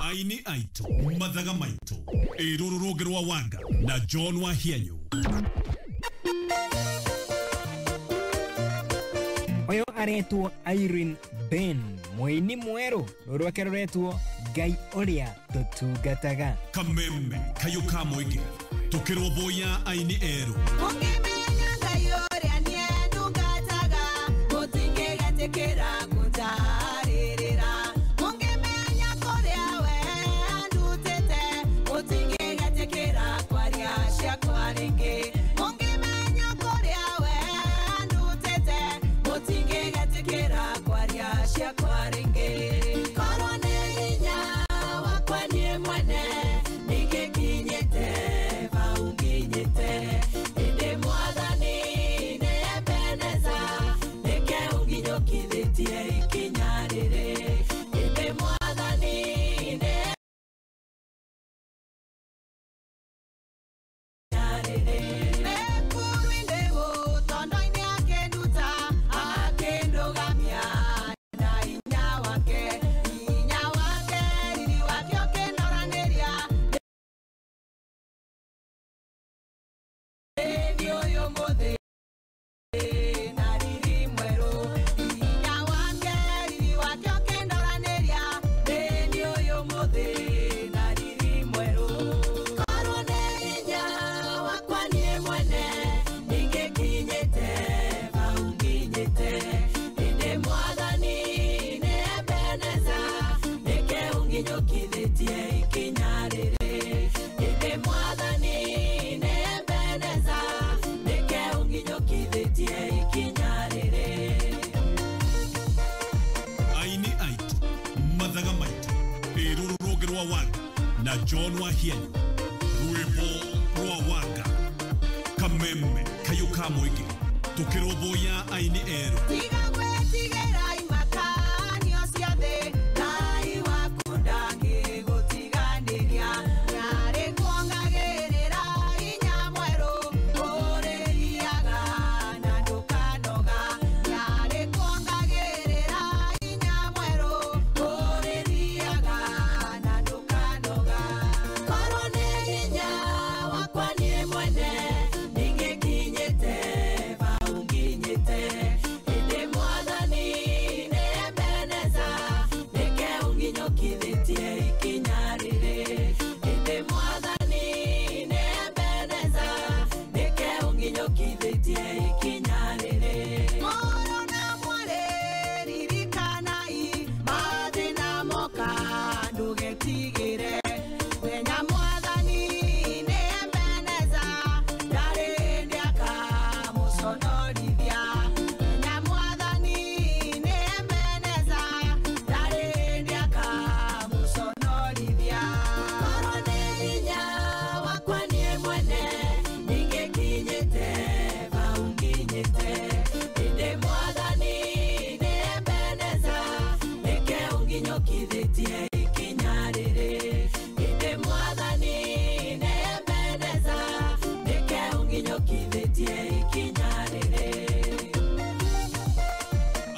Aini aitũ, mathaga maitũ, ĩ rũrũ rũngĩ rwa Wanga na John Wahianyũ. Ũyũ aretwo Irene Ben, mũini mwerũ, rũĩ rwake rũretwo Ngai ũrĩa tũtungataga. Kameme kayũ ka mũingĩ, tũkĩrũmbũiya aini erũ. Ũngĩmenya Ngai ũrĩa niĩ ndungataga, mũtingĩgetĩkĩra kũnjarĩrĩra. Mũngĩmenya kũrĩa we andutĩte, mũtingĩgetĩkĩra kwaria ciakwa rĩngĩ. Mũngĩmenya kũrĩa we andutĩte, mũtingĩgetĩkĩra kwaria ciakwa rĩngĩ. Korwo nĩ hinya wakwa niĩ mwene, ningĩkinyĩte hau nginyĩte. Ĩndĩ Mwathani nĩ Ebeneza, nĩkĩo ũnginyũkithĩtie ikinya rĩrĩ. Ĩndĩ Mwathani nĩ Mekuru-inĩ gũtondo-inĩ akĩnduta, akĩndũgamia na hinya wake. Hinya wake, riri wake ũkĩnoranĩria. Nĩ ũyũ mũthĩ na riri mwerũ. Hinya wake, riri wake ũkĩnoranĩria. Nĩ ũyũ mũthĩ na riri mwerũ. Korwo nĩ hinya wakwa niĩ mwene, ningĩkinyĩte hau nginyĩte. Ĩndĩ Mwathani nĩ Ebeneza, nĩkĩo ũnginyũkithĩtie ikinya rĩrĩ. Ĩndĩ Mwathani nĩ Ebeneza, nĩkĩo ũnginyũkithĩtie ikinya rĩrĩ. Aini aitũ, mathaga maitũ, ĩ rũrũ rũngĩ rwa Wanga na John Wahianyũ. Rwĩmbo rwa Wanga, Kameme kayũ ka mũingĩ, tũkĩrũmbũiya aini erũ. Tiga gwĩtigĩra imakanio cia thĩ, Ngai waku ndangĩgũtiganĩria. Nĩarĩkuongagĩrĩra hinya mwerũ, ũrĩthiaga na ndũkanoga. Nĩarĩkuongagĩrĩra hinya mwerũ, ũrĩthiaga na ndũkanoga. Korwo nĩ hinya wakwa niĩ mwene, ningĩkinyĩte hau nginyĩte. Ĩndĩ Mwathani nĩ Ebeneza, nĩkĩo ũnginyũkithĩtie ikinya rĩrĩ. Ĩndĩ Mwathani nĩ Ebeneza, nĩkĩo ũnginyũkithĩtie ikinya rĩrĩ. Mũrũ na mwarĩ ririkanai, mathĩna moka ndũgetigĩre. Menya Mwathani nĩ Ebeneza, ndarĩ hĩndĩ akamũconorithia. Menya Mwathani nĩ Ebeneza, ndarĩ hĩndĩ akamũconorithia. Korwo nĩ hinya wakwa niĩ mwene, ningĩkinyĩte hau nginyĩte. Ĩndĩ Mwathani nĩ Ebeneza, nĩkĩo ũnginyũkithĩtie ikinya rĩrĩ. Ĩndĩ Mwathani nĩ Ebeneza, nĩkĩo ũnginyũkithĩtie ikinya rĩrĩ.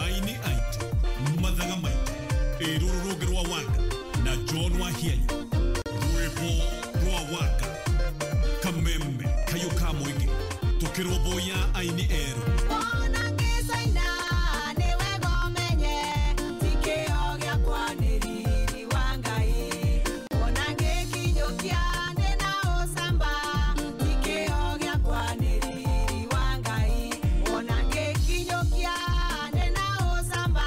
Aini aitũ, mathaga maitũ, ĩ rũrũ rũngĩ rwa Wanga na John Wahianyũ. Rwĩmbo rwa Wanga, Kameme kayũ ka mũingĩ, tũkĩrũmbũiya aini erũ. Ona ngĩcaina nĩ wega ũmenye, ti kĩo gĩakwa nĩ riri wa Ngai. Ona ngĩkinyũkia ndĩna ũcamba, ti kĩo gĩakwa nĩ riri wa Ngai. Ona ngĩkinyũkia ndĩna ũcamba,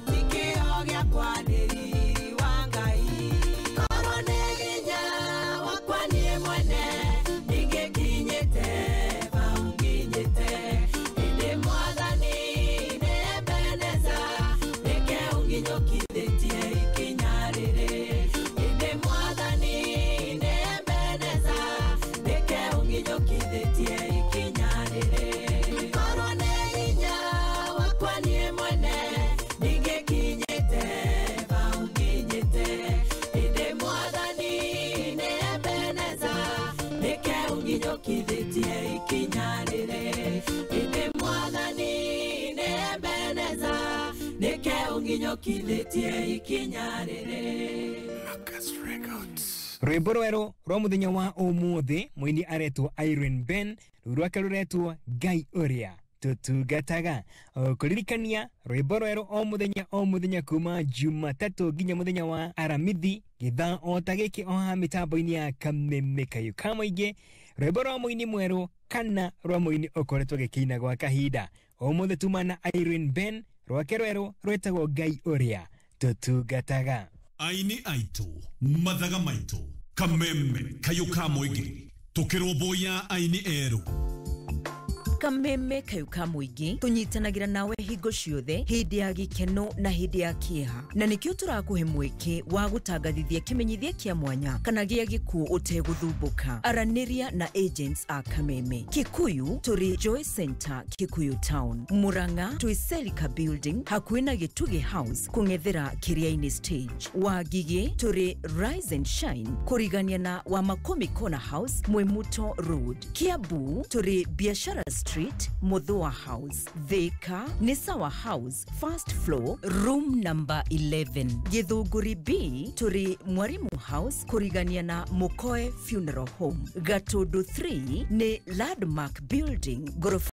ti kĩo gĩakwa nĩ riri wa Ngai. Korwo nĩ hinya wakwa niĩ mwene, ningĩkinyĩte hau nginyĩte. Ĩndĩ nginyũkithĩtie ikinya rĩrĩ ĩndĩ mwathani nĩ Ebeneza nĩke ũnginyũkithĩtie ikinya rĩrĩ. Rwĩmbo rwerũ rwa mũthenya wa ũmũthĩ, mũini aretwo Irene Ben, rũu rwake rũretwo Ngai ũrĩa tũtungataga. Kũririkania rwĩmbo rwerũ o mũthenya o mũthenya kuma Jumatatũ nginya mũthenya wa Aramithi gĩthaa o ta gĩkĩ o haha mĩtambo-inĩ ya Kameme Kayũ ka Mũingĩ, rwĩmbo rwa mũini mwerũ kana rwa mũini ũkoretwo agĩkĩina gwa kahinda. Ũmũthĩ tuma na Irene Ben, rwake rwerũ rwĩtagwo Ngai ũrĩa tũtungataga. Aini aitũ, mathaga maitũ, Kameme Kayũ ka Mũingĩ, tũkĩrũmbũiya aini erũ. Kameme Kayũ ka Mũingĩ tũnyitanagĩra nawe hingo ciothe hĩndĩ ya gĩkeno na hĩndĩ ya kĩeha, na nĩkĩo tũrakũhe mweke wa gũtangathithia kĩmenyithia kĩa mwanya kana gĩa gĩkuũ ũtegũthumbũka. Aranĩria na agents a Kameme. Kikuyu tũrĩ Joy Center, Kikuyu Town. Murang'a twĩ Selika Building hakuhĩ na Gĩtugĩ House kũng'ethera Kĩrĩa-inĩ stage. Wangigĩ tũrĩ Rise and Shine kũrigania na Wamakomi Corner House, Mwimuto Road. Kiambu tũrĩ Biashara Street, Muthua House. Thika nĩ Sawa House, first floor, room number 11. Gĩthũngũri B tũrĩ Mwarimu House kũrigania na Mukoe Funeral Home. Gatundu 3 nĩ Landmark Building, gorofa